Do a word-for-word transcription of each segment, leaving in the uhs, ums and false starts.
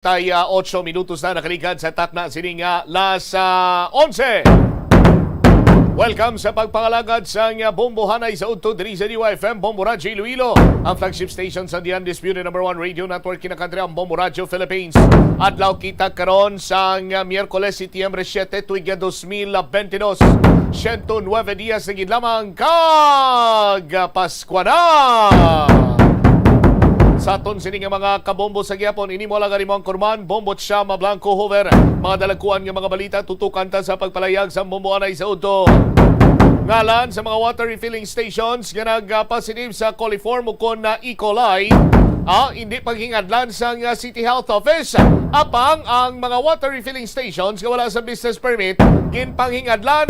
Tay, ah, otso minutos na nakaligad sa takna sini nga las, ah, onse. Welcome sa pagpangalagad sang, ah, Bombo Hanay sa Udto diri sa D Y F M, Bombo Radyo Iloilo, ang flagship station sa The Undisputed Number One Radio Network, kinakadre ang Bombo Radyo Philippines. Adlaw kita karon sang, ah, Miyerkules, Setyembre siete, tuig nga dos mil benti dos. Siyento nuebe dias na gid lamang kag, ah, Paskwa na! Sa aton sini nga mga kabombo sa gihapon, ini mo lang ang imong kurman, Bombo Chama Blanco Hoover. Mga dalagkuan nga mga balita, tutukan ta sa pagpalayag sa Bombo Hanay sa Udto. Ngalan sa mga water refilling stations nga nag-positive sa coliform ukon na E. coli, ah, hindi paghingadlan sang, ah, City Health Office. Apang ang mga water refilling stations nga wala sa business permit, ginpanghingadlan.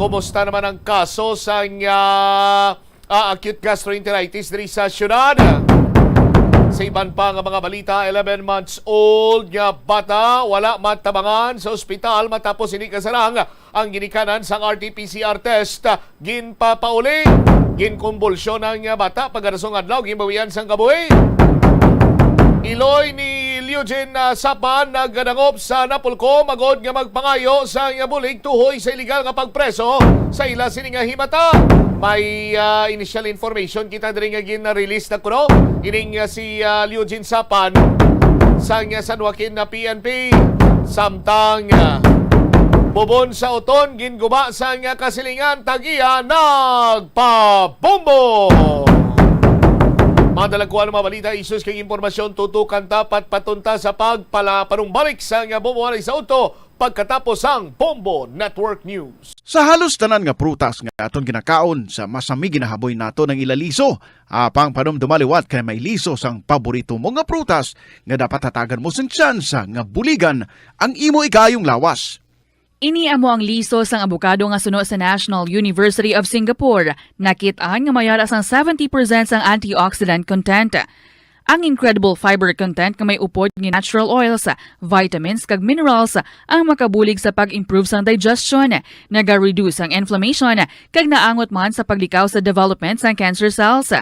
Kumusta naman ang kaso sang, ah, ah, acute gastroenteritis diri sa syudad? Sa iban pa nga mga balita, eleven months old nga bata wala matabangan sa ospital matapos ini kasarang ang ginikanan sang R T P C R test. Ginpapauli, ginkumbulsyon ang bata pagkadasong adlaw, ginbawian sang kabuhi. Iloy ni Leogene, ah, Sapan nagdangop sa Napolcom agod nga magpangayo sang bulig tuhoy sa iligal nga pagpreso sa ila sini nga himata. May, ah, initial information kita diri nga gin-release na kuno ining, ah, si, ah, Leogene Sapan sang, ah, San Joaquin na P N P. Samtang, ah, bubon sa uton, ginguba sang, ah, kasilingan, tag-iya nagpabombo. Mga dalagkuan, mga balita, issues kag impormasyon, tutukan ta, patpaton ta sa pagpala-, panumbalik sang, ah, Bombo Hanay sa Udto pagkatapos sang Bombo Network News. Sa halos tanan nga prutas nga aton ginakaon, sa masami ginahaboy nato ang ila liso. Apang panumduma liwat kay may liso sang paborito mo nga prutas nga dapat hatagan mo sing tsansa nga buligan ang imo ikaayong lawas. Ini amo ang liso sang abokado nga suno sa National University of Singapore. Nakit-an nga may ara sang seventy percent sang antioxidant content. Ang incredible fiber content nga may upod nga natural oils, vitamins, kag minerals ang makabulig sa pag-improve sang digestion, naga-reduce ang inflammation, kag naangot man sa paglikaw sa development sang cancer cells.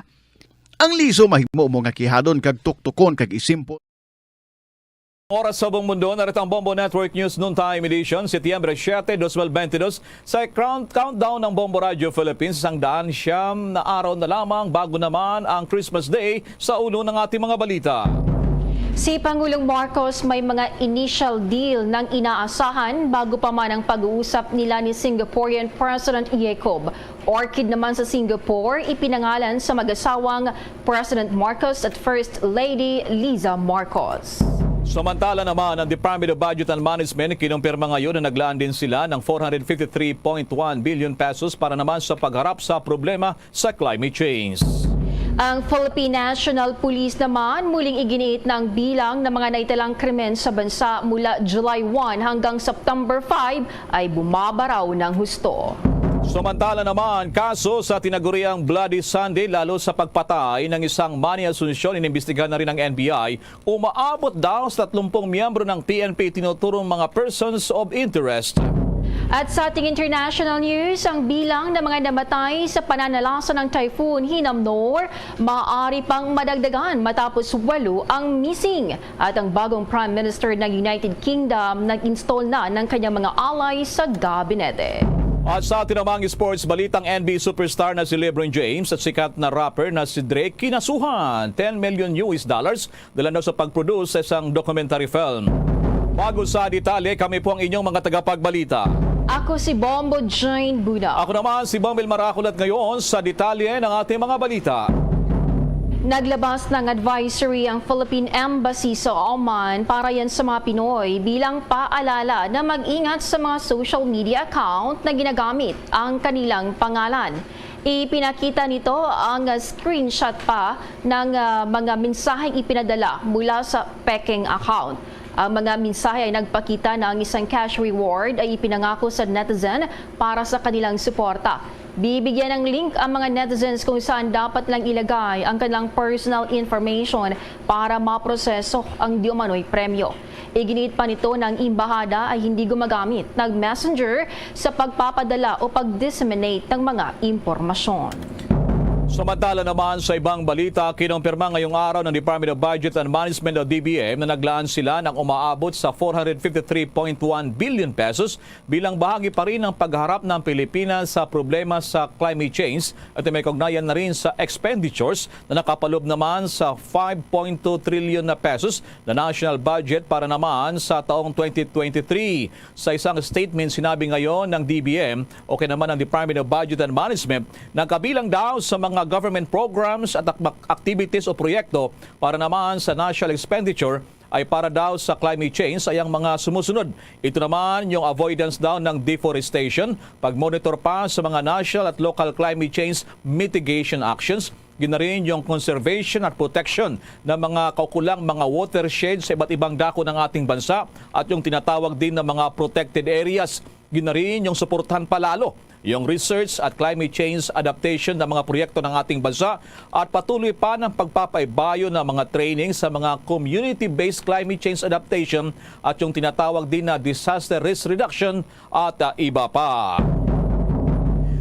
Ang liso mahimo mo nga kihadon kag tuktukon kag isimpo. Oras sa buong mundo, narito ang Bombo Network News Noontime Edition, Setyembre siete, dos mil benti dos. Sa count-, countdown ng Bombo Radio Philippines, isang daan siyam na araw na lamang bago naman ang Christmas Day. Sa ulo ng ating mga balita. Si Pangulong Marcos may mga initial deal nang inaasahan bago pa man ang pag-uusap nila ni Singaporean President Jacob. Orchid naman sa Singapore, ipinangalan sa mag-asawang President Marcos at First Lady Liza Marcos. Samantala naman, ang Department of Budget and Management kinumpirma ngayon na naglaan din sila ng four hundred fifty-three point one billion pesos para naman sa pagharap sa problema sa climate change. Ang Philippine National Police naman muling iginiit na ang bilang ng mga naitalang krimen sa bansa mula July one hanggang September five ay bumabaraw ng husto. Samantala naman, kaso sa tinaguriang Bloody Sunday, lalo sa pagpatay ng isang manny Asuncion, inimbestigahan na rin ng N B I. Umaabot daw sa tatlumpung miyembro ng P N P tinuturong mga persons of interest. At sa ating international news, ang bilang ng mga namatay sa pananalasa ng Typhoon Hinamnor maaari pang madagdagan matapos walo ang missing. At ang bagong Prime Minister ng United Kingdom nag-install na ng kanyang mga ally sa gabinete. At sa atin namang sports balitang N B A superstar na si LeBron James at sikat na rapper na si Drake kinasuhan ten million U S dollars dala na sa pag-produce sa isang documentary film. Bago sa detalye, kami po ang inyong mga tagapagbalita. Ako si Bombo Jane Buna. Ako naman si Bombil Marakulat ngayon sa detalye ng ating mga balita. Naglabas ng advisory ang Philippine Embassy sa Oman para yan sa mga Pinoy bilang paalala na mag-ingat sa mga social media account na ginagamit ang kanilang pangalan. Ipinakita nito ang, ah, screenshot pa ng, ah, mga mensaheng ipinadala mula sa Peking account. Ang mga mensahe ay nagpakita na ang isang cash reward ay ipinangako sa netizen para sa kanilang suporta. Bibigyan ng link ang mga netizens kung saan dapat lang ilagay ang kanilang personal information para maproseso ang di umano'y premyo. Iginiit pa nito na ang embahada ay hindi gumagamit ng messenger sa pagpapadala o pag-disseminate ng mga impormasyon. Samantala naman, sa ibang balita, kinumpirma ngayong araw ng Department of Budget and Management o D B M na naglaan sila ng umaabot sa four hundred fifty-three point one billion pesos bilang bahagi pa rin ng pagharap ng Pilipinas sa problema sa climate change at may kaugnayan na rin sa expenditures na nakapalob naman sa five point two trillion na pesos na national budget para naman sa taong twenty twenty-three. Sa isang statement, sinabi ngayon ng D B M o kaya naman ng Department of Budget and Management na kabilang daw sa mga government programs at ak-, activities o proyekto para naman sa national expenditure ay para daw sa climate change ay ang mga sumusunod. Ito naman yung avoidance daw ng deforestation, pag-monitor pa sa mga national at local climate change mitigation actions, yun na rin yung conservation at protection ng mga kaukulang mga watershed sa iba't ibang dako ng ating bansa at yung tinatawag din na mga protected areas. Yun na rin yung suportahan palalo yung research at climate change adaptation ng mga proyekto ng ating bansa at patuloy pa ng pagpapaibayo ng mga training sa mga community-based climate change adaptation at yung tinatawag din na disaster risk reduction at, ah, iba pa.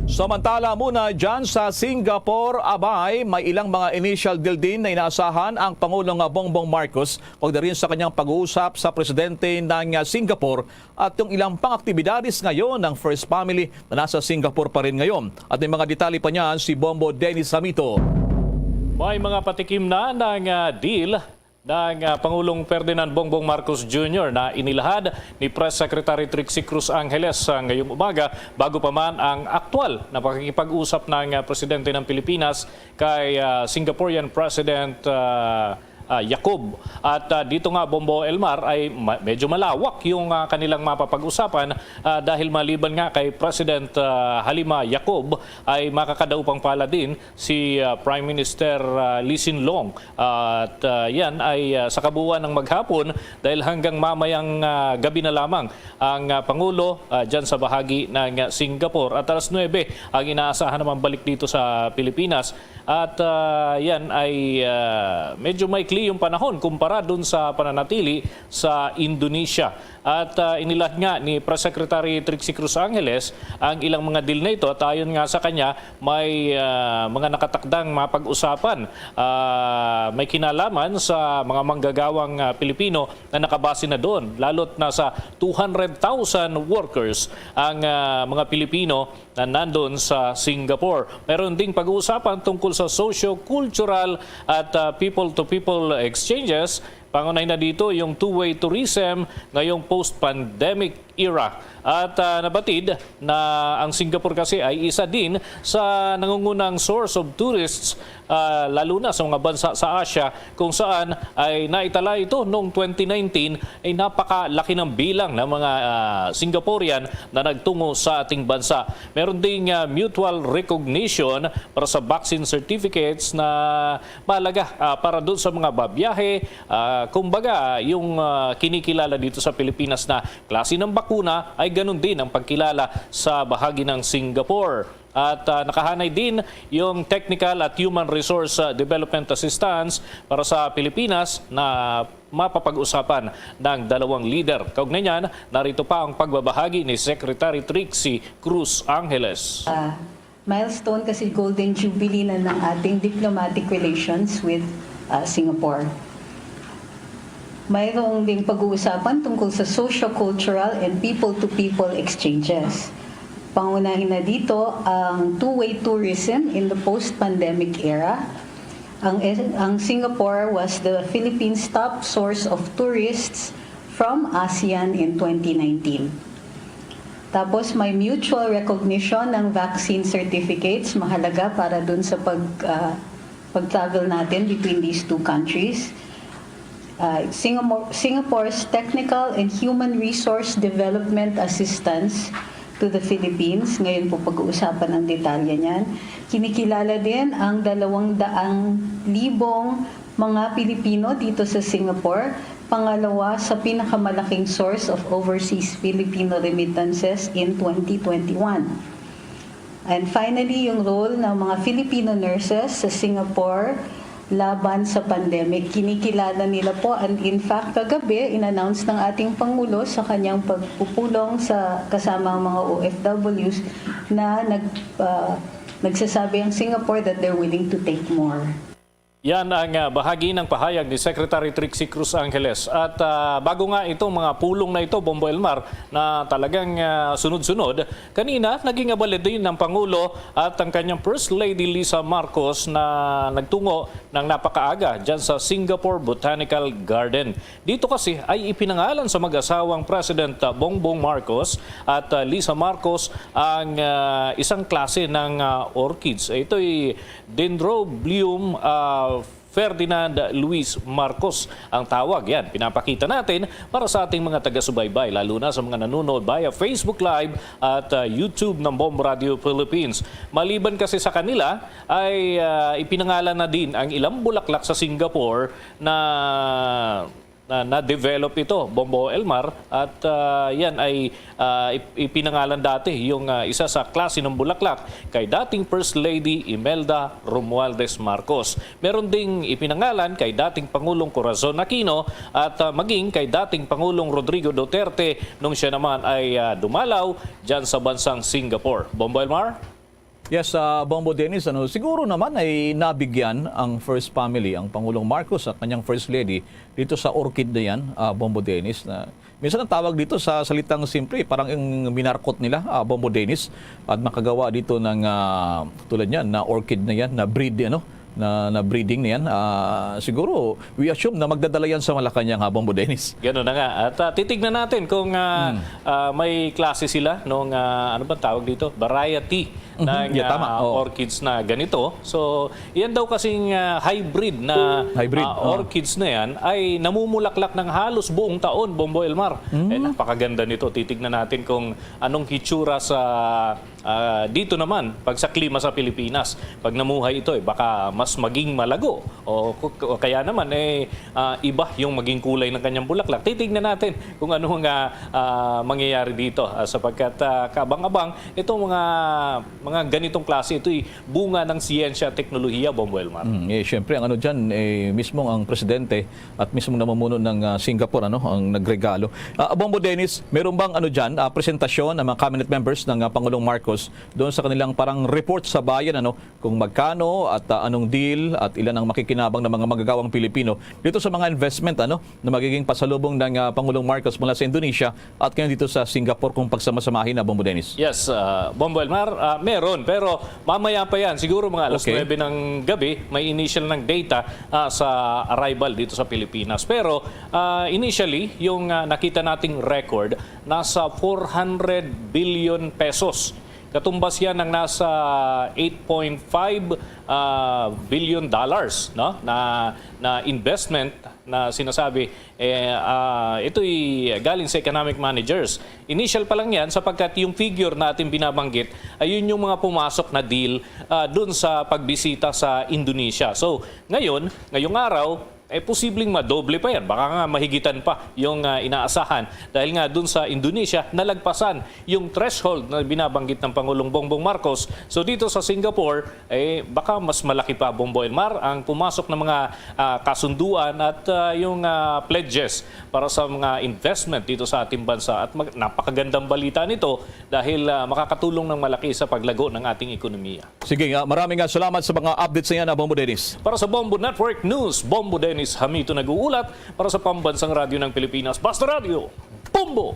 Samantala muna dyan sa Singapore, abay, may ilang mga initial deal din na inaasahan ang Pangulong, ah, Bongbong Marcos, kung rin sa kanyang pag-uusap sa presidente ng, ah, Singapore at yung ilang pang-aktibidades ngayon ng First Family na nasa Singapore pa rin ngayon. At may mga detalye pa niyan si Bombo Dennis Hamito. May mga patikim na ng, ah, deal ng, ah, Pangulong Ferdinand Bongbong Marcos Junior na inilahad ni Press Secretary Trixie Cruz Angeles, ah, ngayong umaga, bago pa man ang aktual na pakikipag-usap ng, ah, presidente ng Pilipinas kay, ah, Singaporean President, ah, ah, Yacob. At, ah, dito nga, Bombo Elmar, ay ma-, medyo malawak yung, ah, kanilang mapapag-usapan, ah, dahil maliban nga kay President, ah, Halima Yacob, ay makakadaupang pala din si, ah, Prime Minister, ah, Lee Hsien Loong. At, ah, yan ay, ah, sa kabuuan ng maghapon dahil hanggang mamayang, ah, gabi na lamang ang, ah, Pangulo, ah, dyan sa bahagi ng, ah, Singapore. At alas nuebe ang inaasahan naman balik dito sa Pilipinas. At, ah, yan ay, ah, medyo maikli yung panahon kumpara dun sa pananatili sa Indonesia. At, ah, inilahad nga ni Press Secretary Trixie Cruz Angeles ang ilang mga deal na ito. At ayon nga sa kanya, may, ah, mga nakatakdang mapag-usapan, ah, may kinalaman sa mga manggagawang, ah, Pilipino na nakabase na doon. Lalo't nasa two hundred thousand workers ang, ah, mga Pilipino na nandun sa Singapore. Meron ding pag-uusapan tungkol sa socio-cultural at, ah, people-to-people exchanges. Pangunay na dito yung two-way tourism ngayong post-pandemic era. At, ah, nabatid na ang Singapore kasi ay isa din sa nangungunang source of tourists, ah, lalo na sa mga bansa sa Asia, kung saan ay naitala ito noong twenty nineteen, ay napakalaki ng bilang ng mga, ah, Singaporean na nagtungo sa ating bansa. Meron ding, ah, mutual recognition para sa vaccine certificates na mahalaga, ah, para doon sa mga babiyahe. Ah, kumbaga, yung, ah, kinikilala dito sa Pilipinas na klase ng bakuna ay ganun din ang pagkilala sa bahagi ng Singapore. At, ah, nakahanay din yung technical at human resource, ah, development assistance para sa Pilipinas na mapapag-usapan ng dalawang lider. Kaugnay niyan, narito pa ang pagbabahagi ni Secretary Trixie Cruz Angeles. Ah, milestone kasi Golden Jubilee na ng ating diplomatic relations with, ah, Singapore. Mayroong ding pag-uusapan tungkol sa socio-cultural and people-to-people exchanges. Pangunahin na dito ang two-way tourism in the post-pandemic era. Ang, ang Singapore was the Philippines' top source of tourists from ASEAN in twenty nineteen. Tapos may mutual recognition ng vaccine certificates, mahalaga para dun sa pag, ah, pag-travel natin between these two countries. Ah, Singamo-, Singapore's technical and human resource development assistance to the Philippines. Ngayon po pag-uusapan ang detalye niyan. Kinikilala din ang dalawang daang libong mga Pilipino dito sa Singapore, pangalawa sa pinakamalaking source of overseas Filipino remittances in twenty twenty-one. And finally, yung role ng mga Filipino nurses sa Singapore laban sa pandemic. Kinikilala nila po, and in fact, kagabi, in-announce ng ating Pangulo sa kanyang pagpupulong sa, kasama ang mga O F Ws na nag, ah, Nagsasabi ang Singapore that they're willing to take more. Yan ang ah, bahagi ng pahayag ni Secretary Trixie Cruz Angeles. At ah, bago nga itong mga pulong na ito, Bombo Elmar, na talagang ah, sunod-sunod, kanina naging abala din ng Pangulo at ang kanyang First Lady Lisa Marcos na nagtungo ng napakaaga dyan sa Singapore Botanical Garden. Dito kasi ay ipinangalan sa mag-asawang President ah, Bongbong Marcos at ah, Lisa Marcos ang ah, isang klase ng ah, orchids. Ito'y Dendrobium ah, Ferdinand Luis Marcos ang tawag. Yan, pinapakita natin para sa ating mga taga-subaybay, lalo na sa mga nanonood via Facebook Live at ah, YouTube ng Bomb Radio Philippines. Maliban kasi sa kanila, ay ah, ipinangalan na din ang ilang bulaklak sa Singapore na na, na-develop ito, Bombo Elmar, at ah, yan ay ah, ip- ipinangalan dati yung ah, isa sa klase ng bulaklak kay dating First Lady Imelda Romualdez Marcos. Meron ding ipinangalan kay dating Pangulong Corazon Aquino at ah, maging kay dating Pangulong Rodrigo Duterte nung siya naman ay ah, dumalaw dyan sa bansang Singapore. Bombo Elmar? Yes, ah, Bombo Dennis, ano, siguro naman ay nabigyan ang first family, ang Pangulong Marcos at kanyang First Lady dito sa orchid na yan, ah, Bombo Dennis. Na, minsan ang tawag dito sa salitang simple, parang yung minarkot nila, ah, Bombo Dennis, at makagawa dito ng, ah, tulad niyan, na orchid na yan, na breed, ano, na, na breeding na yan. Ah, siguro, we assume na magdadala yan sa Malacanang, ha, Bombo Dennis. Gano'n na nga. At ah, titignan natin kung ah, ah, may klase sila nung, ah, ano bang tawag dito? Variety ng Yeah, tama. ah, Oo. orchids na ganito. So, yan daw kasing ah, hybrid na Hybrid, ah, oh. orchids na yan ay namumulaklak ng halos buong taon, Bombo Elmar. Eh, napakaganda nito. Titignan natin kung anong hitsura sa ah, dito naman, pag sa klima sa Pilipinas, pag namuhay ito, eh, baka mas maging malago. O, o kaya naman, eh, ah, iba yung maging kulay ng kanyang bulaklak. Titignan natin kung ano nga ah, mangyayari dito. Ah, sapagkat ah, kaabang-abang, itong mga, mga ganitong klase, ito'y bunga ng siyensya at teknolohiya, Bombo Elmar. Mm, eh, syempre, ang ano dyan, eh, mismo ang presidente at mismo namumuno ng ah, Singapore, ano, ang nagregalo. Ah, Bombo Dennis, meron bang ano dyan, ah, presentasyon ng mga cabinet members ng ah, Pangulong Marcos doon sa kanilang parang report sa bayan, ano, kung magkano at ah, anong deal at ilan ang makikinabang ng mga magagawang Pilipino dito sa mga investment, ano, na magiging pasalubong ng ah, Pangulong Marcos mula sa Indonesia at ngayon dito sa Singapore kung pagsamasamahin na, Bombo Dennis? Yes, ah, Bombo Elmar, ah, meron, pero mamaya pa yan. Siguro mga alas Okay. nuebe ng gabi, may initial ng data ah, sa arrival dito sa Pilipinas. Pero ah, initially, yung ah, nakita nating record, nasa four hundred billion pesos. Katumbas yan ng nasa eight point five ah, billion dollars, no, na, na investment na sinasabi, eh, ah, ito'y galing sa economic managers. Initial pa lang yan sapagkat yung figure na ating binabanggit ay yun yung mga pumasok na deal ah, dun sa pagbisita sa Indonesia. So, ngayon, ngayong araw, eh, posibleng madoble pa yan. Baka nga mahigitan pa yung ah, inaasahan. Dahil nga dun sa Indonesia, nalagpasan yung threshold na binabanggit ng Pangulong Bongbong Marcos. So, dito sa Singapore, eh, baka mas malaki pa, Bombo Elmar, ang pumasok ng mga ah, kasunduan at ah, yung ah, pledges para sa mga investment dito sa ating bansa. At mag- napakagandang balita nito dahil ah, makakatulong ng malaki sa paglago ng ating ekonomiya. Sige, ah, maraming ah, salamat sa mga updates na yan, ah, Bombo Dennis. Para sa Bombo Network News, Bombo Dennis Hamito nag-uulat para sa Pambansang Radyo ng Pilipinas, Basta Radyo, Bombo!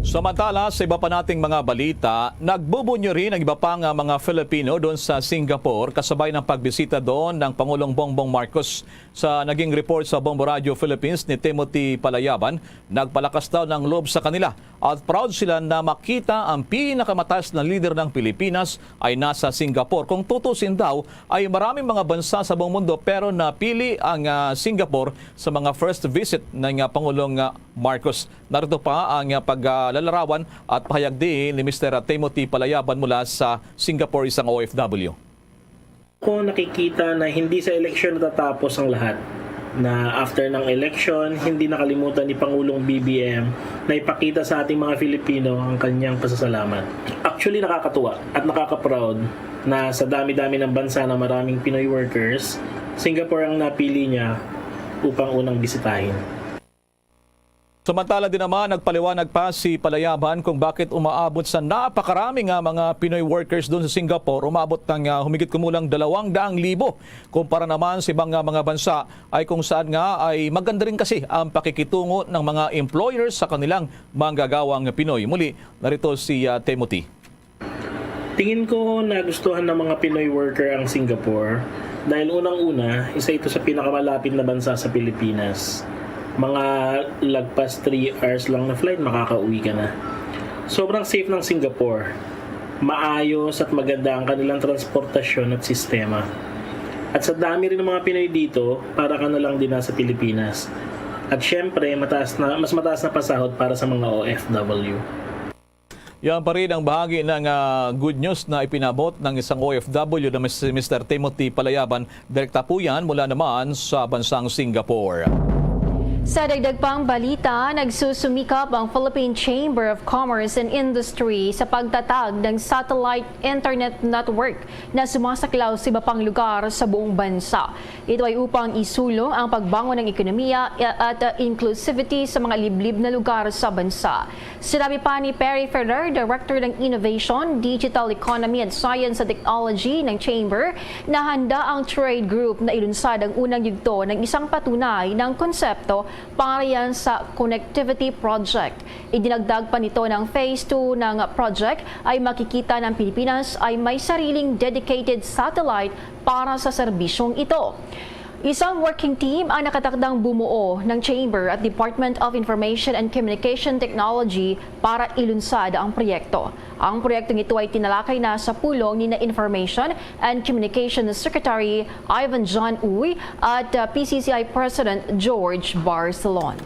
Samantala, sa iba pa nating mga balita, nagbubunyo rin ang iba pang ah, mga Filipino doon sa Singapore kasabay ng pagbisita doon ng Pangulong Bongbong Marcos. Sa naging report sa Bombo Radio Philippines ni Timothy Palayaban, nagpalakas daw ng loob sa kanila at proud sila na makita ang pinakamataas na lider ng Pilipinas ay nasa Singapore. Kung tutusin daw, ay maraming mga bansa sa buong mundo pero napili ang ah, Singapore sa mga first visit ng ah, Pangulong ah, Marcos. Narito pa ang ah, paglalarawan at pahayag din ni Mister Timothy Palayaban mula sa Singapore, isang O F W. Ko nakikita na hindi sa eleksyon natatapos ang lahat. Na after ng eleksyon, hindi nakalimutan ni Pangulong B B M na ipakita sa ating mga Filipino ang kanyang pasasalamat. Actually, nakakatuwa at nakaka-proud na sa dami-dami ng bansa na maraming Pinoy workers, Singapore ang napili niya upang unang bisitahin. Samantala din naman, nagpaliwanag pa si Palayaban kung bakit umaabot sa napakarami nga mga Pinoy workers doon sa Singapore. Umabot ng, ah, humigit kumulang dalawang daang libo. Kumpara naman sa ibang, ah, mga bansa ay kung saan nga ay maganda rin kasi ang pakikitungo ng mga employers sa kanilang manggagawang Pinoy. Muli, narito si, ah, Timothy. Tingin ko nagustuhan ng mga Pinoy worker ang Singapore dahil unang-una, isa ito sa pinakamalapit na bansa sa Pilipinas. Mga lagpas three hours lang na flight, makakauwi ka na. Sobrang safe ng Singapore. Maayos at maganda ang kanilang transportasyon at sistema. At sa dami rin ng mga Pinoy dito, para ka na lang din nasa Pilipinas. At syempre, mataas na, mas mataas na pasahod para sa mga O F W. Yan pa rin ang bahagi ng, ah, good news na ipinabot ng isang O F W na si Mister Timothy Palayaban. Direkta po yan mula naman sa bansang Singapore. Sa dagdag pang balita, nagsusumikap ang Philippine Chamber of Commerce and Industry sa pagtatag ng satellite internet network na sumasaklaw sa iba pang lugar sa buong bansa. Ito ay upang isulong ang pagbangon ng ekonomiya at inclusivity sa mga liblib na lugar sa bansa. Sinabi pa ni Perry Ferrer, Director ng Innovation, Digital Economy at Science and Technology ng Chamber, na handa ang trade group na ilunsad ang unang yugto ng isang patunay ng konsepto para yan sa Connectivity Project. Idinagdag pa nito ng Phase two ng project ay makikita ng Pilipinas ay may sariling dedicated satellite para sa serbisyong ito. Isang working team ang nakatakdang bumuo ng Chamber at Department of Information and Communication Technology para ilunsad ang proyekto. Ang proyektong ito ay tinalakay na sa pulong ni na Information and Communication Secretary Ivan John Uy at, uh, P C C I President George Barcelon.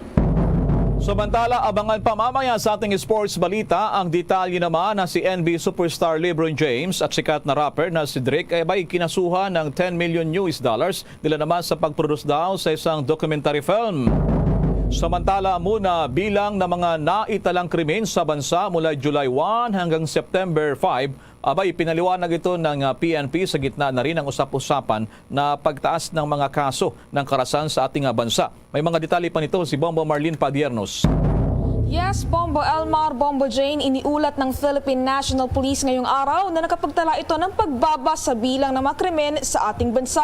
Samantala, abangan pa mamaya sa ating sports balita ang detalye naman na si N B A superstar LeBron James at sikat na rapper na si Drake ay bay kinasuhan ng ten million U S dollars nila naman sa pagproduce daw sa isang documentary film. Samantala, muna bilang na mga naitalang krimen sa bansa mula July one hanggang September five, abay, pinaliwanag ito ng, ah, P N P sa gitna na rin ng usap-usapan na pagtaas ng mga kaso ng karasan sa ating, ah, bansa. May mga detalye pa nito si Bombo Marlene Padiernos. Yes, Bombo Elmar, Bombo Jane, iniulat ng Philippine National Police ngayong araw na nakapagtala ito ng pagbaba sa bilang ng mga krimen sa ating bansa.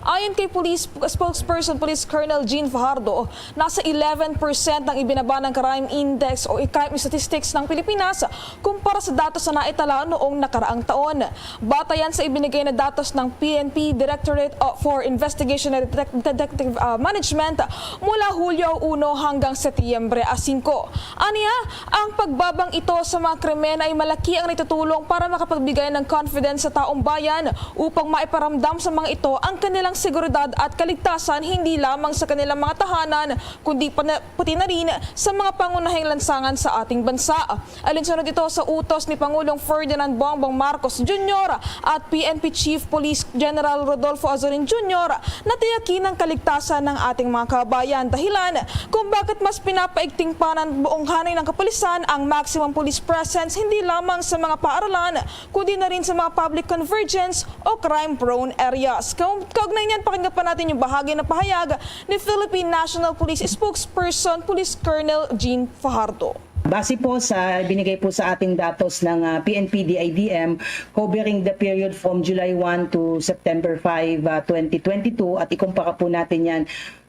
Ayon kay Police Spokesperson Police Colonel Jean Fajardo, nasa eleven percent ang ibinaba ng crime index o crime statistics ng Pilipinas kumpara sa datos na naitala noong nakaraang taon. Batayan sa ibinigay na datos ng P N P Directorate for Investigation and Detec-, Detective, ah, Management mula Hulyo uno hanggang Setyembre singko. Aniya, ang pagbabang ito sa mga krimen ay malaki ang naitutulong para makapagbigay ng confidence sa taong bayan upang maiparamdam sa mga ito ang kanilang seguridad at kaligtasan, hindi lamang sa kanilang mga tahanan, kundi pa na, pati na rin sa mga pangunahing lansangan sa ating bansa. Alinsunod ito sa utos ni Pangulong Ferdinand Bongbong Marcos Junior at P N P Chief Police General Rodolfo Azorin Junior na tiyakin ang kaligtasan ng ating mga kababayan, dahilan kung bakit mas pinapaigting pa ng buong hanay ng kapulisan ang maximum police presence, hindi lamang sa mga paaralan, kundi na rin sa mga public convergence o crime-prone areas. Kau-, kaugnay niyan, pakinggan pa natin yung bahagi na pahayag ni Philippine National Police Spokesperson Police Colonel Jean Fajardo. Base po sa binigay po sa ating datos ng, ah, P N P D I D M, covering the period from July one to September five, ah, twenty twenty-two, at ikumpara po natin yan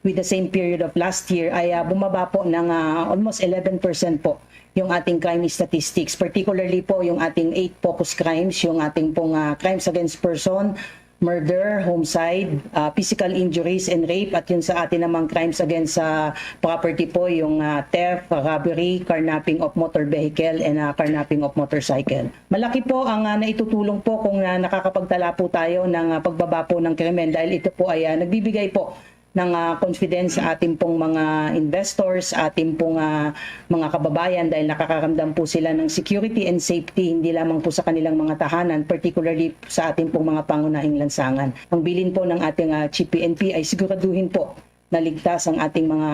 with the same period of last year, ay, ah, bumaba po ng, ah, almost eleven percent po yung ating crime statistics, particularly po yung ating eight focus crimes, yung ating pong, ah, crimes against person, murder, homicide, ah, physical injuries and rape, at yun sa atin namang crimes against sa property po, yung, ah, theft, robbery, carnapping of motor vehicle, and, ah, carnapping of motorcycle. Malaki po ang, ah, naitutulong po kung, ah, nakakapagtala po tayo ng, ah, pagbaba po ng krimen dahil ito po ay, ah, nagbibigay po ng, ah, confidence sa ating pong mga investors, sa ating pong, ah, mga kababayan dahil nakakaramdam po sila ng security and safety, hindi lamang po sa kanilang mga tahanan, particularly sa ating pong mga pangunahing lansangan. Ang bilin po ng ating, ah, Chief P N P ay siguraduhin po na ligtas ang ating mga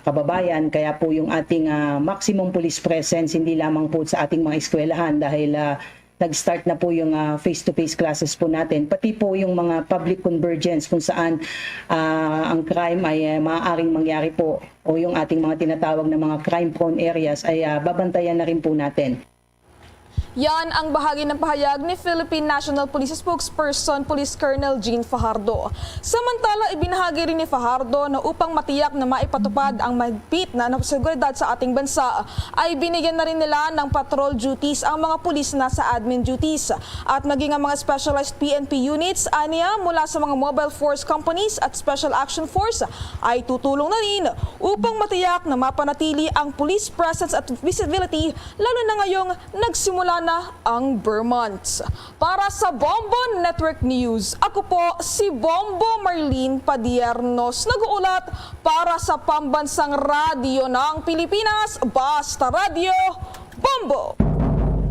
kababayan, kaya po yung ating, ah, maximum police presence hindi lamang po sa ating mga eskwelahan dahil, ah, nag-start na po yung, ah, face-to-face classes po natin, pati po yung mga public convergence kung saan, ah, ang crime ay, ah, maaaring mangyari po, o yung ating mga tinatawag na mga crime-prone areas ay, ah, babantayan na rin po natin. Yan ang bahagi ng pahayag ni Philippine National Police Spokesperson Police Colonel Jean Fajardo. Samantala, ibinahagi rin ni Fajardo na upang matiyak na maipatupad ang mahigpit na seguridad sa ating bansa, ay binigyan na rin nila ng patrol duties ang mga pulis na sa admin duties. At maging ang mga specialized P N P units, ania, mula sa mga mobile force companies at special action force ay tutulong na rin upang matiyak na mapanatili ang police presence at visibility, lalo na ngayong nagsimula na ang Ber Months. Para sa Bombo Network News, ako po si Bombo Marlene Padiernos, nag-uulat para sa Pambansang Radyo ng Pilipinas, Basta Radyo, Bombo!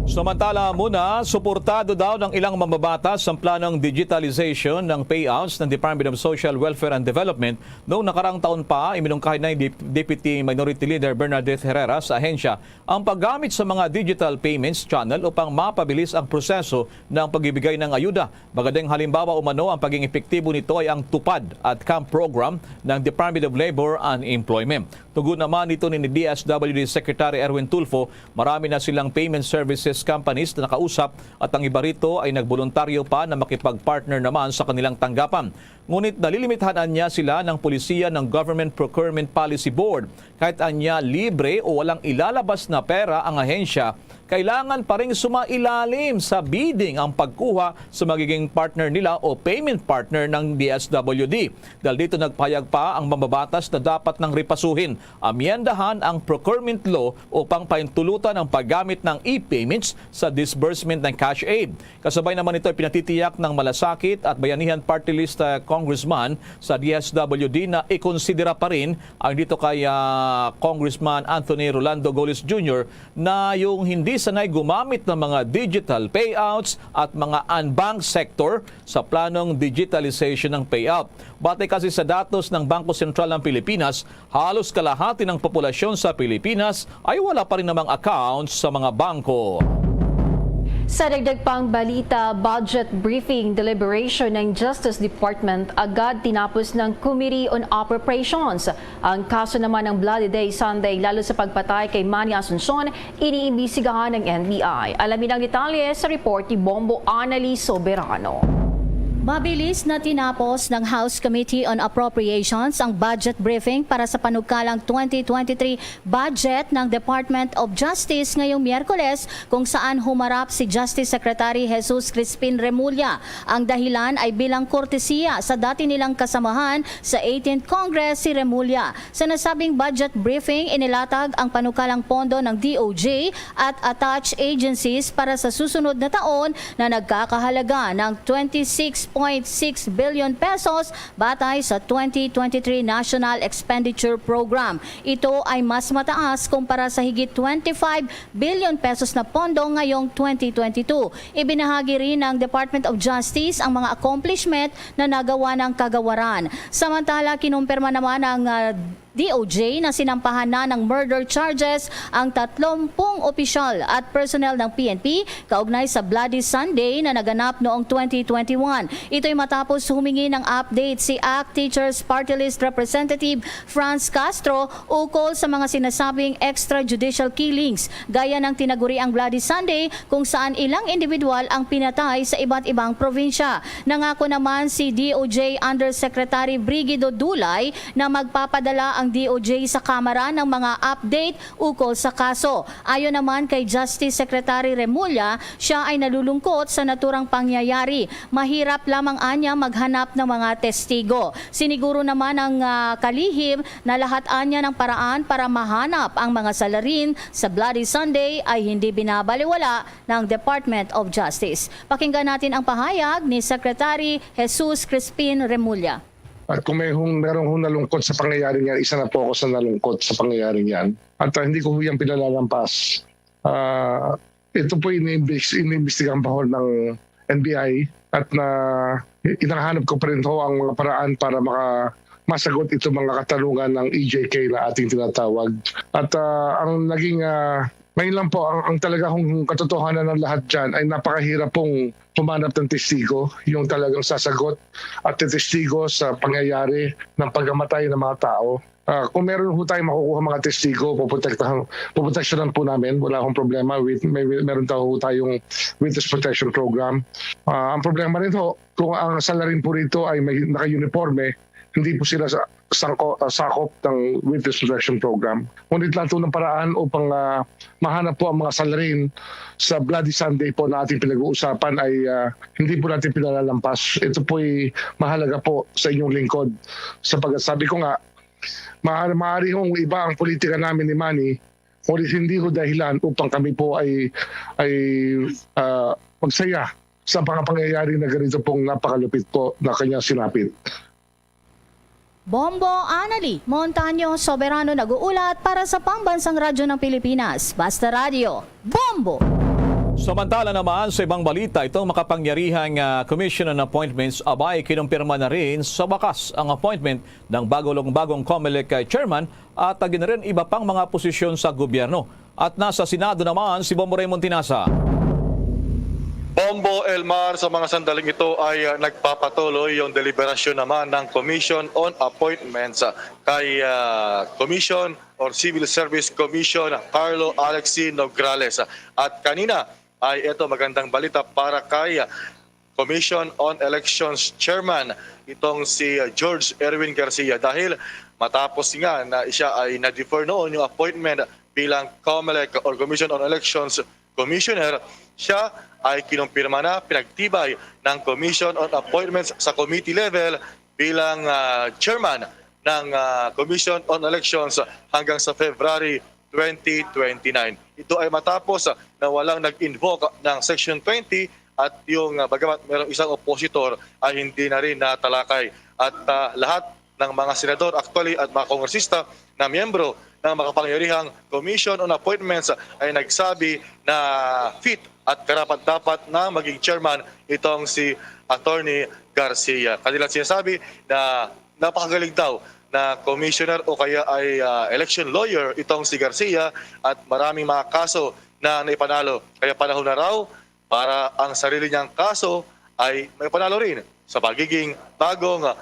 Samantala muna, suportado daw ng ilang mambabatas ang planong digitalization ng payouts ng Department of Social Welfare and Development. Noong nakaraang taon pa, iminungkahi na ni Dep- Deputy Minority Leader Bernadette Herrera sa ahensya ang paggamit sa mga digital payments channel upang mapabilis ang proseso ng pagbibigay ng ayuda. Magandang halimbawa umano ang pagiging epektibo nito ay ang TUPAD at CAMP program ng Department of Labor and Employment. Tugon naman nito ni D S W D Secretary Erwin Tulfo, marami na silang payment services companies na nakausap at ang iba rito ay nagboluntaryo pa na makipag-partner naman sa kanilang tanggapan. Ngunit nalilimitahan niya sila ng polisiya ng Government Procurement Policy Board. Kahit anya libre o walang ilalabas na pera ang ahensya, kailangan pa ring sumailalim sa bidding ang pagkuha sa magiging partner nila o payment partner ng D S W D. Dahil dito nagpahayag pa ang mambabatas na dapat nang ripasuhin, amyendahan ang procurement law upang pahintulutan ang paggamit ng e-payments sa disbursement ng cash aid. Kasabay naman nito ay pinatitiyak ng Malasakit at Bayanihan Party List, ah, Congressman sa D S W D na ikonsidera pa rin ang dito kay, ah, Congressman Anthony Rolando Goles Junior na yung hindi sanay gumamit ng mga digital payouts at mga unbanked sector sa planong digitalization ng payout. Batay kasi sa datos ng Bangko Sentral ng Pilipinas, halos kalahati ng populasyon sa Pilipinas ay wala pa rin namang account sa mga bangko. Sa dagdag pang balita, budget briefing deliberation ng Justice Department agad tinapos ng Committee on Appropriations. Ang kaso naman ng Bloody Day Sunday, lalo sa pagpatay kay Manny Asuncion, iniimbestigahan ng N B I. Alamin ang detalye sa report ni Bombo Anali Soberano. Mabilis na tinapos ng House Committee on Appropriations ang budget briefing para sa panukalang twenty twenty-three budget ng Department of Justice ngayong Miyerkules, kung saan humarap si Justice Secretary Jesus Crispin Remulla. Ang dahilan ay bilang kortesiya sa dati nilang kasamahan sa eighteenth Congress, si Remulla. Sa nasabing budget briefing, inilatag ang panukalang pondo ng D O J at attached agencies para sa susunod na taon na nagkakahalaga ng twenty-six point six billion pesos batay sa twenty twenty-three National Expenditure Program. Ito ay mas mataas kumpara sa higit twenty-five billion pesos na pondo ngayong twenty twenty-two. Ibinahagi rin ng Department of Justice ang mga accomplishment na nagawa ng kagawaran. Samantala, kinumpirma naman ng, ah, D O J na sinampahan na ng murder charges ang tatlumpung opisyal at personnel ng P N P kaugnay sa Bloody Sunday na naganap noong twenty twenty-one. Ito'y matapos humingi ng update si ACT Teachers Party List Representative Franz Castro ukol sa mga sinasabing extrajudicial killings gaya ng tinaguriang Bloody Sunday, kung saan ilang individual ang pinatay sa iba't ibang probinsya. Nangako naman si D O J Undersecretary Brigido Dulay na magpapadala ang D O J sa Kamara ng mga update ukol sa kaso. Ayon naman kay Justice Secretary Remulla, siya ay nalulungkot sa naturang pangyayari. Mahirap lamang anya maghanap ng mga testigo. Siniguro naman ng, ah, kalihim na lahat anya ng paraan para mahanap ang mga salarin sa Bloody Sunday ay hindi binabaliwala ng Department of Justice. Pakinggan natin ang pahayag ni Secretary Jesus Crispin Remulla. At kung may hung, merong hung nalungkot sa pangyayari niyan, isa na po ako sa nalungkot sa pangyayari niyan. At, ah, hindi ko ho yan pinalalampas. Ah, ito po iniimbis- iniimbestigahan pa ho ng N B I at na hinahanap ko pa rin ho ang mga paraan para maka masagot itong mga katanungan ng E J K na ating tinatawag. At, ah, ang naging, ah, Ngayon lang po, ang, ang talaga hong katotohanan ng lahat dyan ay napakahirap pong humanap ng testigo, yung talagang sasagot at testigo sa pangyayari ng pagkamatay ng mga tao. Ah, kung meron ho tayong makukuha mga testigo, puprotektahan, puproteksyonan po namin. Wala akong problema. With, may, meron tayo ho tayong witness protection program. Ah, ang problema rin ho, kung ang salarin po rito ay may naka-uniforme, hindi po sila sa, sangko, ah, sakop ng witness protection program. Ngunit lahat ng paraan upang ah, mahanap po ang mga salarin sa Bloody Sunday po na ating pinag-uusapan ay ah, hindi po natin pinalalampas. Ito po'y mahalaga po sa inyong lingkod. Sapagkat sabi ko nga, maaari, maaari hong iba ang politika namin ni Manny, ngunit hindi ho dahilan upang kami po ay, ay ah, magsaya sa mga pangyayari na ganito pong napakalupit po na kanyang sinapit. Bombo Anali Montaño Soberano nag-uulat para sa Pambansang Radyo ng Pilipinas, Basta Radyo, Bombo! Samantala naman, sa ibang balita, itong makapangyarihang ah, Commission on Appointments abay kinumpirma na rin sa wakas ang appointment ng bagong bagong Comelec ah, chairman at ah, ginarin iba pang mga posisyon sa gobyerno. At nasa Senado naman si Bombo Raymond Tinasa. Bombo Elmar, sa mga sandaling ito ay ah, nagpapatuloy yung deliberasyon naman ng Commission on Appointments ah, kay ah, Commission or Civil Service Commission Carlo Alexi Nograles. At kanina ay ito magandang balita para kay ah, Commission on Elections Chairman itong si ah, George Erwin Garcia dahil matapos nga na siya ay na-defer noon yung appointment bilang Comelec or Commission on Elections Commissioner, siya ay kinumpirma na pinagtibay ng Commission on Appointments sa committee level bilang ah, chairman ng ah, Commission on Elections hanggang sa February twenty twenty-nine. Ito ay matapos ah, na walang nag-invoke ng Section twenty at yung ah, bagamat merong isang oppositor ay hindi na rin natalakay. At ah, lahat ng mga senador actually at mga kongresista na miyembro ng makapangyarihang Commission on Appointments ay nagsabi na fit at karapat-dapat na maging chairman itong si Attorney Garcia. Kanilang sinasabi na napakagaling daw na commissioner o kaya ay ah, election lawyer itong si Garcia at maraming mga kaso na naipanalo. Kaya panahon na raw para ang sarili niyang kaso ay maipanalo rin sa pagiging bagong ah,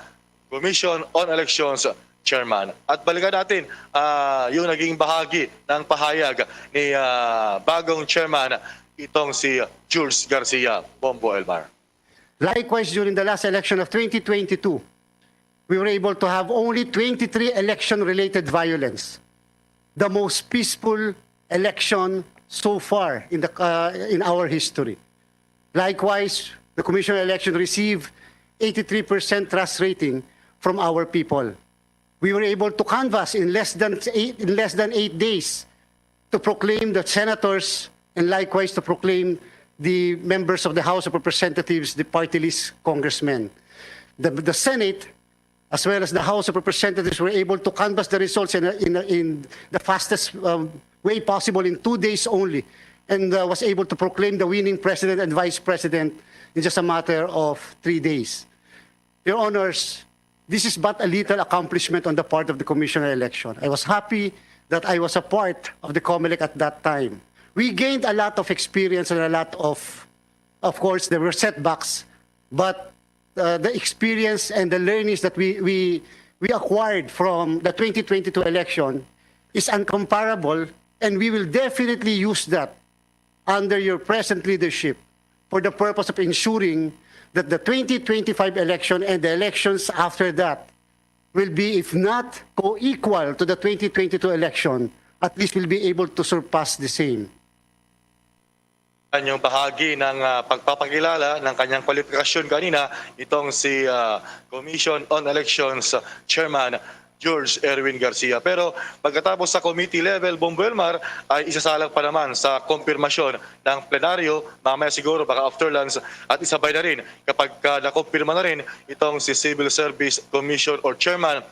Commission on Elections Chairman. At balikan natin ah, yung naging bahagi ng pahayag ni ah, bagong chairman itong si Jules Garcia. Bombo Elmar. Likewise, during the last election of twenty twenty-two, we were able to have only twenty-three election-related violence, the most peaceful election so far in, the, uh, in our history. Likewise, the Commission on Election received eighty-three percent trust rating from our people. We were able to canvass in less than eight, in less than eight days to proclaim the senators and likewise to proclaim the members of the House of Representatives, the party list congressmen. The, the Senate, as well as the House of Representatives, were able to canvass the results in, in, in the fastest um, way possible in two days only, and uh, was able to proclaim the winning president and vice president in just a matter of three days. Your Honors, this is but a little accomplishment on the part of the Commission on Election. I was happy that I was a part of the COMELEC at that time. We gained a lot of experience and a lot of, of course, there were setbacks, but uh, the experience and the learnings that we, we, we acquired from the twenty twenty-two election is uncomparable, and we will definitely use that under your present leadership for the purpose of ensuring that the twenty twenty-five election and the elections after that will be, if not co-equal to the twenty twenty-two election, at least will be able to surpass the same. Kanyang bahagi ng ah, pagpapakilala ng kanyang kwalifikasyon kanina itong si ah, Commission on Elections Chairman George Erwin Garcia. Pero pagkatapos sa committee level, Bombo Elmar, ay isasalang pa naman sa kompirmasyon ng plenaryo mamaya siguro baka after lunch at isabay na rin kapag ah, nakumpirma na rin itong si Civil Service Commission or Chairman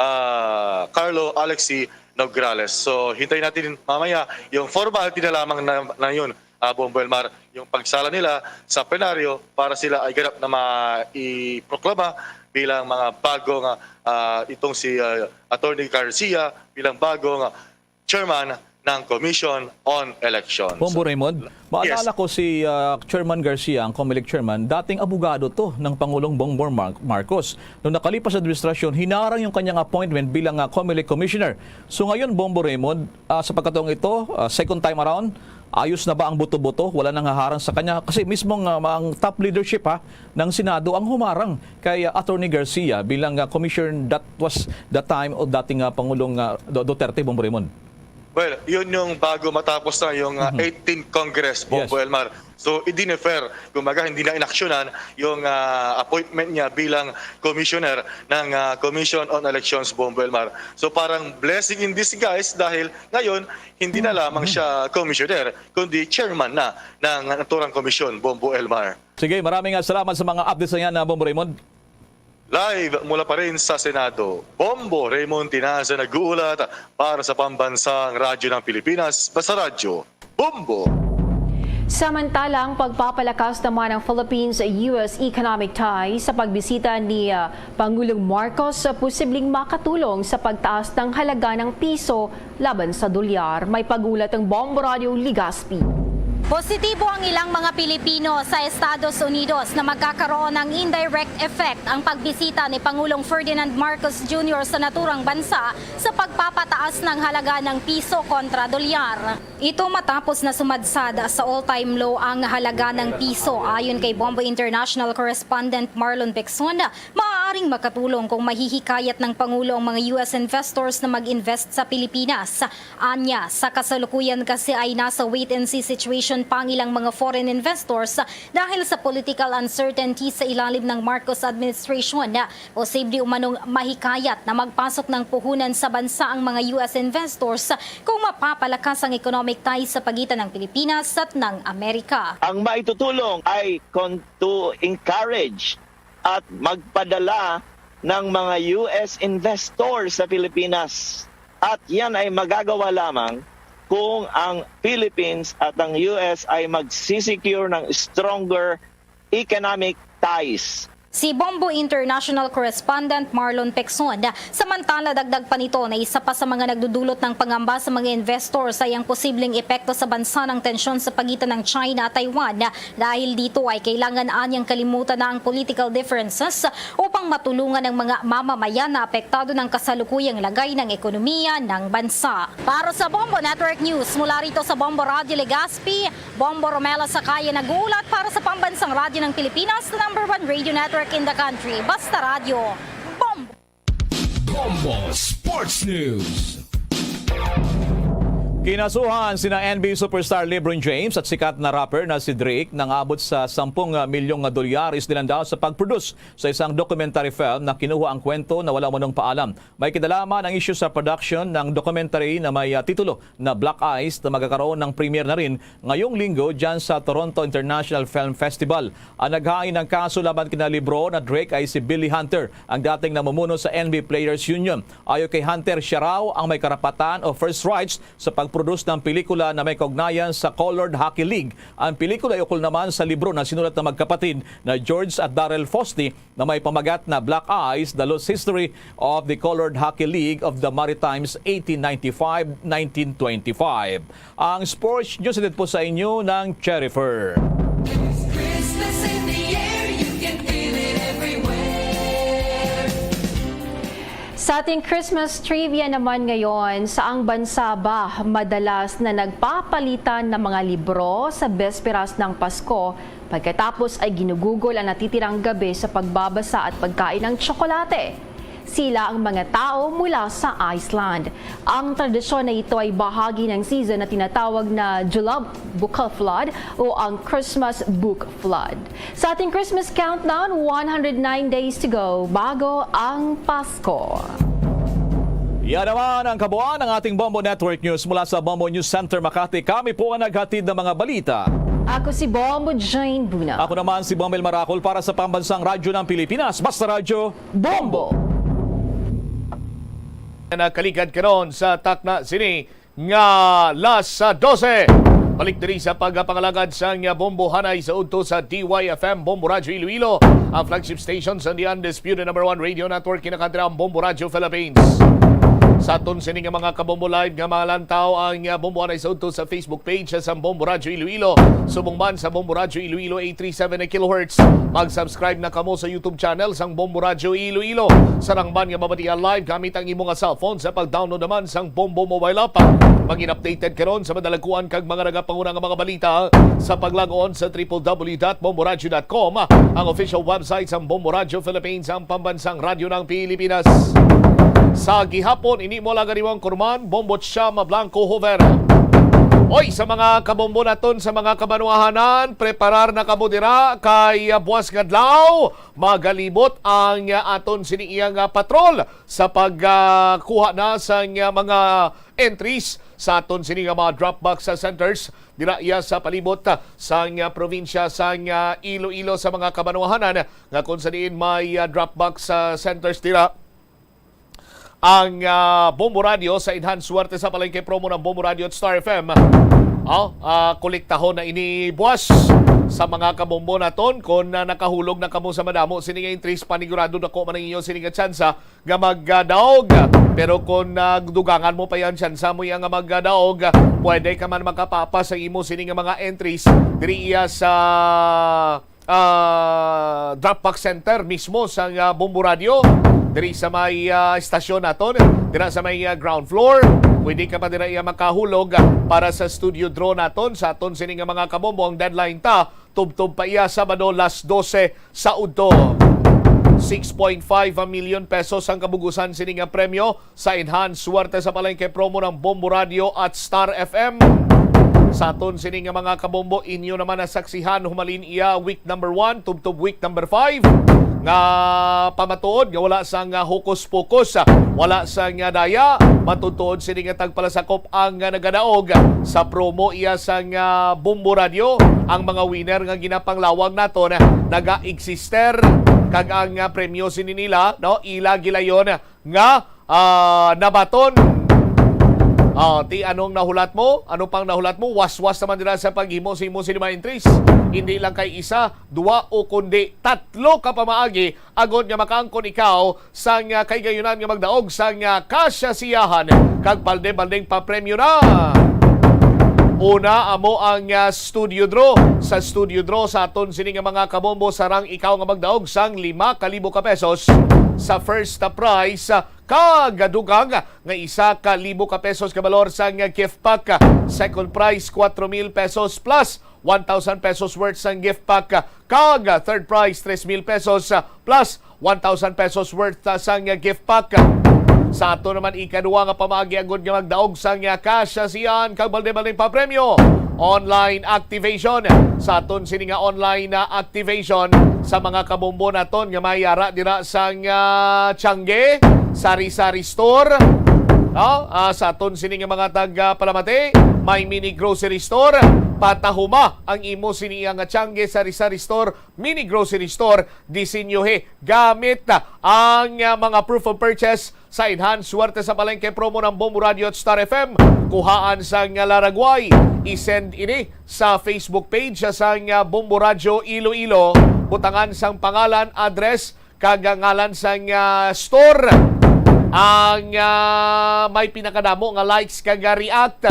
ah, Carlo Alexi Nograles. So hintayin natin mamaya yung formality na lamang na, na yun, ah, Bombo Elmar, yung pagsala nila sa plenaryo para sila ay ganap na maiproklama bilang mga bagong ah, itong si ah, Attorney Garcia bilang bagong ah, chairman ng Commission on Elections. Bombo Raymond, maalala Yes. ko si, ah, Chairman Garcia, ang Comelec Chairman, dating abogado to ng Pangulong Bongbong Mar-, Marcos. Nung nakalipas sa administrasyon, hinarang yung kanyang appointment bilang, ah, Comelec Commissioner. So ngayon, Bombo Raymond, ah, sa pagkataong ito, ah, second time around, ayos na ba ang buto-buto? Wala nang haharang sa kanya? Kasi mismo nga ang top leadership, ha, ng Senado ang humarang kay, ah, Attorney Garcia bilang, ah, commissioner that was the time of dating, ah, Pangulong, ah, Du-, Duterte, Bombo Raymond. Well, yun yung bago matapos na yung, ah, Mhm. eighteenth Congress, Bombo Yes. Elmar. So, hindi na fair. Kumbaga, hindi na inaksyonan yung, ah, appointment niya bilang commissioner ng, ah, Commission on Elections, Bombo Elmar. So, parang blessing in disguise dahil ngayon, hindi na lamang Mhm. siya commissioner, kundi chairman na ng naturang komisyon, Bombo Elmar. Sige, maraming, ah, salamat sa mga updates na yan, ah, Bombo Raymond. Live mula pa rin sa Senado, Bombo Raymond Tinaza nag-uulat para sa Pambansang Radyo ng Pilipinas, Basta Radyo, Bombo! Samantala, ang pagpapalakas naman ng Philippines-U S economic ties sa pagbisita ni, ah, Pangulong Marcos sa posibleng makatulong sa pagtaas ng halaga ng piso laban sa dolyar. May pag-ulat ang Bombo Radio Legazpi. Positibo ang ilang mga Pilipino sa Estados Unidos na magkakaroon ng indirect effect ang pagbisita ni Pangulong Ferdinand Marcos Junior sa naturang bansa sa pagpapataas ng halaga ng piso kontra dolyar. Ito matapos na sumadsad sa all-time low ang halaga ng piso. Ayon kay Bombo International correspondent Marlon Pexon, maaaring makatulong kung mahihikayat ng Pangulo ang mga U S investors na mag-invest sa Pilipinas. Anya, sa kasalukuyan kasi ay nasa wait-and-see situation pa ang ilang mga foreign investors dahil sa political uncertainty sa ilalim ng Marcos administration. Posible umanong mahikayat na magpasok ng puhunan sa bansa ang mga U S investors kung mapapalakas ang economic ties sa pagitan ng Pilipinas at ng Amerika. Ang maitutulong ay kon-, to encourage at magpadala ng mga U S investors sa Pilipinas. At yan ay magagawa lamang kung ang Philippines at ang U S ay magsisecure ng stronger economic ties. Si Bombo International correspondent Marlon Pexon. Samantala, dagdag pa nito na isa pa sa mga nagdudulot ng pangamba sa mga investors ay ang posibleng epekto sa bansa ng tensyon sa pagitan ng China at Taiwan. Dahil dito ay kailangan anyang kalimutan na ang political differences upang matulungan ang mga mamamayan na apektado ng kasalukuyang lagay ng ekonomiya ng bansa. Para sa Bombo Network News, mula rito sa Bombo Radyo Legazpi, Bombo Romela Sakaya nag-uulat para sa Pambansang Radyo ng Pilipinas, the number one radio network in the country. Basta Radyo, Bombo! Bombo Sports News. Kinasuhan sina N B A superstar LeBron James at sikat na rapper na si Drake nang abot sa sampung milyong nga dolyares nilanda sa pag-produce sa isang documentary film na kinuha ang kwento na wala umanong paalam. May kinalaman ang isyu sa production ng documentary na may, ah, titulo na Black Eyes na magkakaroon ng premiere na rin ngayong linggo dyan sa Toronto International Film Festival. Ang naghain ng kaso laban kina LeBron at Drake ay si Billy Hunter, ang dating namumuno sa N B A Players Union. Ayo kay Hunter, siya raw ang may karapatan o first rights sa pag-produce ng pelikula na may kaugnayan sa Colored Hockey League. Ang pelikula ay ukol naman sa libro na sinulat ng magkapatid na George at Darrell Fosty na may pamagat na Black Eyes, The Lost History of the Colored Hockey League of the Maritimes, eighteen ninety-five, nineteen twenty-five. Ang sports news hatid po sa inyo ng Cherry Fur. Christmas in the air, you can feel it everywhere. Sa ating Christmas trivia naman ngayon, saang bansa ba madalas na nagpapalitan ng mga libro sa besperas ng Pasko? Pagkatapos ay ginugugol ang natitirang gabi sa pagbabasa at pagkain ng tsokolate. Sila ang mga tao mula sa Iceland. Ang tradisyon na ito ay bahagi ng season na tinatawag na Julabokaflood o ang Christmas Book Flood. Sa ating Christmas countdown, one hundred nine days to go bago ang Pasko. Yan naman ang kabuuan ng ating Bombo Network News mula sa Bombo News Center Makati. Kami po ang naghatid ng mga balita. Ako si Bombo Jane Buna. Ako naman si Bomel Maracol para sa Pambansang Radyo ng Pilipinas, Basta Radyo, Bombo! Nakaligad karon sa takna sini nga alas dose. Balik diri sa pagpangalagad sang Bombo Hanay sa udto sa D Y F M, Bombo Radyo Iloilo, ang flagship station sa The Undisputed Number One Radio Network, kinakantira ang Bombo Radyo Philippines. Sa aton sini nga mga kabombo live nga malantaw ang, ah, Bombo Anay sa udto sa Facebook page sa Bombo Radyo Iloilo. Subong man sa Bombo Radyo Iloilo eight three seven kilohertz. Mag-subscribe na kamo sa YouTube channel sang Bombo Radyo Iloilo. Sarang man nga mabatian live gamit ang imo nga cellphone sa pag-download naman sang Bombo mobile app. Maging updated karon sa madalaguan kag mga nagapanguna nga mga balita sa pag-log on sa triple W dot bomboradyo dot com, ang official website sang Bombo Radyo Philippines, ang pambansang radyo ng Pilipinas. Sa gihapon, ini mo lang ganiwang kurman, Bombo Chama Blanco Hover. Oy, sa mga kabombo naton sa mga kabanwahanan, preparar na kamo dira kay, ah, buwas nga adlaw, magalibot ang, ah, aton sini iyang, ah, patrol sa pagkuha na sa, ah, mga entries sa aton sini nga mga drop box, ah, centers dira iya sa palibot, ah, sang, ah, probinsya sang, ah, Iloilo, sa mga kabanwahanan nga kung sa diin may, ah, drop box, ah, centers dira. Ang, ah, Bombo Radio sa Enhance Suwerte sa Palengke promo ng Bombo Radio at Star F M. Oh, ah, kolektahon na ini buwas sa mga kabombo naton. Kung, ah, nakahulog na kamo sa madamo sini nga entries, panigurado dako man ang inyo sini nga tsansa nga magdaog. Pero kung, ah, dugangan mo pa yan, tsansa mo yan nga magdaog, pwede ka man makapapas sa imo sini nga mga entries diri iya sa, ah, drop box center mismo sa, ah, Bombo Radio, diri sa may, ah, estasyon naton, dira sa may, ah, ground floor. Pwede ka pa dira iya makahulog, ah, para sa studio draw naton sa aton sini nga mga kabombo. Ang deadline ta, tubtob pa iya Sabado, las dose sa udto. Six point five million pesos ang kabugusan sini nga premyo sa Enhance Suwerte sa Palengke promo ng Bombo Radio at Star F M. Sa aton sini nga mga kabombo, inyo naman nasaksihan humalin iya week number one tubtob week number five nga pamatuod nga wala sang, ah, hokus-pokus, ah, wala sang, ah, daya. Matutuod sini nga tagpalasakop ang, ah, nagadaog sa promo iya sang, ah, Bombo Radio. Ang mga winner nga ginapanglawag naton, ah, naga-exister, kag ang, ah, premyo sini nila, no, ila gilayon nga, ah, nabaton. Ah, ti, anong nahulat mo? Ano pang nahulat mo? Waswas naman dira sa paghimo sa imo sini mga entries. Hindi lang kay isa, dua, o kundi tatlo ka pamaagi agod nga makaangkon ikaw sang, ah, kahigayonan nga magdaog sang, ah, kasiyasiyahan kag balde-baldeng papremyo na. Una, amo ang, ah, studio draw. Sa studio draw sa aton sini nga mga kabombo, sarang ikaw nga magdaog sang lima ka libo ka pesos sa first prize, ah, kag dugang nga isa ka libo ka pesos ka balor sang gift pack. Second prize, kwatro mil pesos plus one thousand pesos worth sang gift pack, kag third prize, tres mil pesos plus one thousand pesos worth sang gift pack. Sa ato naman ikaduha nga pamaagi agod nga magdaog sang kasiyasiyahan kag balde-baldeng papremyo, online activation. Sa aton sini nga online na activation sa mga kabombo naton nga may ara dira sang, ah, Tiangge, Sari-Sari Store, no? Ah, sa aton sini nga mga taga Palamati, may mini grocery store, patahuma ang imo sini nga Tiangge, Sari-Sari Store, mini grocery store, disenyohi gamit, ah, ang, ah, mga proof of purchase sa Enhance Suwerte sa Palengke promo ng Bombo Radio at Star F M. Kuhaan sang Laragway. I-send ini sa Facebook page sang Bombo Radio Iloilo. Butangan sang pangalan, address, kag ngalan sang, ah, store. Ang, ah, may pinakadamo nga likes kag, ah, react,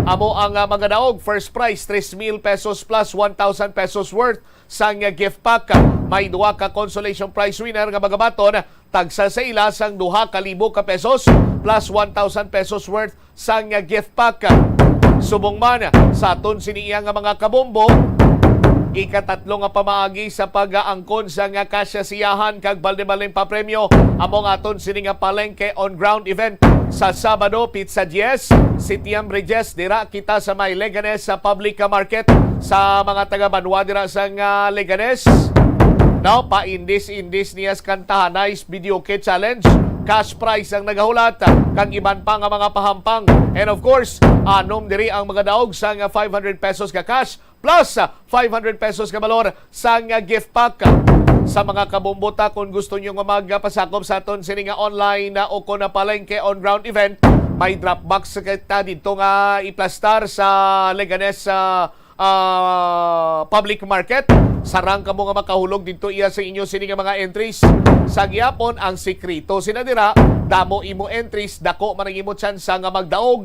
amo ang, ah, magadaog. First prize, tres mil pesos plus one thousand pesos worth sang gift pack. May duha ka consolation prize winner nga magabaton, tagsa sa ila sang duha ka libo ka pesos plus one thousand pesos worth sang gift pack. Subong man sa aton sini iya nga mga kabombo, ikatatlo nga pamaagi sa pag-aangkon sa nga kasiyasiyahan kag balde-baldeng papremyo amo ang aton sini nga Palengke on Ground event sa Sabado, Pizza Diez, Sitiam Reyes, dira kita sa may Leganes sa Public Market sa mga taga-banwa dira sa nga Leganes. Now, paindis-indis niya sa kantahan, nice videoke challenge, cash prize ang nagahulat, kag iban pa nga mga pahampang. And of course, anom diri ang magadaog sa nga five hundred pesos ka cash plus, ah, five hundred pesos ka balor sa nga gift pack. Sa mga kabombo ta, kung gusto nyo nga magpasakop sa aton sini nga online na o kon na palengke on ground event, may drop box kita dito nga iplastar sa Leganes, ah, ah, public market. Sarang kamo nga makahulog dito iya sa inyo sini nga mga entries. Sa gihapon, ang sikreto sina dira, Damo imo entries, dako man ang imo tsansa nga magdaog.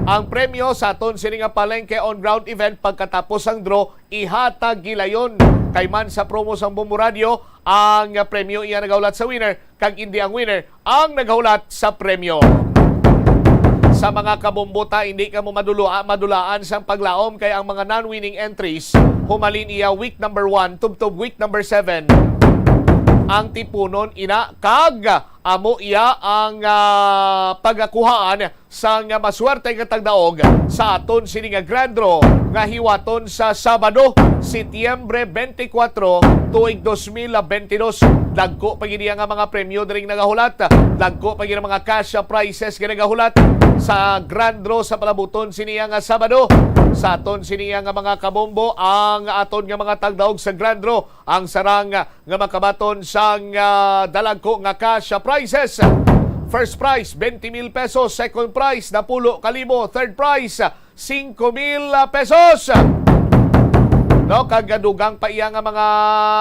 Ang premyo sa aton sini nga Palengke on Ground event, pagkatapos ang draw, ihatag gilayon. Kay man sa promo sang Bombo Radio, ang premyo iya nagahulat sa winner, kag indi ang winner ang nagahulat sa premyo. Sa mga kabombo ta, hindi kamo madulua-, madulaan sang paglaom, kay ang mga non-winning entries humalin iya week number one tubtob week number seven ang tipunon ina, kag amo iya ang, ah, pagakuhaan sang maswerte nga tagdaog sa aton sini nga grand draw nga hiwaton sa Sabado, Setyembre twenty-four, tuig dos mil bentidós. Dagko pa gid iya nga mga premyo diri nagahulat. Dagko pa gid ang mga cash prizes nga nagahulat sa grand draw sa palabuton sini nga Sabado. Sa aton sini nga mga kabombo, ang aton nga mga tagdaog sa grand draw, ang sarang nga makabaton sang, ah, dalagko nga cash prizes. First prize, twenty mil pesos. Second prize, napulo ka libo. Third prize, singko mil pesos. No, kag dugang pa iya nga mga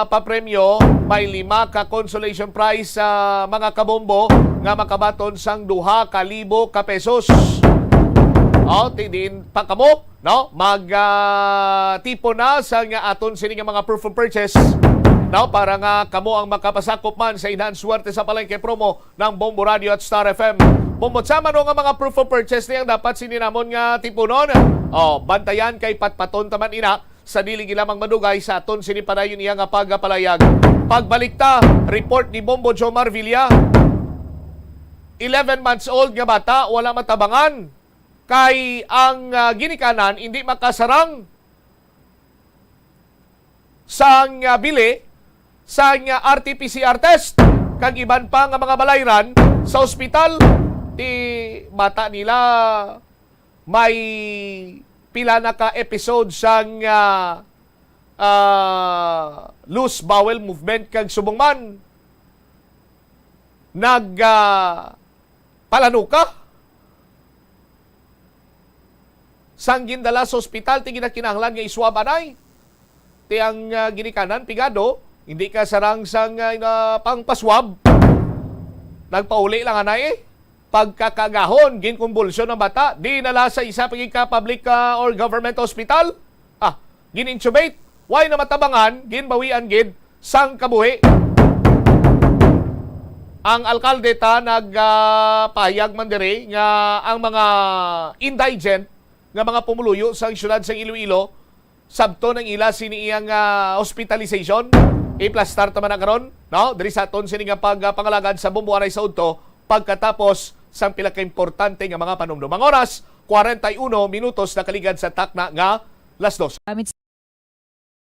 papremyo, may lima ka consolation prize sa mga kabombo nga makabaton sang duha ka libo ka pesos. O, ti diin pa kamo, no? Mag, ah, tipon na sa nga aton sini nga mga proof of purchase, no? Para nga kamo ang makapasakop man sa Inhan Swerte sa Palengke promo ng Bombo Radio at Star F M. Bumot sa mano nga mga proof of purchase ni ang dapat sini namon nga tipunon. O, bantayan kay patpaton taman ina sa dili gid lamang madugay sa aton sini padayon iya nga pagapalayag. Pagbalik ta, report ni Bombo Jomar Villa. Eleven months old nga bata, wala matabangan. Kay ang, ah, ginikanan hindi makasarang sang, ah, bili sang, ah, R T P C R test kag iban pa nga mga balayran sa ospital. Ti bata nila may pila na ka episode sang, ah, ah, loose bowel movement kag subong man nag, ah, palanuka. Sang gindala sa ospital, ti ginakinahanglan nga iswab anay. Ti ang, ah, ginikanan, pigado, hindi ka sarang sang, ah, ina-, pangpaswab. Nagpauli lang anay eh. Pagkakagahon, ginkumbulsyon ang bata, dinala sa isa pa gid ka public, ah, or government hospital. Ah, gin-intubate, way na matabangan, ginbawian gid sang kabuhi. Ang alkalde ta nag, ah, pahayag man diri nga ang mga indigent nga mga pumuluyo sang siyudad sang Iloilo, sabton ang ila sini iyang, ah, hospitalization. Iplastar ta man na karon, no? Diri sa aton sini nga pag, ah, pangalagad sa Bombo Anay sa Udto, pagkatapos sang pila ka importante nga mga panumdom. Ang oras, kwarenta y uno minutos nakaligad sa takna nga las dos. Gamit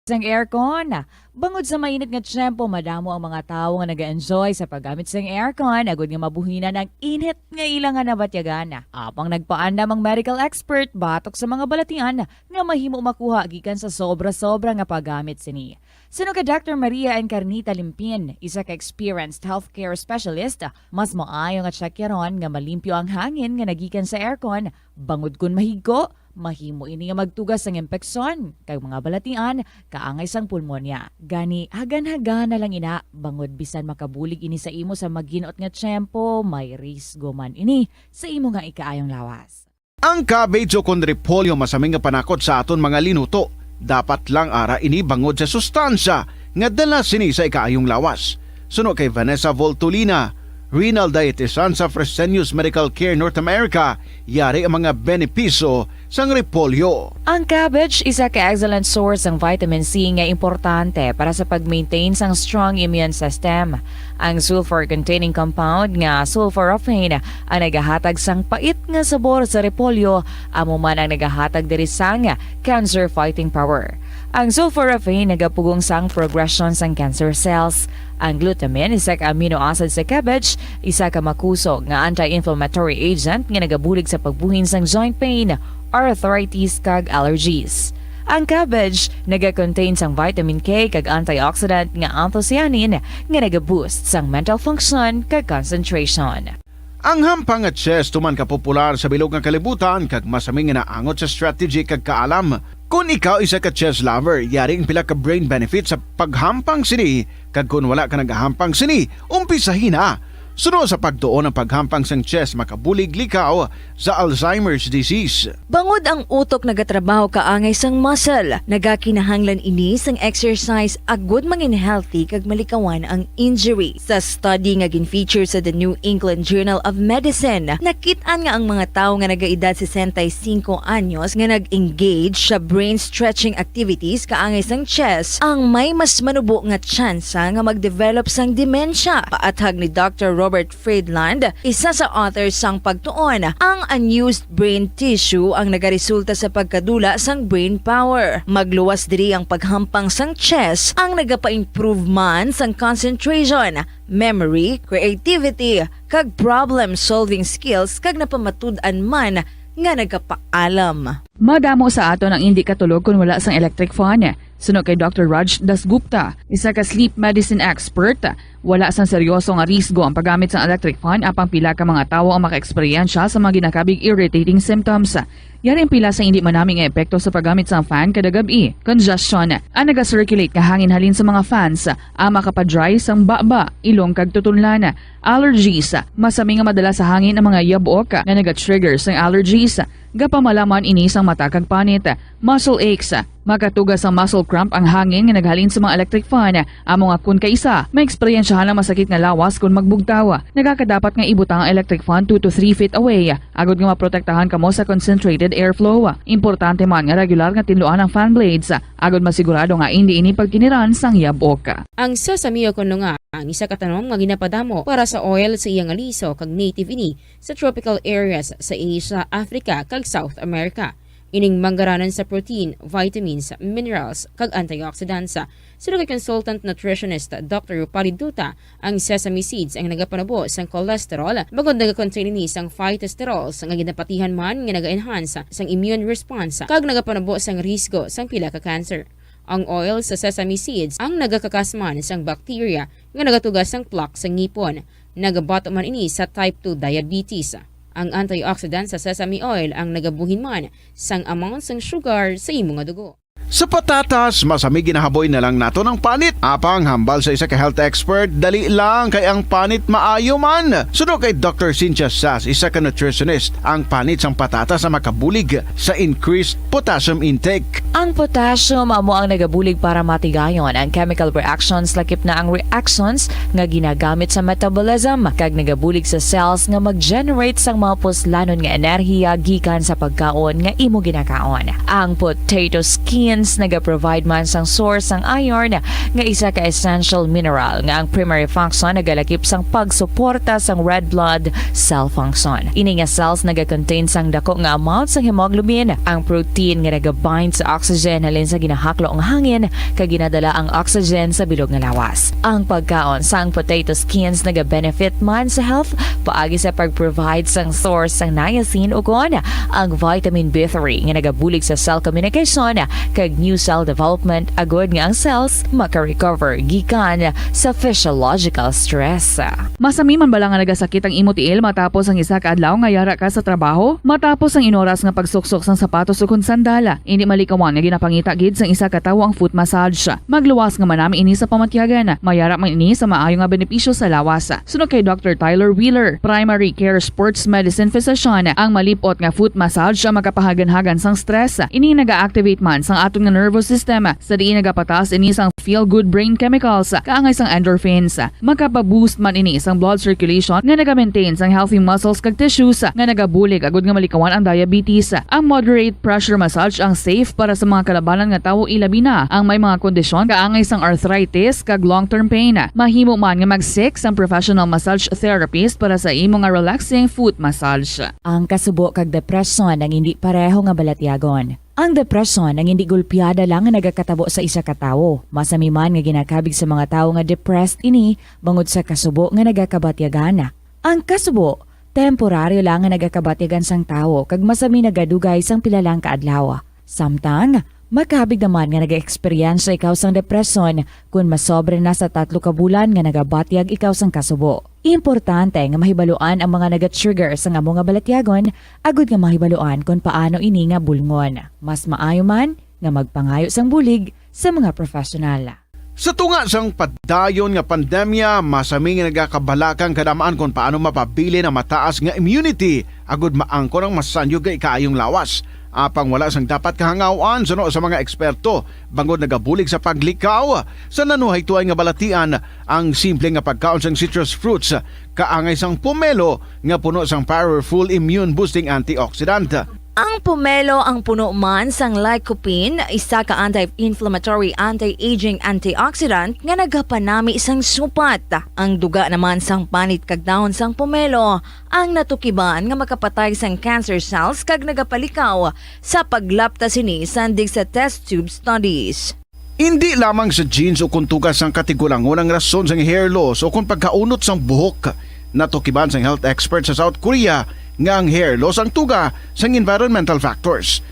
sang aircon. Bangod sa mainit nga tiyempo, madamo ang mga tawo nga nag-enjoy sa paggamit sang aircon, agud nga mabuhinan ang init nga ila nga nabatyagan. Apang nagpaandam ang medical expert batok sa mga balatian nga mahimo makuha gikan sa sobra-sobra nga paggamit sini. Suno kay Doctor Maria Encarnita Limpin, isa ka experienced healthcare specialist, mas maayo nga tsekyaron nga malimpyo ang hangin nga nagikan sa aircon, bangod kon mahigko, mahimo ini nga magtuga sang impeksyon kag mga balatian kaangay sang pulmonya. Gani, hagan-hagan na lang ina, bangod bisan makabulig ini sa imo sa maginot nga tiyempo, may risgo man ini sa imo nga ikaayong lawas. Ang cabbage o kon repolyo masami nga panakot sa aton mga linuto. Dapat lang ara ini bangod sa sustansya nga dala sini sa ikaayong lawas. Suno kay Vanessa Voltolina, renal dietitian sa Fresenius Medical Care North America, yari ang mga benepisyo sang repolyo. Ang cabbage isa ka excellent source sang vitamin C nga importante para sa pag-maintain sang strong immune system. Ang sulfur-containing compound nga sulforaphane ang nagahatag sang pait nga sabor sa repolyo, amo man ang nagahatag diri sang cancer fighting power. Ang sulforaphane nagapugong sang progression sang cancer cells. Ang glutamine, isa ka amino acid sa cabbage, isa ka makusog nga anti-inflammatory agent nga nagabulig sa pagbuhin sang joint pain, arthritis, kag allergies. Ang cabbage naga-contain sang vitamin K kag antioxidant nga anthocyanin nga naga-boost sang mental function kag concentration. Ang hampang nga chess tuman ka popular sa bilog nga kalibutan kag masami nga naangot sa strategy kag kaalam. Kon ikaw isa ka chess lover, yari ang pila ka brain benefits sa paghampang sini, kag kon wala ka nagahampang sini, umpisahi na. Suno sa pagtuon, ang paghampang sang chest makabulig likaw sa Alzheimer's disease. Bangod ang utok nagatrabaho kaangay sang muscle, nagakinahanglan ini sang exercise agud mangin healthy kag malikawan ang injury. Sa study nga gin-feature sa The New England Journal of Medicine, nakit-an nga ang mga tawo nga nagaedad sesenta y cinco anyos nga nag-engage sa brain stretching activities kaangay sang chest ang may mas manubo nga tsansa nga mag-develop sang demensya. Paathag ni Doctor Robert Friedland, isa sa author sang pagtuon, ang unused brain tissue ang nagaresulta sa pagkadula sang brain power. Magluwas diri ang paghampang sang chest ang nagapa-improve man sang concentration, memory, creativity, kag problem-solving skills, kag napamatud-an man nga nagapaalam. Madamo sa aton ang indi katulog kon wala sang electric fan. Suno kay Doctor Raj Dasgupta, isa ka sleep medicine expert, wala sang seryoso nga risgo ang paggamit sang electric fan, apang pila ka mga tawo ang makaeksperyensya sa mga ginakabig irritating symptoms. Yari ang pila sa indi manami nga epekto sa paggamit sang fan kada gab-i: congestion, ang naga-circulate nga hangin halin sa mga fans, ang makapa-dry sang baba, ilong kag tutunlan, allergies, masami nga madala sa hangin ang mga yabok nga naga-trigger sang allergies, gapamalaman ini sang mata kag panit, muscle aches, makatuga sang muscle cramp ang hangin nga naghalin sa mga electric fan, amo nga kon kaisa, maeksperyensyahan ang masakit nga lawas kon magbugtaw. Nagakadapat nga ibutang ang electric fan two to three feet away, agud nga maprotektahan kamo sa concentrated airflow. Importante man nga regular nga tinluan ang fan blades, agud masigurado nga indi ini pagtiniran sang yabok. Ang sesame, o kon ano nga, ang isa ka tanom nga ginapadamo para sa oil sa iya nga liso, kag native ini sa tropical areas sa Asia, Africa, kag South America. Ining manggaranan sa protein, vitamins, minerals, kag antioxidants. Suno kay consultant nutritionist Doctor Rupali Duta, ang sesame seeds ang nagapanubo sang cholesterol, bangod nagakontain ini sang phytosterols nga ginapatihan man nga naga-enhance sang immune response kag nagapanubo sang risgo sang pila ka cancer. Ang oil sa sesame seeds ang nagakakas man sang bacteria nga nagatuga sang plaque sa ngipon. Nagabato man ini sa type two diabetes. Ang antioxidant sa sesame oil ang nagabuhin man sang amount sang sugar sa imo nga dugo. Sa patatas, masami ginahaboy na lang naton ang panit. Apang hambal sa isa ka health expert, dali lang kay ang panit maayo man. Suno kay Doctor Cynthia Sass, isa ka nutritionist, ang panit sang patatas ang makabulig sa increased potassium intake. Ang potassium amo ang nagabulig para matigayon ang chemical reactions, lakip na ang reactions nga ginagamit sa metabolism, kag nagabulig sa cells nga mag-generate sang mga puslanon nga enerhiya gikan sa pagkaon nga imo ginakaon. Ang potato skins nagaprovide man sang source sang iron, nga isa ka essential mineral nga ang primary function nagalakip sang pagsuporta sang red blood cell function. Ini nga cells nagakontain sang dako nga amount sang hemoglobin, ang protein nga nagabind sa oxygen halin sa ginahaklo nga hangin kag ginadala ang oxygen sa bilog nga lawas. Ang pagkaon sang potato skins nagabenefit man sa health paagi sa pag-provide sang source sang niacin, ukon ang vitamin B three nga nagabulig sa cell communication kag new cell development, agud nga ang cells maka-recover gikan sa physiological stress. Masami man bala nga nagasakit ang imo tiil matapos ang isa ka adlaw nga yara ka sa trabaho? Matapos ang inoras nga pagsuksok sang sapatos ukon sandal, indi malikawan nga ginapangita gid sang isa ka tawo ang foot massage. Magluwas nga manami ini sa pamatyagan. Mayara man ini sa maayo nga benepisyo sa lawas. Suno kay Doctor Tyler Wheeler, primary care sports medicine physician, ang malip-ot nga foot massage ang makapahaganhagan sang stress. Ini naga-activate man sang aton nga nervous system, sa diin nagapataas ini sang feel-good brain chemicals kaangay sang endorphins. Makapa-boost man ini sang blood circulation nga naga-maintain sang healthy muscles kag tissues nga nagabulig agud nga malikawan ang diabetes. Ang moderate pressure massage ang safe para sa mga kalabanan nga tawo, ilabi na ang may mga kondisyon kaangay sang arthritis kag long-term pain. Mahimo man nga mag-seek sang professional massage therapist para sa imo nga relaxing foot massage. Ang kasubo kag depresyon ang indi pareho nga balatyagon. Ang depresyon ang indi gulpiada lang nga nagakatabo sa isa ka tawo. Masami man nga ginakabig sa mga tawo nga depressed ini bangod sa kasubo nga nagakabatyagan. Ang kasubo, temporaryo lang nga nagakabatyagan sang tawo kag masami nagadugay sang pila lang ka adlaw. Samtang, makabig naman nga nag-eksperyensya ikaw sang depresyon kon masobra na sa tatlo ka bulan nga nagabatyag ikaw sang kasubo. Importante nga mahibaluan ang mga naga-trigger sang amo nga balatyagon agud nga mahibaluan kon paano ini nga bulngon. Mas maayo man nga magpangayo sang bulig sa mga professional. Sa tunga sang padayon nga pandemya, masami nga nagakabalaka ang kadam-an kon paano mapabilin ang mataas nga immunity agud maangkon ang masanyog nga ikaayong lawas. Apang wala sang dapat kahangaw-an suno sa mga eksperto, bangod nagabulig sa paglikaw sa nanuhay tuay nga balatian ang simple nga pagkaon sang citrus fruits, kaangay sang pomelo nga puno sang powerful immune-boosting antioxidant. Ang pomelo ang puno man sang lycopene, isa ka anti-inflammatory, anti-aging antioxidant nga nagapanami sang supat. Ang duga naman sang panit kag dahon sang pomelo ang natukiban nga makapatay sang cancer cells kag nagapalikaw sa paglapta sini sandig sa test tube studies. Indi lamang sa genes o kon tuga sang katigulangon ang rason sang hair loss o kon pagkaunot sang buhok. Natukiban sang health expert sa South Korea nga ang hair loss ang tuga sang environmental factors.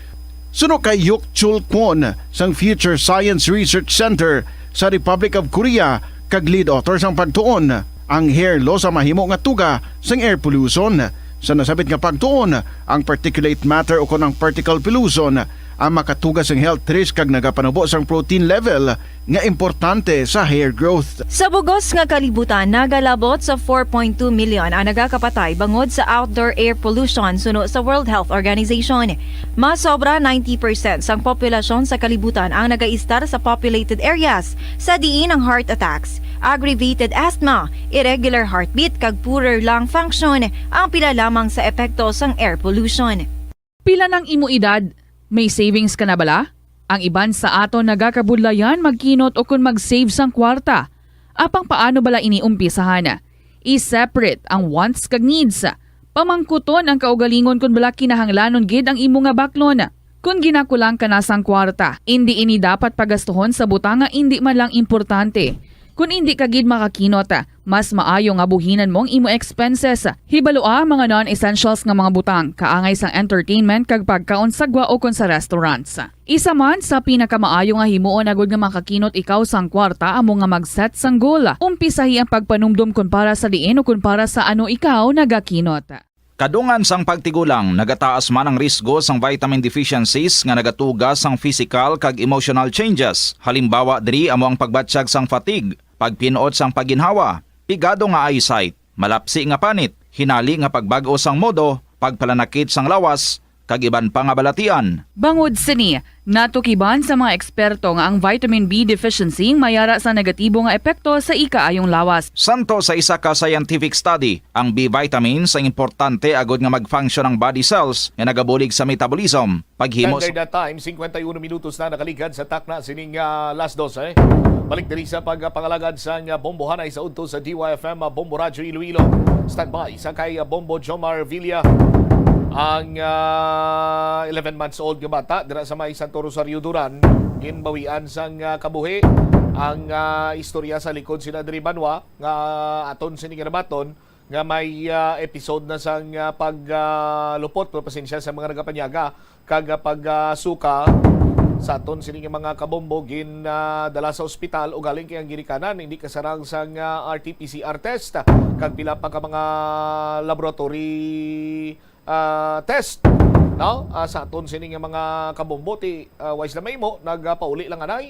Suno kay Hyuk Chul Kwon sang Future Science Research Center sa Republic of Korea kag lead author sang pagtuon, ang hair loss ang mahimo nga tuga sang air pollution. Sa nasabit nga pagtuon, ang particulate matter o kon ang particle pollution ang makatuga sang health risk kag nagapanubo sang protein level nga importante sa hair growth. Sa bugos nga kalibutan, nagalabot sa four point two million ang nagakapatay bangod sa outdoor air pollution suno sa World Health Organization. Mas sobra ninety percent sang populasyon sa kalibutan ang nagaistar sa populated areas, sa diin ang heart attacks, aggravated asthma, irregular heartbeat kag poorer lung function ang pila lamang sa epekto sang air pollution. Pila nang imo edad? May savings ka na bala? Ang iban sa aton nagakabudlayan magkinot ukon mag-save sang kwarta. Apang paano bala ini umpisahan? I-separate ang wants kag needs. Pamangkuton ang kaugalingon kon bala kinahanglanon gid ang imo nga baklon. Kon ginakulang ka na sang kwarta, indi ini dapat pagastuhon sa butang nga indi man lang importante. Kon indi ka gid makakinot, mas maayo nga buhinan mo ang imo expenses. Hibalua ang mga non-essentials nga mga butang, kaangay sang entertainment kag pagkaon sa gwa ukon sa restaurants. Isa man sa pinakamaayo nga himuon agud nga makakinot ikaw sang kwarta amo nga mag-set sang goal. Umpisahi ang pagpanumdom kon para sa diin ukon para sa ano ikaw nagakinot. Kadungan sang pagtigulang, nagataas man ang risgo sang vitamin deficiencies nga nagatuga sang physical kag emotional changes. Halimbawa diri amo ang pagbatyag sang fatigue, pagpin-ot sang pagginhawa, pigado nga eyesight, malapsi nga panit, hinali nga pagbag-o sang modo, pagpalanakit sang lawas, kag iban pa nga balatian. Bangod sini, natukiban sa mga eksperto nga ang vitamin B deficiency mayara sa negatibo nga epekto sa ikaayong lawas. Santo sa isa ka scientific study, ang B vitamins ang importante agud nga mag-function ang body cells nga nagabulig sa metabolism, paghimo sa Standard na time, singkwenta y uno minutos na nakaligad sa takna sining ah, las dose. Balik diri sa pagpangalagad sang ah, Bombo Hanay sa udto sa D Y F M ah, Bombo Radyo Iloilo. Standby sa kay ah, Bombo Jomar Villa. Ang ah, eleven months old nga bata dira sa may Santo Rosario, Duran, ginbawian sang ah, kabuhi. Ang ah, istorya sa likod sina diri banwa nga aton sini nga nabaton nga may ah, episode na sang ah, pag ah, lupot, pero pasensya sa mga nagapanyaga kag ah, pag ah, suka sa aton sini nga mga kabombo gin ah, dala sa ospital, ugaling kay ang ginikanan hindi kasarang sang ah, R T P C R test kag pila pa ka mga laboratory ah, test, no? Ah, sa aton sini nga mga kabombo ti ah, wais na mahimo nagapauli lang anay.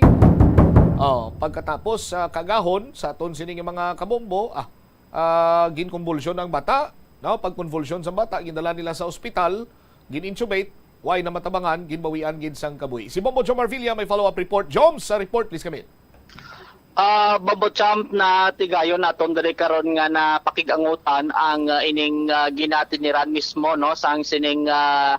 Oh, pagkatapos sa kagahon sa aton sini nga mga kabombo, ah, ah, ginkumbulsyon ang bata, no? Pagkumbulsyon sa bata, gindala nila sa ospital, gin-intubate, way na matabangan, ginbawian gid sang kabuhi. Si Bombo Jomar Villa may follow-up report. Jom, sa report, please come in. Ah, Bobo Champ, na tigayon naton diri karon nga napakig-angutan ang ah, ining ah, ginatiniran mismo, no, sang sining ah,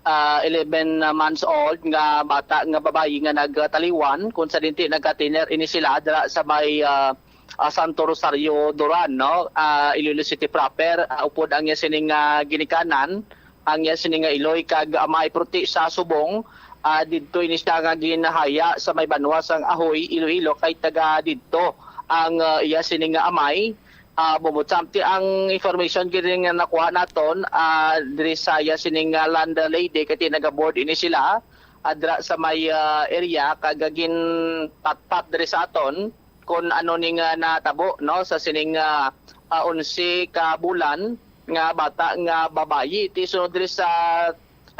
ah, eleven months old nga bata nga babayi nga nagtaliwan, kung sa dinti nagkatiner ini sila dira sa may ah, ah, Santo Rosario, Duran, no, ah, Iloilo City proper. Ah, upod ang iya sining ah, ginikanan, ang iya sini nga iloy kag amay, puti sa subong. Ah, didto ini siya nga ginahaya sa may banwa sang Ahoy, Iloilo, kay taga didto ang ah, iya sini nga amay. Ah, Bobo Champ, ti ang information gid nga nakuha naton ah, diri sa iya sini nga landlady, kay ti nagaboard ini sila ah, dira sa may ah, area kag ginpatpat diri sa aton kon ano ni nga natabo, no, sa sining ah, ah, onse ka bulan nga bata nga babayi. Ti sunod diri sa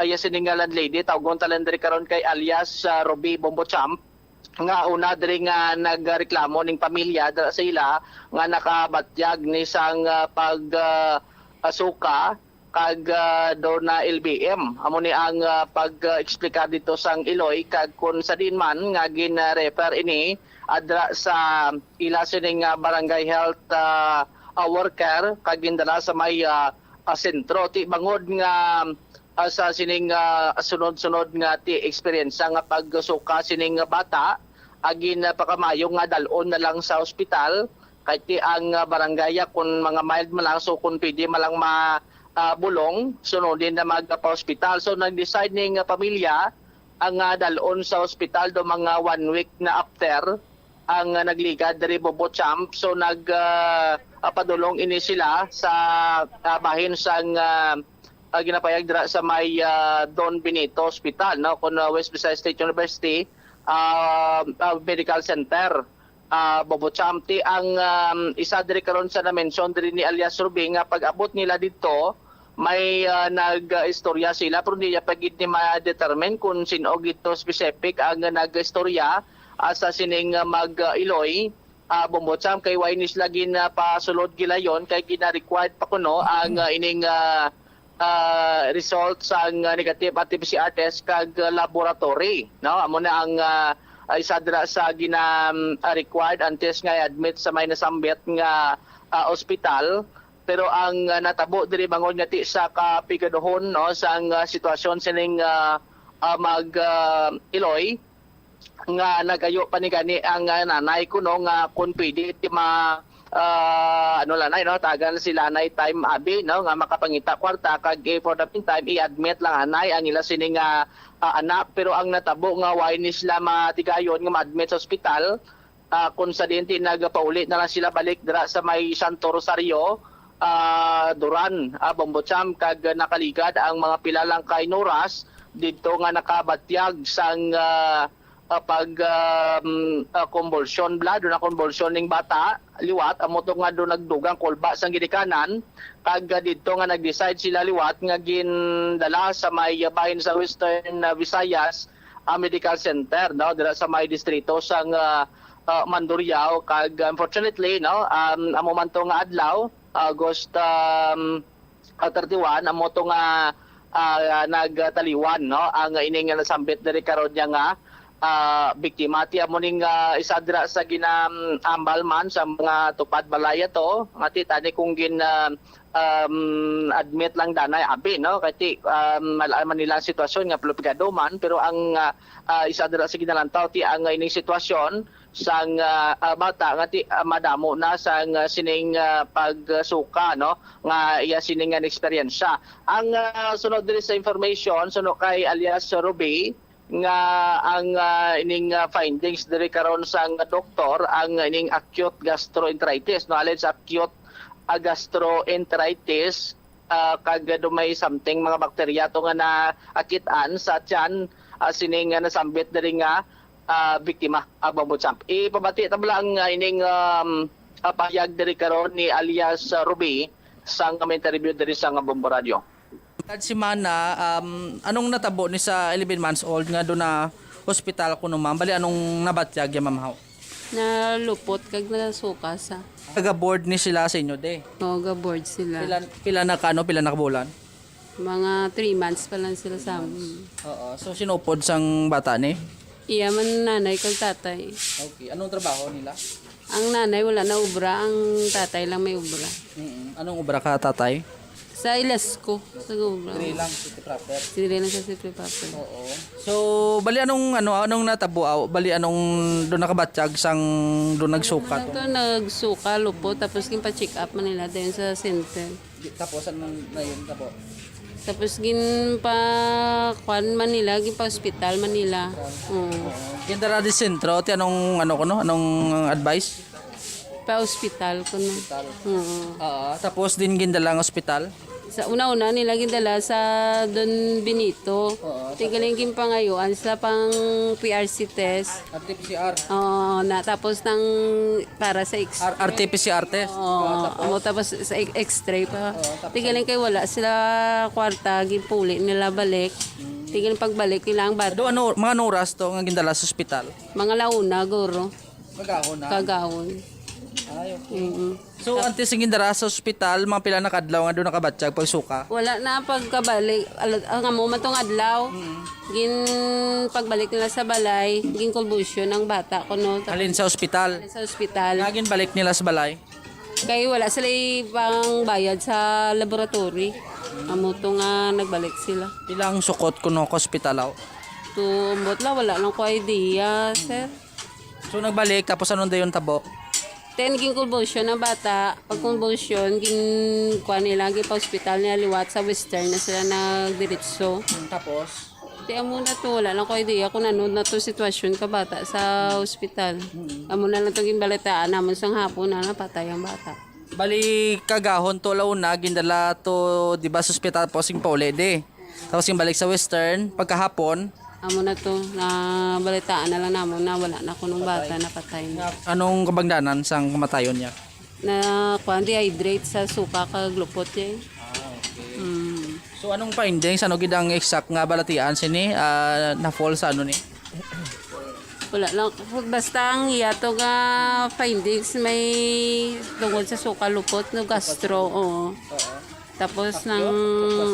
iya sini nga landlady, tawgon ta lang diri karon kay alias ah, Ruby Bombo Champ. nga una diri nga nagreklamo ning pamilya dira sa ila nga nakabatyag ni sang, ah, pag, ah, ah, suka kag, ah, do na L B M. Amo ni ang, ah, pag-explicar dito sang Iloy kag kung sa diin man nga gin-refer ini, ah, dira sa ila sining, ah, barangay health, ah, ah, worker kag gindala sa may, ah, ah, sentro. Ti bangod nga, ah, sa sining, ah, sunod-sunod nga ti eksperyensya nga pagsuka sining bata, agi na pakamayo nga dal-on na lang sa ospital. Kay ti ang, ah, barangay, ah, kun mga mild man lang, so kun pwede man lang ma-, ah, bulong, sunodin na magpa-ospital. So nag-decide ning, ah, pamilya ang, ah, dal-on sa ospital do mga one week na after ang, ah, nagligad diri Bobo Champ. So nag, ah, ah, padulong ini sila sa, ah, bahin sang, ah, ah, ginapayag dira sa may, ah, Don Benito Hospital, no, kun, ah, West Visayas State University, ah, ah, Medical Center, ah, Bobo Champ. Ti ang, um, isa diri karon sa na-mention diri ni alias Ruby nga pag-abot nila didto, may, ah, nag-istorya sila, pero di pa gid ni ma-determine kung sin-o gid to specific ang nag-istorya, ah, sa sining, ah, mag-iloy, ah, Bombo Champ, kay wala ni sila gin, ah, pasulod gilayon kay gina-required pa kuno ang, ah, ining, ah, ah, result sang, ah, negative at P C R test kag, ah, laboratory, no? Amo na ang, ah, ah, isa dira sa gina, um, ah, required antes nga i-admit sa may nasambit nga, ah, ospital. Pero ang, ah, natabo diri bangod nga ti sa kapigaduhon, no, sang, ah, sitwasyon sining, ah, ah, mag, ah, iloy, nga nagayo pa ni gani ang, ah, nanay kuno nga kung pwede ti ma-, ah, ano, lanay, no, tagan si lanay time abi, no, nga makapangita kwarta kag, eh, for the meantime i-admit lang anay ang ila sini nga, ah, anak. Pero ang natabo nga wala ni sila matigayon nga ma-admit sa ospital, ah, kung sa diin ti nagapauli na lang sila balik dira sa may Santo Rosario, ah, Duran, ah, Bombo Champ, kag nakaligad ang mga pila lang ka oras didto nga nakabatyag sang, ah, ah, pag, um, ah, convulsion, bala, do na convulsion ning bata liwat, amo to nga do nagdugang kulba sang ginikanan, kag, ah, didto nga nag-decide sila liwat nga gindala sa may, ah, bahin sa Western, ah, Visayas, ah, Medical Center, no, dira sa may distrito sang, ah, ah, Mandurriao, kag unfortunately, no, um, amo man to nga adlaw, August, um, ah, thirty-one, amo to nga, ah, nagtaliwan, no, ang ining nasambit diri karon niya nga, ah, biktima. Ti amo ning, ah, isa dira sa ginaambal man sa mga tupad balay ato, nga ti tani kung gin, ah, um, admit lang danay abi, no, kay ti, um, malaan man nila ang sitwasyon nga pigado man, pero ang, ah, ah, isa dira sa ginalantaw ti ang ining sitwasyon sang, ah, ah, bata nga ti, ah, madamo na sang, ah, sining, ah, pagsuka, no, nga iya sining nga eksperyensya. Ang, ah, sunod diri sa information, suno kay alias Ruby, nga ang, ah, ining, ah, findings diri karon sang doktor, ang ining acute gastroenteritis, no, alleged acute, ah, gastroenteritis, ah, kag do may something, mga bakterya to nga naakit-an sa tiyan, ah, sini nga nasambit diri nga, ah, biktima, ah, Bombo Champ. Ipabati ta bala ang, ah, ining, um, ah, pahayag diri karon ni alias, ah, Ruby sa nga interview diri sa nga Bombo Radio. Kad semana, um, anong natabo ni sa eleven months old nga do na hospital kuno, ma'am? Bali, anong nabatyag ya, ma'am, haw? Nalupot kag nasuka sa. Taga-board ni sila sa inyo, de? Oo, ga-board sila. Pila, pila na ka, ano, pila na ka bulan? Mga three months pa lang sila sa amin. Oo. So, sinupod sang bata ni? Iya man nanay kag tatay. Okay. Anong trabaho nila? Ang nanay wala na obra, ang tatay lang may obra. Mm-mm. Anong obra ka, tatay? Sa Ilasco, sa obra. Diri lang, city proper. Diri lang sa city proper. Oo. So, bali anong, ano, anong natabo, ah? Bali anong do nakabatyag sang do nagsuka? Ano to, nagsuka, lupot, tapos ginpa-check up man nila dayon sa center. Di-, tapos anong na yun, tapo? Tapos ginpa-, kuan man nila, ginpa-hospital man nila. Oo. Gindala di sentro, ti anong, ano kuno, anong advice? Pa-hospital kuno. Hospital. Oo. Oo, tapos din gindala ang ospital? Sa una-una nila gindala sa Don Benito. Oo, ti galing ginpangayuan sa pang P R C test. R T P C R. Oo, na tapos nang para sa X-ray. R-, R T P C R test. Oo, ah, tapos? Amo tapos sa X-ray pa. Oo, tapos? Ti galing kay wala sila kwarta, ginpuli nila balik. Mm. Sige, pagbalik nila ang bata. Ano, ano, mga anong oras to nga gindala sa ospital? Mga la una, guro. Kagahon na? Kagahon. Ay, okay. Mm-mm. So, antes nga gindala sa ospital, mga pila na ka adlaw nga doon nakabatyag pagsuka? Wala na pagkabalik. Al-, ang amo man tong adlaw. Mm. Gin pagbalik nila sa balay, gin convulsion ang bata kuno. Halin sa ospital? Sa ospital. Nga ginbalik nila sa balay? Kay wala sila pang bayad sa laboratory. Amo to nga nagbalik sila. Pila ang sukot kuno ka ospital, aw? To, ambot la, wala lang ko idea, sir. So, nagbalik, tapos anong dayon tabo? Then, gin convulsion ang bata. Pag convulsion, gin, kuha nila, gin pa-hospital nila liwat sa Western na sila nagdiretso. Hmm, tapos? Di, amo na to, wala lang ko idea kung ano na to sitwasyon ka bata sa ospital. Mm. Amo na lang to ginbalitaan namon sang hapon na napatay ang bata. Bali, kagahon to la una, gindala to, di ba, sa ospital, tapos yung pauli, di? Tapos yung balik sa Western, pagkahapon. Amo na to, nabalitaan na lang namon na wala na kunong bata, napatay na. Anong kabangdanan sang kamatayon niya? Na, kuwan, dehydrate sa suka kag lupot, eh. Ah, okay. Mm. So, anong findings? Ano gid ang exact nga balatian sini? Ah, na-fall sa ano ni? Wala lang. Basta ang iya to nga findings may tungod sa suka, lupot, no, gastro, oo. Oo. Tapos Acute? Nang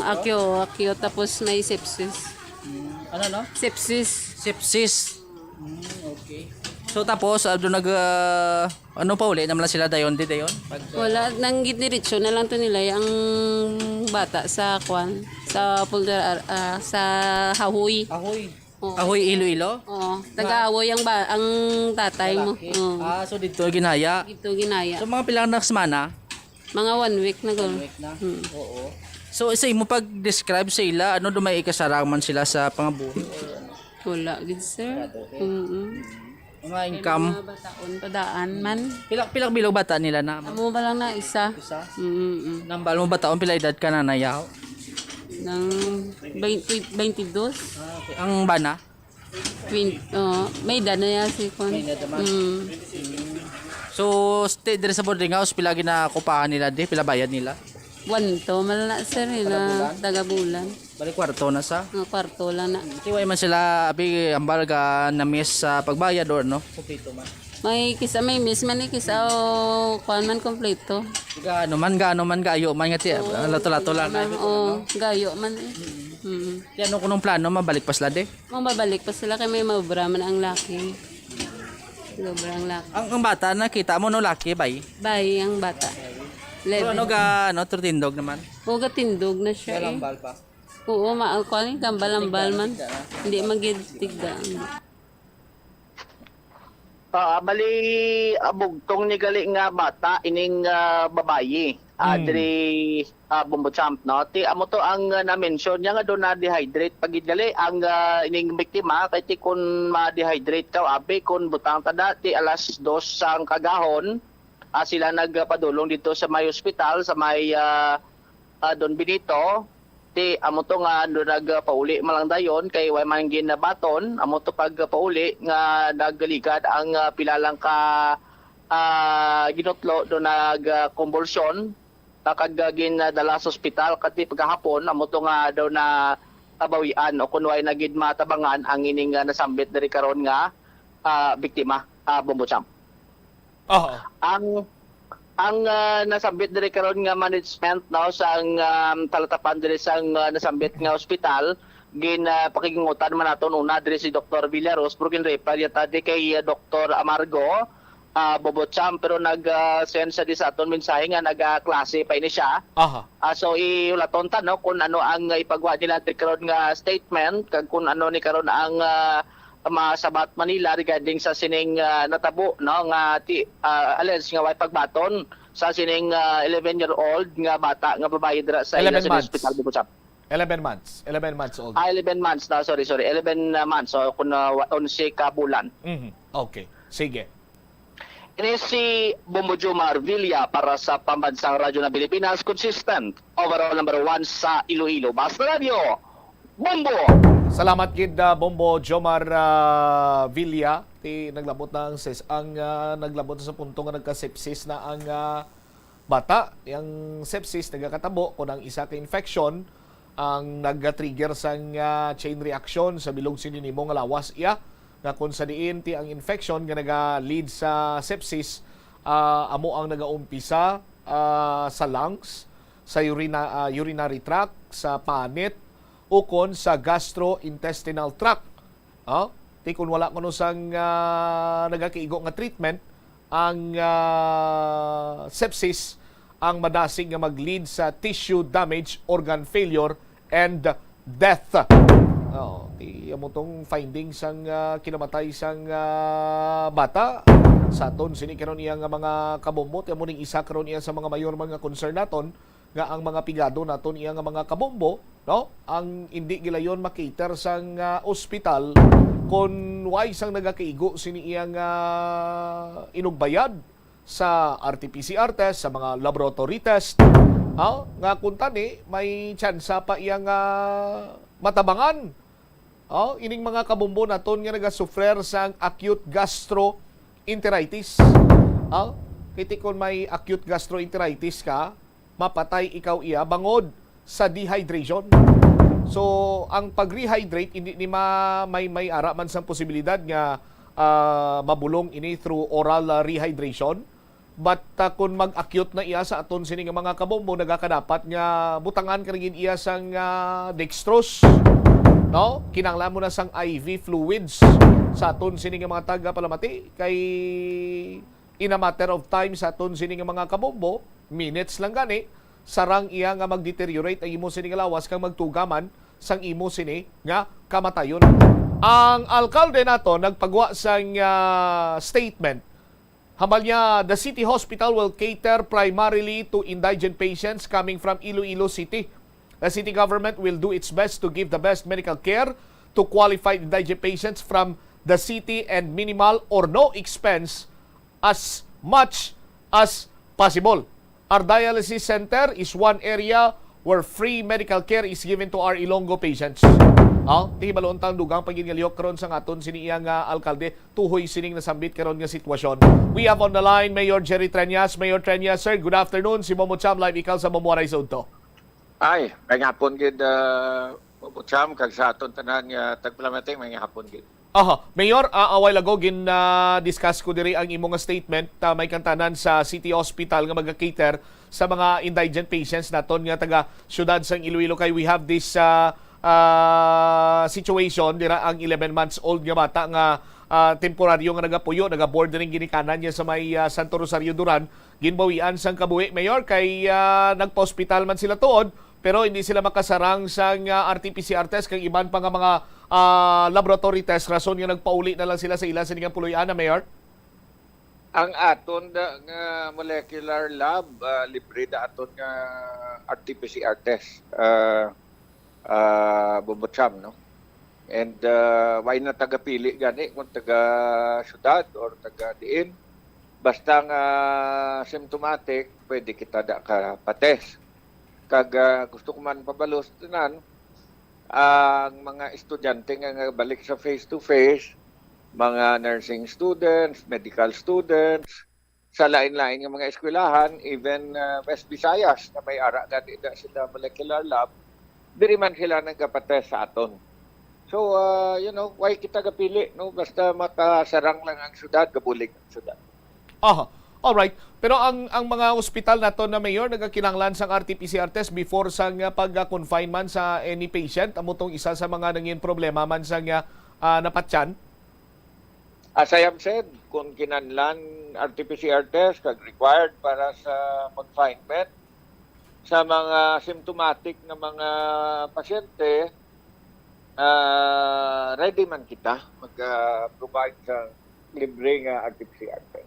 Gastro? Acute, acute, tapos may sepsis. Hmm. Ano, no? Sepsis. Sepsis. Hmm, okay. So, tapos, ah, doon nag, ah, ano, pauli naman lang sila dayon, di dayon? Pag, ah, Wala, nang giniritso na lang to nila ang bata sa kwan, sa Pulgar, ah, sa Hahoy. Ahoy. Oo. Ahoy, Iloilo? Oo, taga Ahoy ang ba, ang tatay mo. Lalaki. Oo. Ah, so dito ginaya. Dito ginaya. So, mga pila na semana? Mga one week na guro. One week na? Hmm. Oo. So, sa imo pag-describe sa ila, ano, dumay ikasarang man sila sa pangabuhi? Wala gid, sir. Wala to, okay. Mm-mm. Mga Kay income? Mga bataon, padaan man. Pila, pila bilog bata nila na? Amo ba lang na isa? Isa? Mm-mm. Nambal mo bataon, pila edad ka na nayaw? Nang twenty, twenty-two. Ah, okay. Ang bana? Twenty, oh, may edad na yan si Kwan. May edad naman. Mm. So, stay diri sa boarding house, pila ginakupahan nila di? Pila bayad nila? One to, man na, sir, eh, na Taga-bulan? Taga-bulan. Bali, kwarto na sa? Nga kwarto lang na. Di, way man sila, abi, ambal ga na-miss sa pagbayad or no? Kumpleto man. May kisa, may miss man, eh, kisa, o, kuwan man, kompleto. Gaano man, gaano man, gaayo man nga, ti-, Oo, lato-lato lang na, ano? Oo, gaayo man, eh. Mm. Ti, ano kunong plano, mabalik pa sila, di? Mabalik pa sila kay may maobra man ang laki. Maobra ang laki. Ang, ang bata, nakita mo, no, laki, bay? Bay, ang bata. Pero ano Eleven. Ga, ano, turtindog naman? Oo, gatindog na siya, eh. Galambal pa. Oo, ma-, kuwan, eh, gambal-ambal man. Tigda na. Hindi magid tigda. Ah, bali, ah, bugtong ni gali nga bata, ining, ah, babayi, ah, Mm. diri, ah, Bombo Champ, no? Ti, amo to ang, ah, na-mention niya nga doon na-dehydrate. Pag gali, ang, ah, ining biktima, kay ti kun ma-dehydrate ka, abi, kun butang tada, ti alas dos sang kagahon, ah, sila nagpadulong dito sa may ospital, sa may, ah, ah, Don Benito. Ti, amo to nga, ano, nagpauli man lang dayon, kay way man ginabaton, amo to pagpauli nga nagligad ang, ah, pila lang ka, ah, ginutlo do nag, ah, kumbulsyon, ah, kag, ah, ginadala sa ospital, kag ti pagkahapon, amo to nga daw na tabawian o kun way na gid matabangan ang ining, ah, nasambit diri karon nga, ah, biktima, ah, Bombo Champ. Oo. Ang, ang, ah, nasambit diri karon nga management, no, sang, um, talatapan diri sang, ah, nasambit nga ospital, gin, ah, pakigingutan man naton una diri si Doktor Villarus, pero gin-refer yata di kay, ah, Doktor Amargo, ah, Bobocham, pero nag, ah, send sa di sa aton mensahe nga nagaklase pa ini siya. Aha. Ah, so, iulaton ta, no, kung ano ang ipagwa nila diri karon nga statement, kag kung ano ni karon ang, ah, masabat man nila regarding sa sining, ah, natabo, no, nga ti-, ah, alleged nga way pagbaton sa sining, ah, eleven-year-old nga bata nga babayi dira sa ila Eleven sa months. Hospital Bugosap. Eleven months. Eleven months old. Ah, eleven months na, sorry, sorry. Eleven, ah, months. So, kung, ah, wa-, onse ka bulan. Mhm. Okay. Sige. Ini si Bombo Jomar Villa para sa Pambansang Radyo ng Pilipinas, consistent, overall number one sa Iloilo. Basta Radyo, Bombo! Salamat gid, ah, Bombo Jomar, ah, Villa. Ti naglabot na ang ses-, ang, ah, naglabot na sa punto nga nagka-sepsis na ang, ah, bata. Ang sepsis nagakatabo kung ang isa ka infection ang nag-trigger sang, ah, chain reaction sa bilog sini nimo nga lawas iya, nga kung sa diin ti ang infection nga naga-lead sa sepsis, ah, amo ang nagaumpisa, ah, sa lungs, sa urina-, ah, urinary tract, sa panit, ukon sa gastrointestinal tract. Ah, ti kon wala kuno sang, ah, nagakaigo nga treatment, ang, ah, sepsis ang madasig nga mag-lead sa tissue damage, organ failure, and death. Oh, ti amo tong finding sang, ah, kinamatay sang, ah, bata. Sa aton sini karon iya nga mga kabombo, ti amo ning isa karon iya sa mga mayor man nga concern naton, nga ang mga pigado naton iya nga mga kabombo, no? Ang indi gilayon makater sang, ah, ospital kon way sang nagakaigo sini iya nga inugbayad sa R T P C R test, sa mga laboratory test, ha? Nga kuntani may tsansa pa iya nga matabangan. Oh, ining mga kabombo naton nga nagasufrer sang acute gastroenteritis. Oh, kay ti kon may acute gastroenteritis ka, mapatay ikaw iya bangod sa dehydration. So, ang pag-rehydrate, hindi ni ma-, may, may ara man sang posibilidad nga, ah, mabulong ini through oral, ah, rehydration. But, ah, kung mag-acute na iya sa aton sini nga mga kabombo, nagakadapat nga butangan ka na gid iya sang, ah, dextrose, no? Kinahanglan mo na sang I V fluids sa aton sini nga mga taga-palamati kay in a matter of time sa aton sini nga mga kabombo, minutes lang gani, sarang iya nga mag-deteriorate ang imo sini nga lawas kag magtuga man sang imo sini nga kamatayon. Ang alkalde nato nagpagwa sang, ah, statement. Hambal niya, the city hospital will cater primarily to indigent patients coming from Iloilo City. The city government will do its best to give the best medical care to qualified indigent patients from the city and minimal or no expense as much as possible. Our dialysis center is one area where free medical care is given to our Ilonggo patients. Oh, ti hibaluon ta ang dugang pa gid nga lihok karon sa aton sini iya nga alkalde tuhoy sining nasambit karon nga sitwasyon. We have on the line Mayor Jerry Treñas. Mayor Treñas, sir, good afternoon. Si Momo Cham, live ikaw sa Momo Aray sa Udto. Ay, may hapon gid, ah, Momo Cham, kag sa aton tanan nga tagpalamati, may hapon gid. Aha, Mayor, ah, a while ago gin, ah, discuss ko diri ang imo nga statement, ah, may kantanan sa City Hospital nga maga-cater sa mga indigent patients naton nga taga siyudad sang Iloilo, kay we have this, ah, ah, situation dira ang eleven months old nga bata nga, ah, temporaryo nga nagapuyo, naga-boarding ginikanan niya sa may, ah, Santo Rosario, Duran, ginbawian sang kabuhi, Mayor, kay, ah, nagpa-hospital man sila tuod, pero hindi sila makasarang sang, ah, R T P C R test kag iban pa nga mga, ah, laboratory test, rason nga nagpauli na lang sila sa ila sini nga puloy-ana, Mayor? Ang aton da nga molecular lab, ah, libre da aton nga R T P C R test, ah, ah, Bombo Cham, no? And, ah, why na tagapili gani kung taga syudad or taga diin? Basta nga symptomatic, pwede kita da ka pa-test. Kag, ah, gusto ko man pabalos tanan, ang mga estudyante nga, nga balik sa face-to-face, mga nursing students, medical students, sa lain-lain nga mga eskwelahan, even, ah, West Visayas, na may ara gani da sila molecular lab, diri man sila nagapatest sa aton. So, ah, you know, why kita gapili, no? Basta makasarang lang ang syudad, gabulig ang syudad. Aha. Alright. Pero ang, ang mga ospital naton na, Mayor, nagakinahanglan sang R T P C R test before sang, ah, pag-confinement sa any patient. Amo tong isa sa mga nangin problema man sang, ah, ah, napatyan. As I have said, kung kinahanglan R T P C R test kag required para sa confinement, sa mga symptomatic nga mga pasyente, ah, ready man kita mag-provide sa libre nga R T P C R test.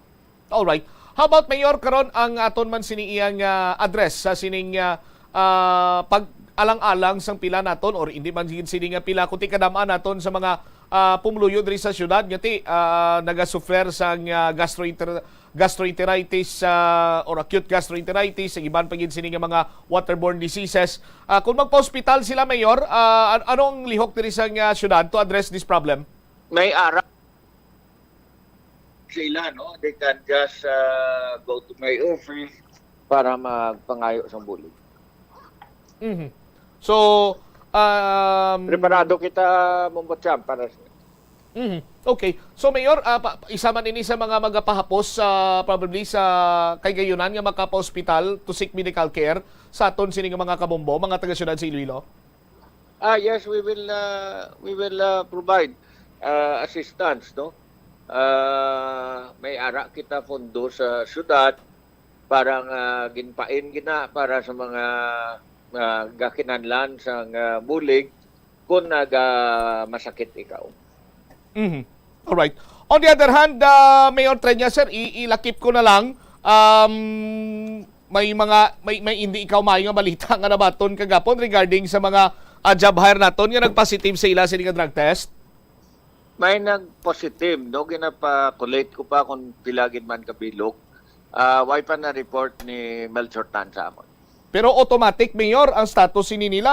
Alright. How about, Mayor, karon ang aton man sini iyang, ah, address sa sining, ah, ah, pag-alang-alang sang pila naton or hindi man gid sini nga pila, kundi kadam-an naton sa mga, ah, pumuluyo diri sa syudad nga ti, ah, nagasufrer sang, ah, gastroenter-, gastroenteritis, ah, or acute gastroenteritis, ang iban pa gid sini nga mga waterborne diseases. Ah, kung magpa-hospital sila, Mayor, ah, an-, ano ang lihok diri sa, ah, syudad to address this problem? May ara sila, no? They can just, ah, go to my office para magpangayo sang bulig. Mhm. So, um, Preparado kita, Mombocham, para sa Mhm. Okay. So, Mayor, ah, pa- isa man ini sa mga magapahapos, ah, probably sa kahigayonan nga makapaospital to seek medical care sa aton sini nga mga kabombo, mga taga-siyudad sa Iloilo? Ah, yes, we will uh, we will uh, provide uh, assistance, no. Uh, may ara kita pondo sa syudad para nga ginpain gina para sa mga uh, gakinahanglan sang uh, bulig kung naga masakit ikaw. Mhm. Alright. On the other hand, uh, Mayor Treñas, sir, i- ilakip ko na lang, um, may mga may, may hindi ikaw maayo nga balita nga nabaton kagapon regarding sa mga uh, job hire naton nga nagpositive sa ila sini nga drug test? May nag-positive, no? Ginapa-collate ko pa kung pila gid man kabilog. Ah, way pa na-report ni Melchor Tan sa amon. Pero automatic, Mayor, ang status sini nila,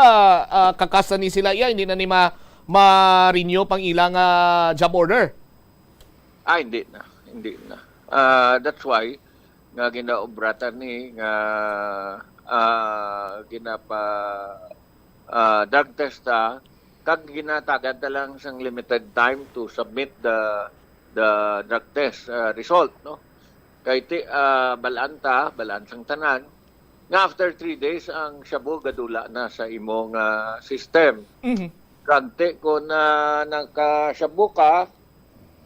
ah, kakas na ni sila iya, hindi na ni ma ma-renew pang ilang ah, job order. Ah, hindi na. Hindi na. Ah, that's why nga ginaobratan ni nga ah, ginapa ah, drug test ta kag ginatagan ta lang sang limited time to submit the the drug test ah, result, no. Kay ti ah, balaan ta, balaan sang tanan nga after three days ang shabu gadula na sa imong ah, system. Mhm. Kag ti kung ah, nakashabu ka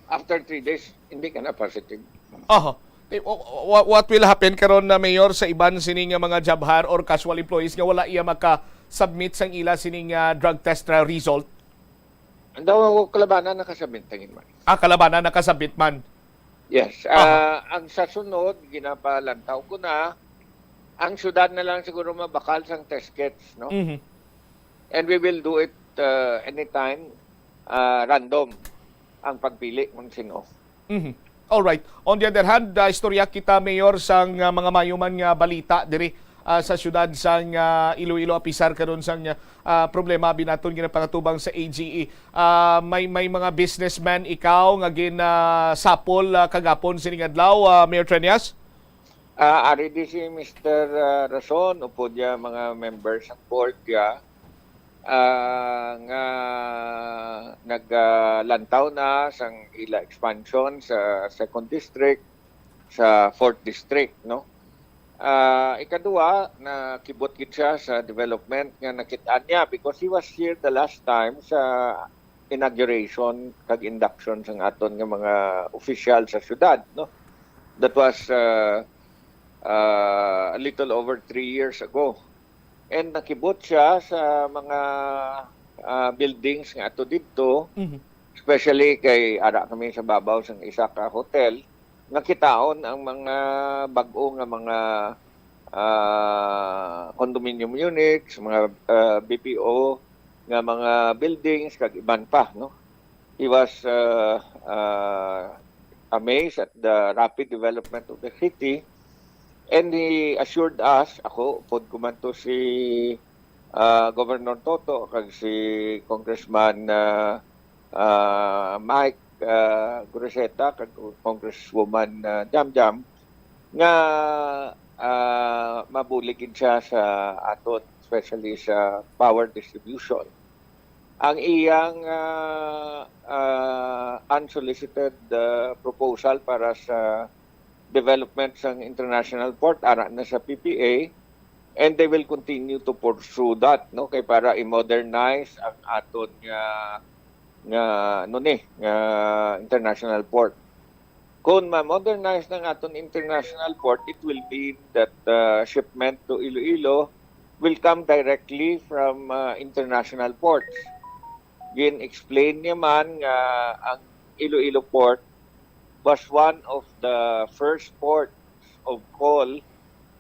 after three days, hindi ka na positive. Oho. Eh, wha- wha- what will happen karon na, Mayor, sa iban sini nga mga job hire or casual employees nga wala iya maka-submit sang ila sini nga drug test ra- result? Ang daw kalabanan nakasubmit, tingin man. Ah, kalabanan nakasubmit man. Yes. Ah, ang sa sunod, ginapalantaw ko na, ang syudad na lang siguro mabakal sang test kits, no? Mhm. And we will do it uh, anytime, uh, random ang pagpili kung sino. Mhm. All right. On the other hand, uh, istorya kita, Mayor, sang uh, mga mayuman nga balita diri uh, sa syudad sang uh, Iloilo, apisar karon sang uh, problema binaton ginapangatubang sa A G E. Uh, may may mga businessman ikaw nga gin uh, sapol uh, kagapon sining adlaw, uh, Mayor Treñas? Ah, ari di si Mister ah, Rason, upod ya mga members sa board ya, ah, nga naglantaw na sang ila expansion sa second district, sa fourth district, no? Ah, ikadua, nakibot gid siya sa development nga nakit-an niya because he was here the last time sa inauguration kag induction sang aton nga mga opisyal sa syudad, no? That was uh, uh, a little over three years ago. And nakibot siya sa mga uh, buildings nga ato didto, Mhm. especially kay ara kami sa babaw sang isa ka hotel, nakitaon ang mga bag-o nga mga ah, condominium units, mga ah, B P O nga mga buildings kag iban pa, no. He was uh, uh, amazed at the rapid development of the city, and he assured us, ako, pod ko man to si uh, Governor Toto kag si Congressman uh, uh, Mike uh, Groseta kag Congresswoman uh, Jam Jam nga ah, mabulig gid siya sa aton, especially sa power distribution. Ang iyang ah, ah, unsolicited ah, proposal para sa development sang international port ara na sa P P A, and they will continue to pursue that, no, kay para i-modernize ang aton nga nga ano ni nga international port. Kung ma-modernize na ang aton international port, it will mean that uh, shipment to Iloilo will come directly from uh, international ports. Gin-explain niya man nga ang Iloilo port was one of the first ports of call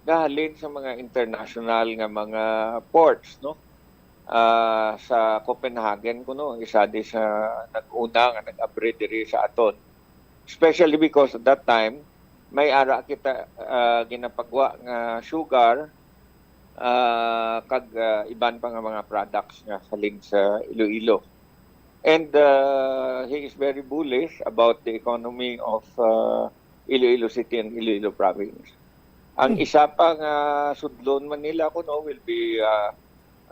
nga halin sa mga international nga mga ports, no? Ah, sa Copenhagen kuno, isa di sa nag-una nga nag-abri diri sa aton. Especially because at that time, may ara kita ah, ginapagwa nga sugar ah, kag ah, iban pa nga mga products nga halin sa Iloilo. And ah, he is very bullish about the economy of ah, Iloilo City and Iloilo Province. Ang Hmm. isa pa nga sudlon man nila kuno will be ah,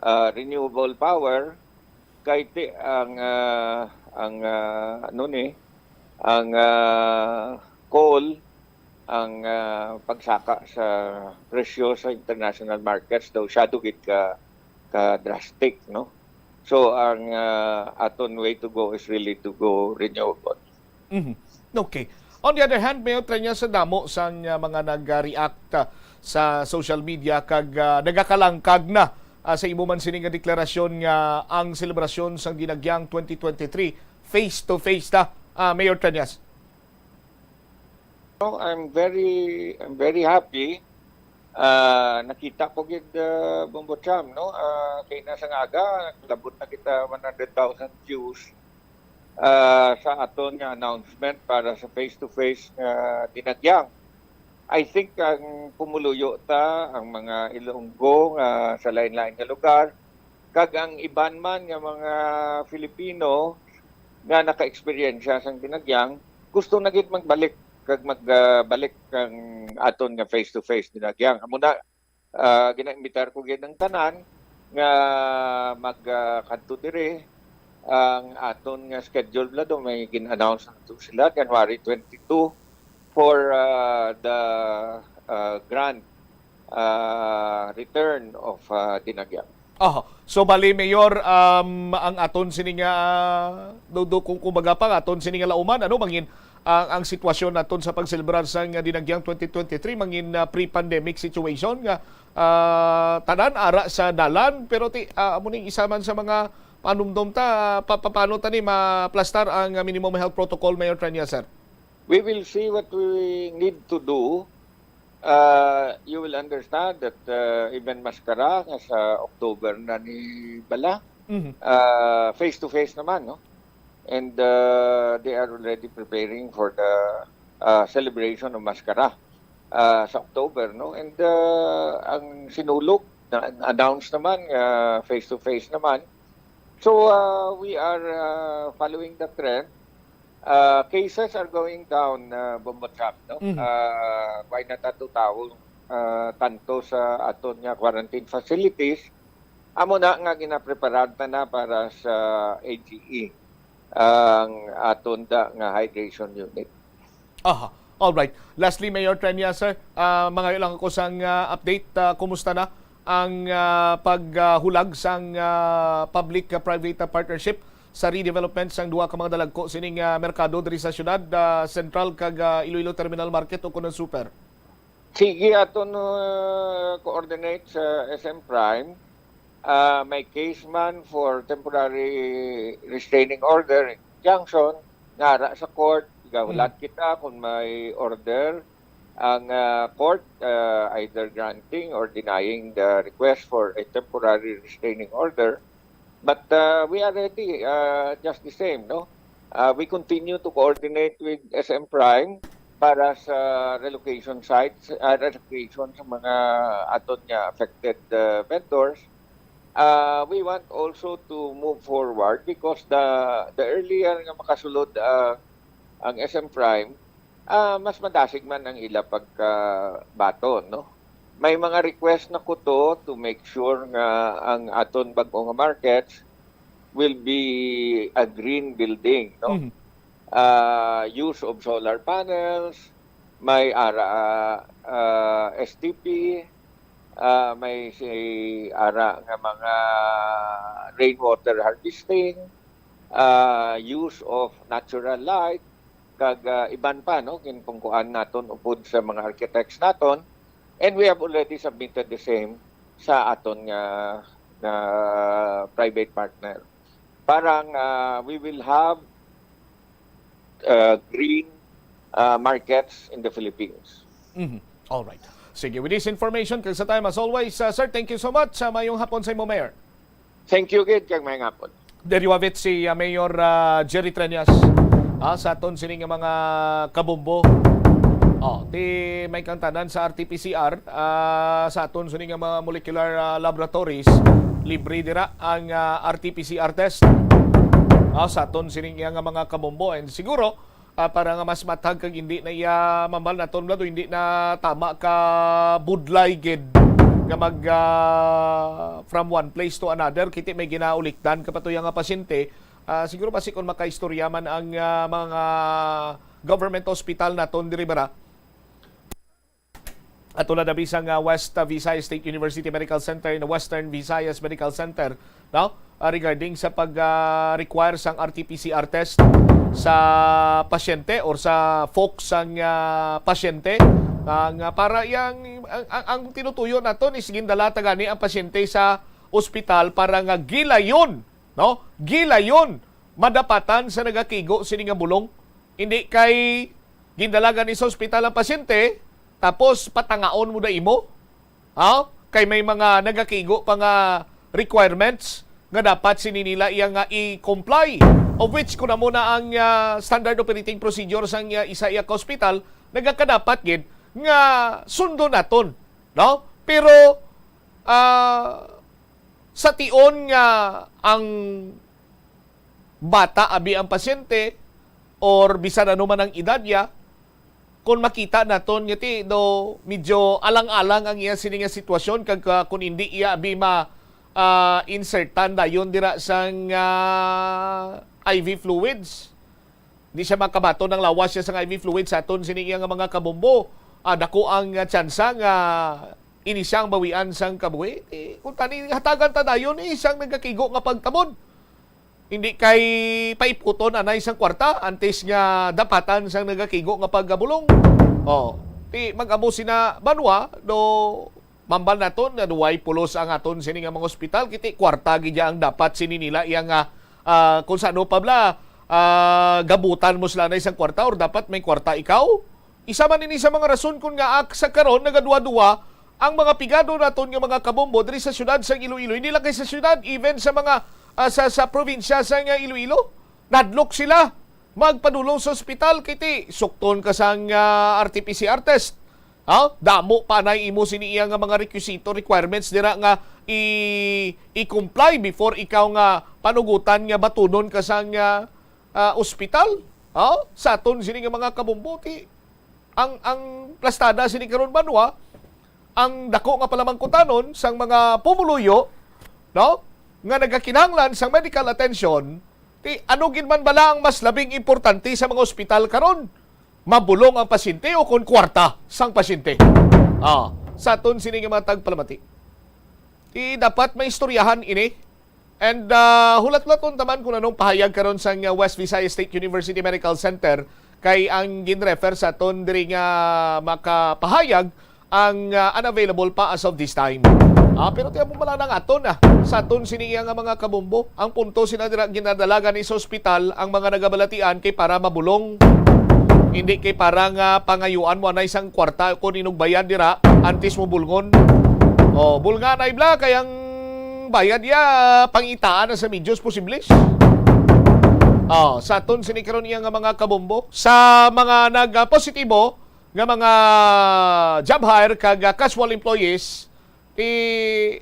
ah, renewable power, kay ti-, ang, ah, ang, ah, ano ni, ang, ah, coal, ang, ah, pagsaka sa presyo sa international markets daw siya gid ka, ka drastic, no? So, ang, ah, aton way to go is really to go renewable. Mhm. Okay. On the other hand, Mayor Treñas, sa damo sang, ah, mga nag-react, ah, sa social media kag, ah, nagakalangkag na, ah, sa imo man sini nga deklarasyon nga ang selebrasyon sang Dinagyang twenty twenty-three face to face ta, ah, Mayor Treñas. No, I'm very, I'm very happy. Ah, nakita ko gid, ah, Bombo Cham, no? Ah, kay na sa nga aga, naglabot na kita one hundred thousand views, ah, sa aton nga announcement para sa face-to-face nga Dinagyang. I think ang pumuluyo ta, ang mga Ilonggo nga sa lain-lain nga lugar, kag ang iban man nga mga Filipino nga naka-eksperyensya sang Dinagyang, gusto na gid magbalik kag magbalik ang aton nga face-to-face Dinagyang. Amo na, ah, ginaimbitar ko gid ang tanan nga mag, ah, kadto diri. Ang aton nga schedule bala do may gin-announce na to sila, January twenty-two, for, ah, the, ah, grand, ah, return of, ah, Dinagyang. Aha. So, bali, Mayor, um, ang aton sini nga, do, do, kung kumbaga pa, ang aton sini nga lauman, ano, mangin, ang, ang sitwasyon naton sa pagselebrar sang Dinagyang twenty twenty-three, mangin, ah, pre-pandemic situation nga, ah, tanan ara sa dalan, pero ti, ah, amo ning isa man sa mga panumdom ta, pa, pa, paano ta ni maplastar ang, ah, minimum health protocol, Mayor Treñas, sir? We will see what we need to do. Uh, you will understand that, uh, even maskara nga sa October na ni bala, Mhm. uh, face to face naman, no? And, uh, they are already preparing for the, uh, celebration of maskara, uh, sa October, no? And, uh, ang Sinulog na announce naman, uh, face to face naman. So, uh, we are, uh, following the trend. Uh, cases are going down, uh, Bombo Cham, no? Mhm. Uh, why not ato tawo, uh, tanto sa aton nga quarantine facilities? Amo na nga ginapreparar ta na para sa A G E, ang aton da nga hydration unit. Aha. All right. Lastly, Mayor Treñas, sir, ah, mangayo lang ako sang, ah, update. Ah, kumusta na ang, ah, paghulag sang, ah, public, ah, private, ah, partnership sa redevelopment sang duha ka mga dalagko sining, ah, merkado diri sa siyudad, ah, Central kag, ah, Iloilo Terminal Market o kuno Super? Sige, aton, uh, coordinate sa S M Prime. Uh, may case man for temporary restraining order, injunction, nara sa court, gahulat Mhm. kita kung may order ang, uh, court, uh, either granting or denying the request for a temporary restraining order. But, uh, we are ready, uh, just the same, no? Uh, we continue to coordinate with S M Prime para sa relocation sites, uh, relocation sa mga aton nga affected, uh, vendors. Uh, we want also to move forward because the, the earlier nga makasulod, uh, ang S M Prime, ah, mas madasig man ang ila pagkabaton, no? May mga request na ko to, to make sure nga ang aton bag-o nga markets will be a green building, no? Mhm. Ah, use of solar panels, may ara, ah, S T P, ah, may si ara nga mga rainwater harvesting, ah, use of natural light, kag, ah, iban pa, no, ginpungkuan naton upod sa mga architects naton, and we have already submitted the same sa aton nga, nga private partner. Parang, ah, we will have, uh, green, uh, markets in the Philippines. Mhm. All right. Sige, with this information, kag sa time, as always, uh, sir, thank you so much. Uh, mayong hapon sa imo, Mayor. Thank you gid, kag mayong hapon. There you have it, si, uh, Mayor, uh, Jerry Treñas, ah, sa aton sini nga mga kabombo. Oh, ti may kang tanan sa R T P C R, ah, sa aton sini nga mga molecular, ah, laboratories, libre dira ang, ah, R T P C R test. Ah, sa aton sini nga mga kabombo. And siguro, ah, para nga mas mathag kag hindi na iya mambal naton, Vlado, hindi na tama ka budlay gid nga mag, ah, from one place to another, kiti may ginaulikdan kapatuya nga pasyente. Ah, siguro basi kung makaistorya man ang, ah, mga government hospital naton diri, bara, ato na dabi sang, ah, West, ah, Visayas State University Medical Center in Western Visayas Medical Center, no? Ah, regarding sa pag, ah, require sang R T P C R test sa pasyente or sa folks sang, ah, pasyente, ang, ah, para yang, ang, ang, ang tinutuyo naton is gindala ta gani ang pasyente sa ospital para nga gilayon, no? Gilayon, madapatan sa nagakigo sini nga bulong. Hindi kay gindalagan ni sa ospital ang pasyente, tapos patangaon mo na imo? Ha? Kay may mga nagakigo pa nga requirements nga dapat sini nila iya nga i-comply, of which, kung amo na ang, ah, standard operating procedure sang, ah, isa iya ka ospital, nagakadapat gid nga sundon naton, no? Pero, ah, sa tion nga ang bata abi ang pasyente or bisan ano man ang edad niya, kung makita naton nga ti do medyo alang-alang ang iya sini nga sitwasyon, kag, ah, kung hindi iya abi ma, ah, insertan dayon dira sang, ah, I V fluids, di siya makabaton ang lawas siya sang I V fluids sa aton sini iya nga mga kabombo. Ah, dako ang, ah, tsansa nga ini siya ang bawian sang kabuhi. Ti, kung tani, hatagan ta dayon ni isang nagakigo nga pagtamod. Hindi kay paiputon anay sang kwarta antes nga dapatan sang nagakigo nga pagabulong. Oh, ti mag-amo sina banwa do mambal naton nga duway pulos ang aton sini nga mga ospital, kiti kwarta gid ang dapat sini nila iya nga, ah, kung sa ano pa bla, ah, gabutan mo sila na isang kwarta or dapat may kwarta ikaw. Isa man ini sa mga rason kung nga ak-, sa karon nagaduwa-duwa ang mga pigado naton nga mga kabombo diri sa siyudad sa Iloilo. Hindi lang kay sa siyudad, even sa mga, ah, sa, sa probinsya sa nga Iloilo, nadlok sila magpadulong sa ospital kay ti sukton ka sang, ah, R T P C R test. Ha? Damo pa na imo sini iya nga mga requisito, requirements dira nga i-, i-comply before ikaw nga panugutan nga batunon ka sang, ah, ah, ospital. Ha? Sa aton sini nga mga kabombo, ti ang, ang plastada sini karon, banwa, ang dako nga palamangkutanon sang mga pumuluyo, no, nga nagakinahanglan sang medical attention, ti ano gid man bala ang mas labing importante sa mga ospital karon? Mabulong ang pasyente o kon kwarta sang pasyente? Ah, sa aton sini nga mga tagpalamati, ti dapat maistoryahan ini. And, ah, hulat-hulaton taman kung anong pahayag karon sang, ah, West Visayas State University Medical Center, kay ang ginrefer sa aton diri nga makapahayag ang, ah, unavailable pa as of this time. Ah, pero tiyan mo pala nang aton, ah, sa aton sini iya nga mga kabombo. Ang punto sila dira ginadalagan ni sa ospital ang mga nagabalatian kay para mabulong. Hindi kay para nga pangayuan mo anay sang kwarta kung inugbayan dira antes mo bulngon. Oh, bulngan ay bla kay ang bayad ya pangitaan na sa medios posibles. Oh, sa aton sini karon iya nga mga kabombo, sa mga nag-positibo nga mga job hire kag, ah, casual employees, ti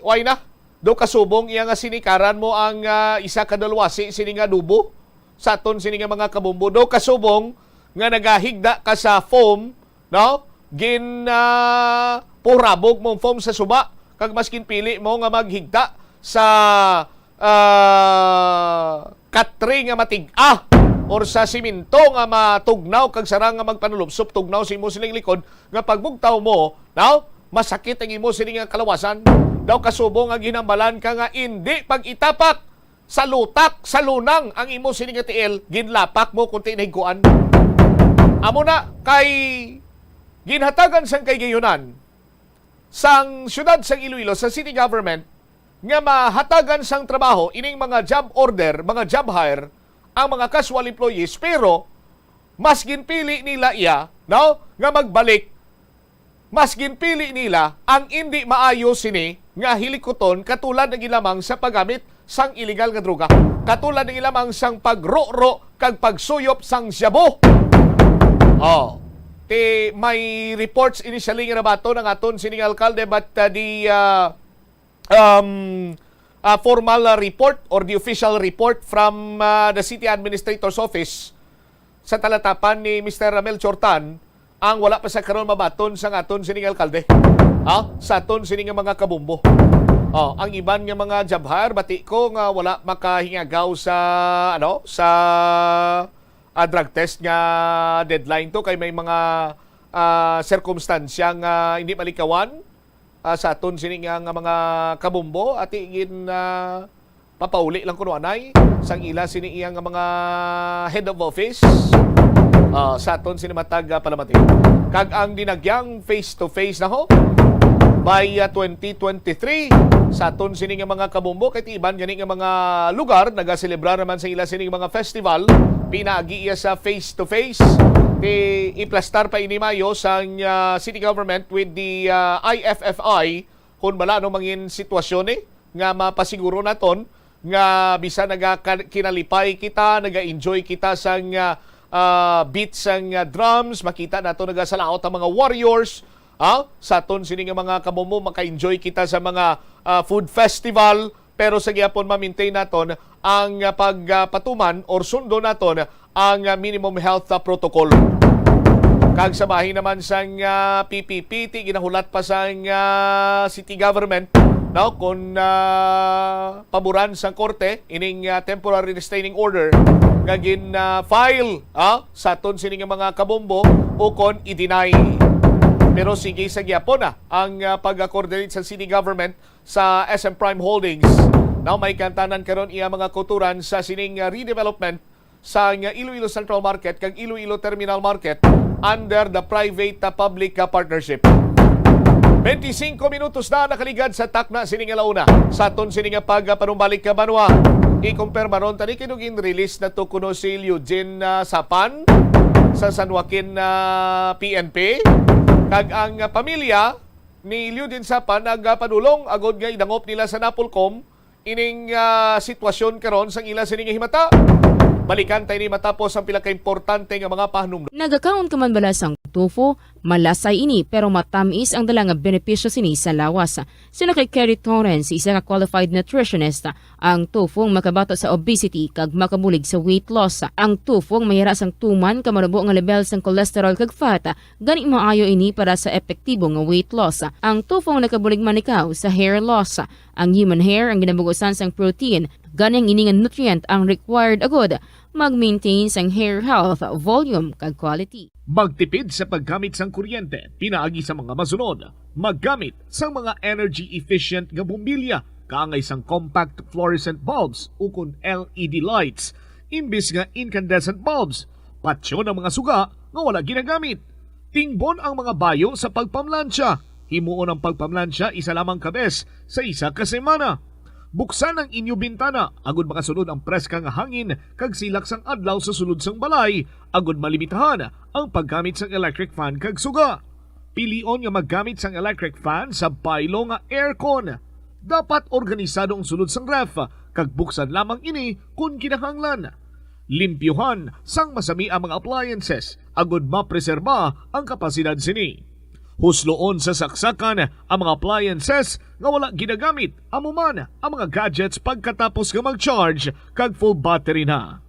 why na? Do kasubong iya nga sinikaran mo ang, ah, isa ka dalwasi sini nga adobo sa aton sini nga mga kabombo. Do kasubong nga nagahigda ka sa foam, no? Gin, ah, purabog mo ang foam sa suba, kag mas ginpili mo nga maghigda sa, ah, katre nga matig-a or sa simento nga matugnaw kag sarang nga magpanulupsop tugnaw sa imo sining likod, nga pagbugtaw mo, no? Masakit ang imo sini nga kalawasan. Daw kasubong nga ginhambalan ka nga indi pag-itapak sa lutak, sa lunang ang imo sini nga tiil, ginlapak mo kunti nahigkuan. Amo na kay ginhatagan sang kahigayonan sang siyudad sang Iloilo, sa city government, nga mahatagan sang trabaho ining mga job order, mga job hire, ang mga casual employees, pero mas ginpili nila iya, no, nga magbalik, mas ginpili nila ang indi maayo sini nga hilikuton, katulad na gid lamang sa paggamit sang iligal nga droga, katulad na gid lamang sang pagruro kag pagsuyop sang shabu. Oh, ti may reports initially nga nabaton ang aton sining alkalde, but, uh, the, uh, um, uh, formal, uh, report or the official report from, uh, the city administrator's office sa talatapan ni Mister Ramel Chortan, Ang wala pa sa karon mabaton sang aton sining alkalde. Ha? Sa aton sini nga mga kabombo. Oh, ang iban nga mga job hire, bati ko nga wala makahingagaw sa, ano, sa, ah, drug test nga deadline to, kay may mga, ah, sirkumstansya nga hindi malikawan, ah, sa aton sini nga, nga mga kabombo, ati gin, ah, papauli lang kuno anay sang ila sini iya nga mga head of office, ah, sa aton sini matag, ah, palamati. Kag ang dinagyang face to face na ho by, ah, twenty twenty-three sa aton sini nga mga kabombo, kay ti iban gani nga mga lugar nagaselebrar naman sa ila sini mga festival, pinaagi iya sa face to face. Ti iplastar pa ini mayo sang, ah, city government with the, ah, I F F I, kung bala ano mangin sitwasyon, eh, nga mapasiguro naton nga bisan naga-, kinalipay kita, naga-enjoy kita sang, ah, ah, beat sang, ah, drums, makita nato nagasalaot ang mga warriors, ha? Sa aton sini nga mga kabombo, maka-enjoy kita sa mga, ah, food festival, pero sa gihapon ma-maintain naton ang, ah, pag, ah, patuman or sundo naton ang, ah, minimum health, ah, protocol. Kag sa bahin naman sang, ah, P P P, ti ginahulat pa sang, ah, city government, no, kung, ah, paboran sang korte ining, ah, temporary restraining order nga gin, ah, file, ah, sa aton sini nga mga kabombo, ukon i-deny. Pero sige sa gihapon na ang, ah, pag-coordinate sa city government sa S M Prime Holdings. Now may kantanan karon iya mga kauturan sa sining, ah, redevelopment sa nga Iloilo Central Market kag Iloilo Terminal Market under the private, uh, public, uh, partnership. Twenty-five minutos na nakaligad sa takna sini nga launa. Sa aton sini nga pagpanumbalik ka banwa, ikumpirma ron tani kay nung in-release na to kuno si Eugene, uh, Sapan sa San Joaquin, uh, P N P. Kag ang, uh, pamilya ni Eugene Sapan nagapadulong agod nga idangop nila sa Napolcom ining, ah, sitwasyon karon sang ila sini nga himata. Balikan ta ini matapos ang pila ka importante nga mga pahanumdom. Nagakaon ka man bala sang tofu? Malasay ini, pero matamis ang dala nga benepisyo sini sa lawas. Suno kay Kerry Torrens, isa ka qualified nutritionist, ang tofu ang makabato sa obesity kag makabulig sa weight loss. Ang tofu ang mahira sang tuman ka manubo nga lebel sang cholesterol kag fat, gani maayo ini para sa epektibo nga weight loss. Ang tofu ang nakabulig man ikaw sa hair loss. Ang human hair ang ginabugusan sang protein, gani ang ini nga nutrient ang required agud mag-maintain sang hair health, volume, kag quality. Magtipid sa paggamit sang kuryente pinaagi sa mga masunod. Maggamit sang mga energy-efficient nga bombilya kaangay sang compact fluorescent bulbs ukon L E D lights imbis nga incandescent bulbs. Patyon ang mga suga nga wala ginagamit. Tingbon ang mga bayo sa pagpamlansya. Himuon ang pagpamlansya isa lamang ka bes sa isa ka semana. Buksan ang inyo bintana agud makasulod ang preska nga hangin kag silak sang adlaw sa sulod sang balay agud malimitahan ang paggamit sang electric fan kag suga. Pilion nga maggamit sang electric fan sa baylo nga aircon. Dapat organisado ang sulod sang ref kag buksan lamang ini kon kinahanglan. Limpyuhan sang masami ang mga appliances agud mapreserba ang kapasidad sini. Husloon sa saksakan ang mga appliances nga wala ginagamit, amo man ang mga gadgets pagkatapos nga mag-charge kag full battery na.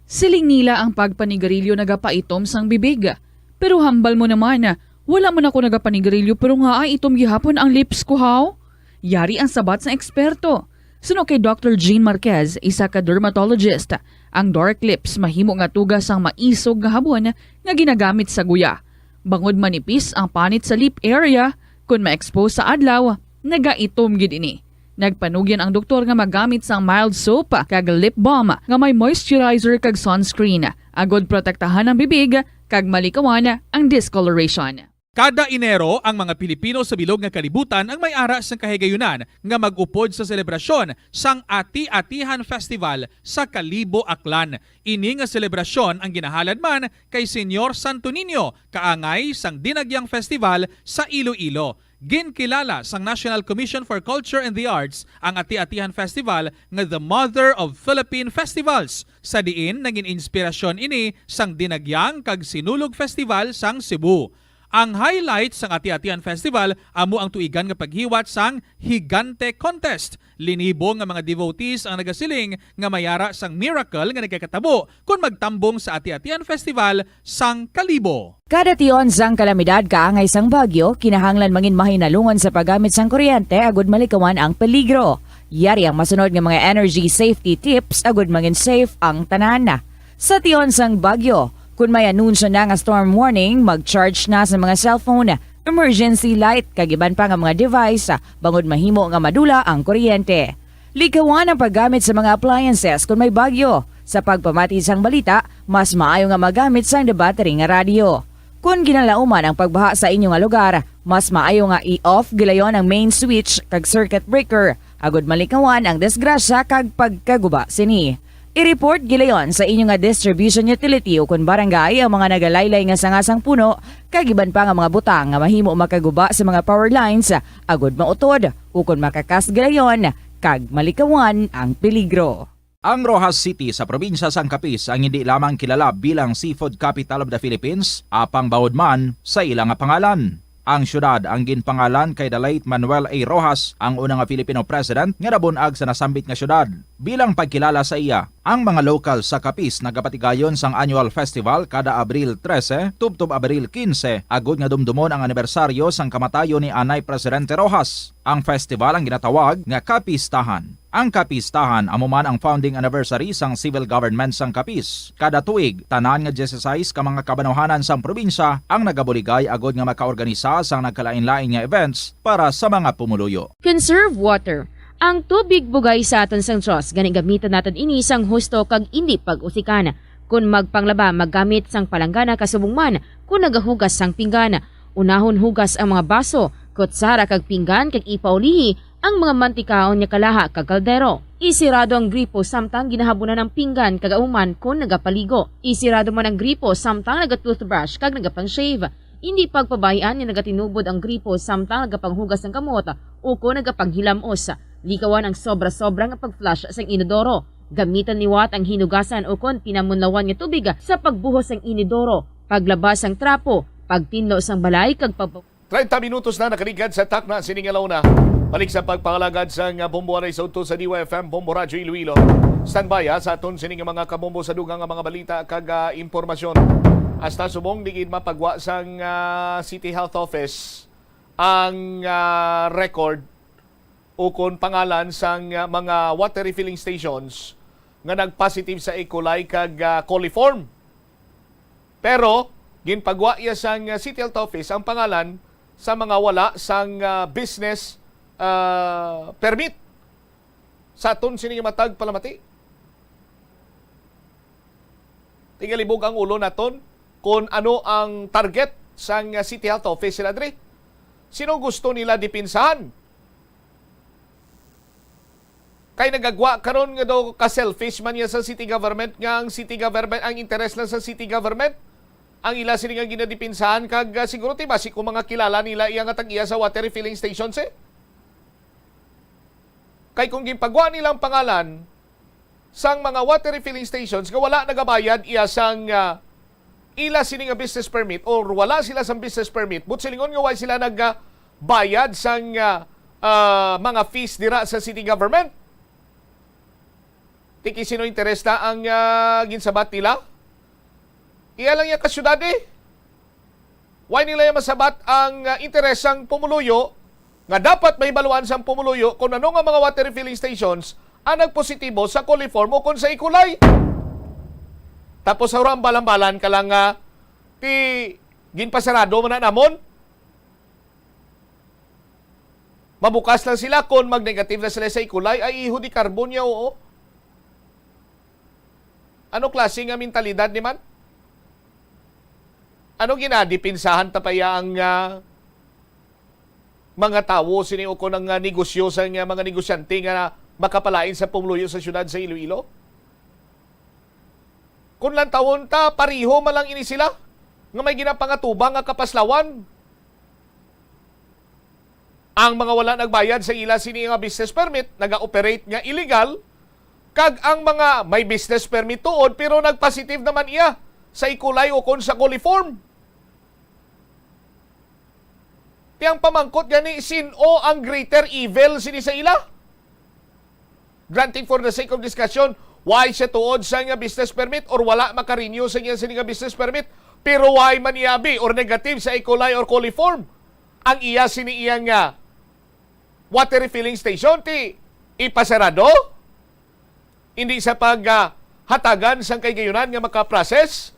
Siling nila ang pagpanigarilyo nagapaitom sang bibig. Pero hambal mo naman, wala man ako nagapanigarilyo pero ngaa itom gihapon ang lips ko, haw? Yari ang sabat sang eksperto. Suno kay Doctor Jean Marquez, isa ka dermatologist, ang dark lips mahimo nga tuga sang maisog nga habon nga ginagamit sa guya. Bangod manipis ang panit sa lip area, kon ma-expose sa adlaw, nagaitom gid ini. Nagpanugyan ang doktor nga magamit sang mild soap kag lip balm nga may moisturizer kag sunscreen, agod protektahan ang bibig kag malikawan ang discoloration. Kada Enero, ang mga Pilipino sa bilog nga kalibutan ang may ara sang kahigayunan nga mag-upod sa selebrasyon sang Ati-Atihan Festival sa Kalibo, Aklan. Ini nga selebrasyon ang ginahalad man kay Señor Santo Niño, kaangay sang Dinagyang Festival sa Iloilo. Ginkilala sang National Commission for Culture and the Arts ang Ati-Atihan Festival nga the mother of Philippine festivals, sa diin nangin inspirasyon ini sang Dinagyang kag Sinulog Festival sang Cebu. Ang highlight sang Ati-Atian Festival amo ang tuigan nga paghiwat sang Higante Contest. Linibo nga mga devotees ang nagasiling nga may ara sang miracle nga nagakatabo kon magtambong sa Ati-Atian Festival sang Kalibo. Kada tion sang kalamidad kaangay sang bagyo, kinahanglan mangin mahinalungon sa paggamit sang kuryente agud malikawan ang peligro. Yari ang masunod nga mga energy safety tips agud mangin safe ang tanan. Sa tion sang bagyo, kun may anunsyo na nga storm warning, mag-charge na sa mga cellphone, emergency light, kag iban pa nga mga device, bangod mahimo nga madula ang kuryente. Likawan ang paggamit sa mga appliances kun may bagyo sa pagpamati sang balita. Mas maayo nga magamit sang debattery nga radyo. Kun ginalauman ang pagbaha sa inyo nga lugar, mas maayo nga i-off gilayon ang main switch kag circuit breaker agud malikawan ang disgrasya kag pagkaguba sini. I-report gilayon sa inyo nga distribution utility o kon barangay ang mga nagalaylay nga sanga sang puno kag iban pa nga mga butang nga mahimo makaguba sa mga power lines agud mautod o kon makakas gilayon kag malikawan ang peligro. Ang Roxas City sa probinsya sang Capiz ang hindi lamang kilala bilang Seafood Capital of the Philippines, apang bawod man sa ila nga pangalan. Ang siyudad ang ginpangalan kay the late Manuel A. Roxas, ang una nga Filipino president nga nabun-ag sa nasambit nga siyudad. Bilang pagkilala sa iya, ang mga lokal sa Capiz nagapatigayon sang annual festival kada Abril trese tubtob Abril kinse, agud nga dumdumon ang anibersaryo sang kamatayon ni anay Presidente Roxas. Ang festival ang ginatawag nga Kapistahan. Ang Kapistahan amo man ang founding anniversary sang civil government sang Capiz. Kada tuig, tanan nga dieciséis ka mga kabanwahanan sang probinsya ang nagabuligay agud nga makaorganisa sang nagkalain-lain nga events para sa mga pumuluyo. Conserve water. Ang tubig bugay sa aton sang Dios, gani gamitan naton ini sang husto kag indi pag-usikan. Kon magpanglaba, maggamit sang palanggana kasubong man kon nagahugas sang pinggan. Unahon hugas ang mga baso, kutsara kag pinggan kag ipaulihi ang mga mantikaon nga kalaha kag kaldero. Isirado ang gripo samtang ginahabunan ang pinggan kag auman kon nagapaligo. Isirado man ang gripo samtang naga-toothbrush kag nagapang-shave. Indi pagpabay-an nga nagatinubod ang gripo samtang nagapanghugas sang kamot ukon nagapanghilam-os. Likawan ang sobra-sobra nga pag-flush sang inodoro. Gamitan liwat ang hinugasan ukon pinamunlawan nga tubig sa pagbuhos sang inodoro, paglaba sang trapo, pagtinlo sang balay, kag pag- Treinta minutos na nakaligad sa takna sini nga launa. Balik sa pagpangalagad sang Bombo Aray sa udto sa D Y F M Bombo Radyo Iloilo. Standby, ha, sa aton sini nga mga kabombo sa dugang nga mga balita kag, ah, impormasyon. Hasta subong di gid mapagwa sang, ah, City Health Office ang, ah, record ukon pangalan sang, ah, mga water refilling stations nga nag-positive sa E. coli kag, ah, coliform. Pero ginpagwa iya sang, ah, City Health Office ang pangalan sa mga wala sang, ah, business, ah, permit. Sa aton sini nga matag palamati, tingalibog ang ulo naton kon ano ang target sang, ah, City Health Office sila diri. Sino gusto nila dipinsahan? Kay nagagwa karon nga daw ka-selfish man niya sa city government, nga ang city government, ang interes lang sa city government ang ila sini nga ginadipinsahan, kag, ah, siguro ti basi kung mga kilala nila iya nga tag-iya sa water refilling stations, eh. Kay kung ginpagwa nila ang pangalan sang mga water refilling stations nga wala nagabayad iya sang, ah, ila sini nga business permit or wala sila sang business permit, but silingon nga wala sila nagabayad sang, ah, ah, mga fees dira sa city government. Tiki sino interes na ang, ah, ginsabat nila? Iya lang iya ka syudad, eh. Why nila iya masabat ang, ah, interes sang pumuluyo nga dapat mahibaluan sang pumuluyo kung ano nga mga water refilling stations ang nagpositibo sa coliform o kung sa E. coli? Tapos sa hambal-hambalan ka lang nga ti ginpasarado man na namon. Mabukas lang sila kung mag-negative na sila sa E. coli, ay iho di carbon niya, oo. Ano klase nga mentalidad ni man? Ano ginadipinsahan ta pa iya ang, ah, mga tawo sini o kon ang, ah, negosyo sa nga mga negosyante nga makapalain sa pumuluyo sa siyudad sa Iloilo? Kung lantawon ta, pareho man lang ini sila nga may ginapangatubang nga kapaslawan. Ang mga wala nagbayad sa ila sini nga business permit, naga-operate nga illegal, kag ang mga may business permit tuod pero nagpositive naman iya sa E. coli o kon sa coliform. Ti ang pamangkot gani, sin-o ang greater evil sini sa ila? Granting for the sake of discussion, why siya tuod sa nga business permit or wala maka-renew sa iya sini nga business permit, pero why man iya abi or negative sa E. coli or coliform ang iya sini iya nga water refilling station, ti ipasarado? Hindi sa pag, ah, hatagan sang kahigayonan nga maka-process?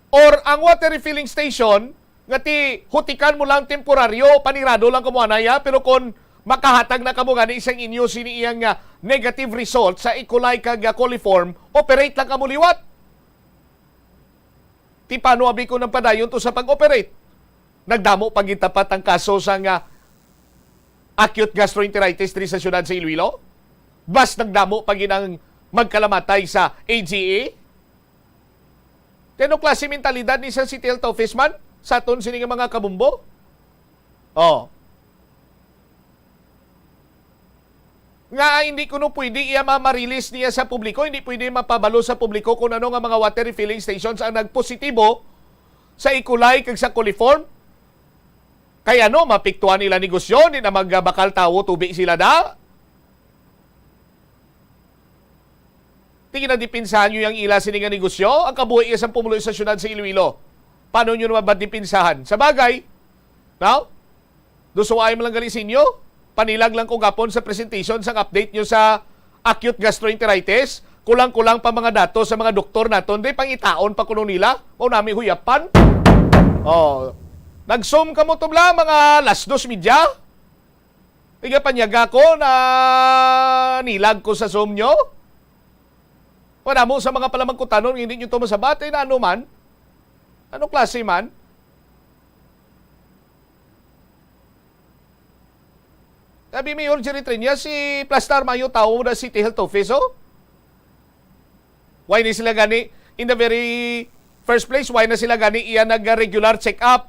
Or ang water refilling station nga ti hutikan mo lang temporaryo, panirado lang kamo anay, ha? Pero kon makahatag na kamo gani sang inyo sini iyang, ah, negative result sa E. coli kag, ah, coliform, operate lang kamo liwat. Ti paano abi kung nagpadayon to sa pag-operate? Nagdamo pa gid tapat ang kaso sa nga acute gastroenteritis diri sa siyudad sa Iloilo? Mas nagdamo pa gid ang magkalamatay sa A G A? Ti ano klase mentalidad ni sa City Health Office man sa aton sini nga mga kabumbo? Oh. Nga hindi kuno pwede iya ma-, ma-release niya sa publiko, hindi pwede mapabalo sa publiko kung ano nga mga water refilling stations ang nagpositibo sa E. coli kag sa coliform. Kay ano, mapiktuhan nila negosyo, di na magbakal tawo tubi sila da. Ti ginadipinsahan nyo yang ila sini nga negosyo, ang kabuhi iya sang pumulo sa siyudad sa Iloilo. Paano nyo naman ba dipinsahan? Sa bagay, no? Dusuway man lang gali sa inyo. Panilag lang ko gapon sa presentation sang update nyo sa acute gastroenteritis. Kulang-kulang pa mga datos sa mga doktor naton. Di pangitaon pa kuno nila. Mao nami huyapan. Oh. Nag-Zoom kamo tubla, mga alas dos media. Igapanyaga ko na nilag ko sa Zoom nyo. Madamo sa mga palamangkutanon, hindi nyo to masabat. Eh, na ano man? Ano klase man? Sabi Mayor Jerry Triñas, si Plastar Mayo tao na City Health Office, oh. Why na sila gani, in the very first place, why na sila gani iya nag-regular check-up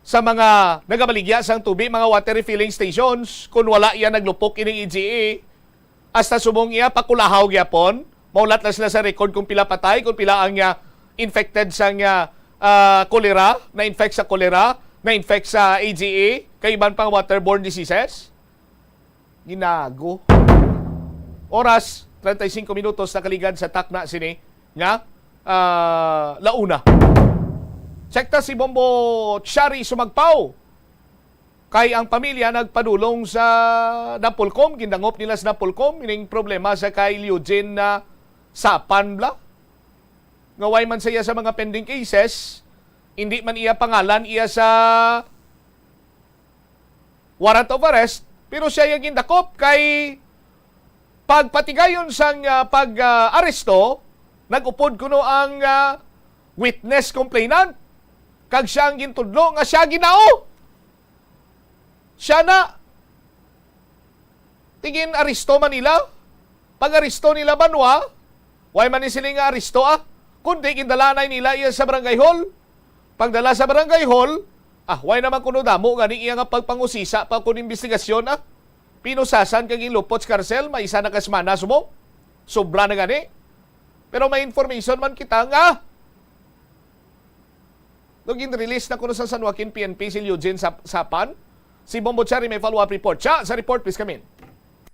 sa mga nagabaligya sang tubi, mga water refilling stations, kung wala iya naglupok ining E G A? Hasta subong iya pakulahaw gyapon, maulat na sila sa record kung pila patay, kung pila ang, ah, infected sang, ah, ah, cholera, na-infect sa cholera, na-infect sa A G A, kay iban pang waterborne diseases. Ginago. Oras, treinta y cinco minutos nakaligad sa takna sini nga, ah, launa. Check ta si Bombo Chari Sumagpaw. Kay ang pamilya nagpadulong sa Napolcom, gindangop nila sa Napolcom ining problema sa kay Eugene na Sapan bla. Nga way man sa iya sa mga pending cases, hindi man iya pangalan iya sa warrant of arrest, pero siya yung gindakop kay pagpatigayon sang, ah, pag, ah, aresto, nag-upod kuno ang, ah, witness complainant. Kag siya ang gintudlo nga siya ginao. Siya na. Tingin aresto man nila. Pag aresto nila banwa, way man ni sila nga aresto, ah. Kundi gindala na nila iya sa barangay hall. Pagdala sa barangay hall, ah, way naman kuno damo gani iya nga pagpangusisa pa kun investigasyon, ah. Pinusasan kag inlupot sa karsel, may isa na ka semana subong. Sobra na gani. Pero may information man kita nga no, gin-release na kuno sa San Joaquin P N P si Eugene Sap-, Sapan. Si Bombo Cherry may follow-up report. Siya sa report, please come in.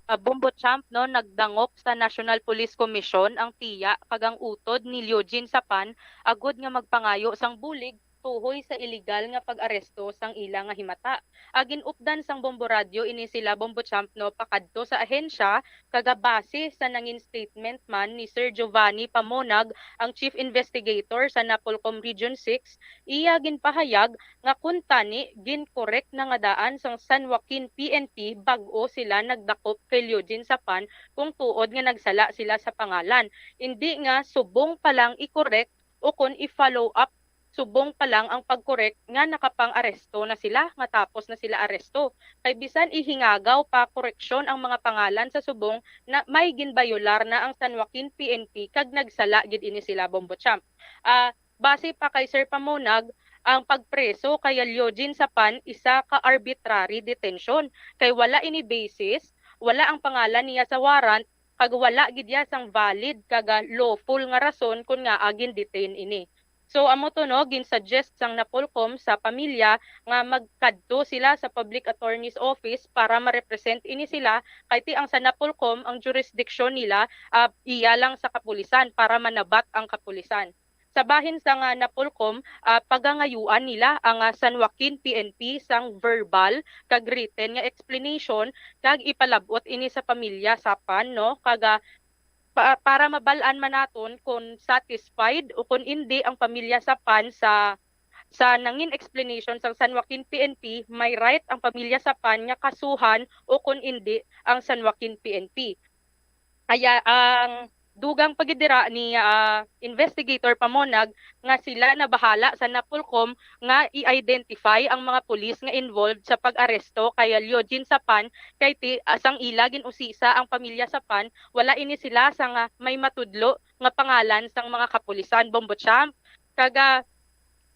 Ah, Bombo Champ, no, nagdangop sa National Police Commission ang tiya kag ang utod ni Eugene Sapan agud nga magpangayo sang bulig tuhoy sa iligal nga pag-aresto sang ila nga himata. Ah, gin-updan sang Bombo Radyo ini sila, Bombo Champ, no, pakadto sa ahensya, kag base sa nangin statement man ni Sir Giovanni Pamonag, ang Chief Investigator sa Napolcom Region six, iya ginpahayag nga kuntani gin-correct na nga daan sang San Joaquin P N P bag-o sila nagdakop kay Eugene Sapan kung tuod nga nagsala sila sa pangalan. Indi nga subong pa lang i-correct o kon i-follow up, subong pa lang ang pag-correct nga nakapang-aresto na sila, nga tapos na sila aresto. Kay bisan ihingagaw pa koreksyon ang mga pangalan sa subong na may ginbayolar na ang San Joaquin P N P kag nagsala gid ini sila, Bombo Champ. Ah, base pa kay Sir Pamunag, ang pagpreso kay Eugene Sapan isa ka arbitrary detention kay wala ini basis, wala ang pangalan niya sa warrant, kag wala gid iya sang valid kag, ah, lawful nga rason kon ngaa gin-detain ini. So, amo to, no, ginsuggest sang NAPOLCOM sa pamilya nga magkadto sila sa Public Attorney's Office para ma-represent ini sila, kay ti ang sa NAPOLCOM, ang jurisdiction nila, ah, iya lang sa kapulisan para manabat ang kapulisan. Sa bahin sang, ah, NAPOLCOM, ah, pagangayuan nila ang, ah, San Joaquin P N P sang verbal kag written nga explanation kag ipalab-ot ini sa pamilya sa PAN, no? Kag, ah, pa-, para mabal-an man naton kon satisfied o kon indi ang pamilya sa PAN sa, sa nangin explanation sang San Joaquin P N P, may right ang pamilya sa PAN nga kasuhan o kon indi ang San Joaquin P N P. Aya, ang dugang pa gid dira ni, ah, Investigator Pamonag nga sila na bahala sa NAPOLCOM nga i-identify ang mga pulis nga involved sa pag-aresto kay Leogene Sapan, kay ti-, ah, sang ila gin-usisa ang pamilya Sapan, wala ini sila sang may matudlo nga pangalan sang mga kapulisan, Bombo Champ. Kag, ah,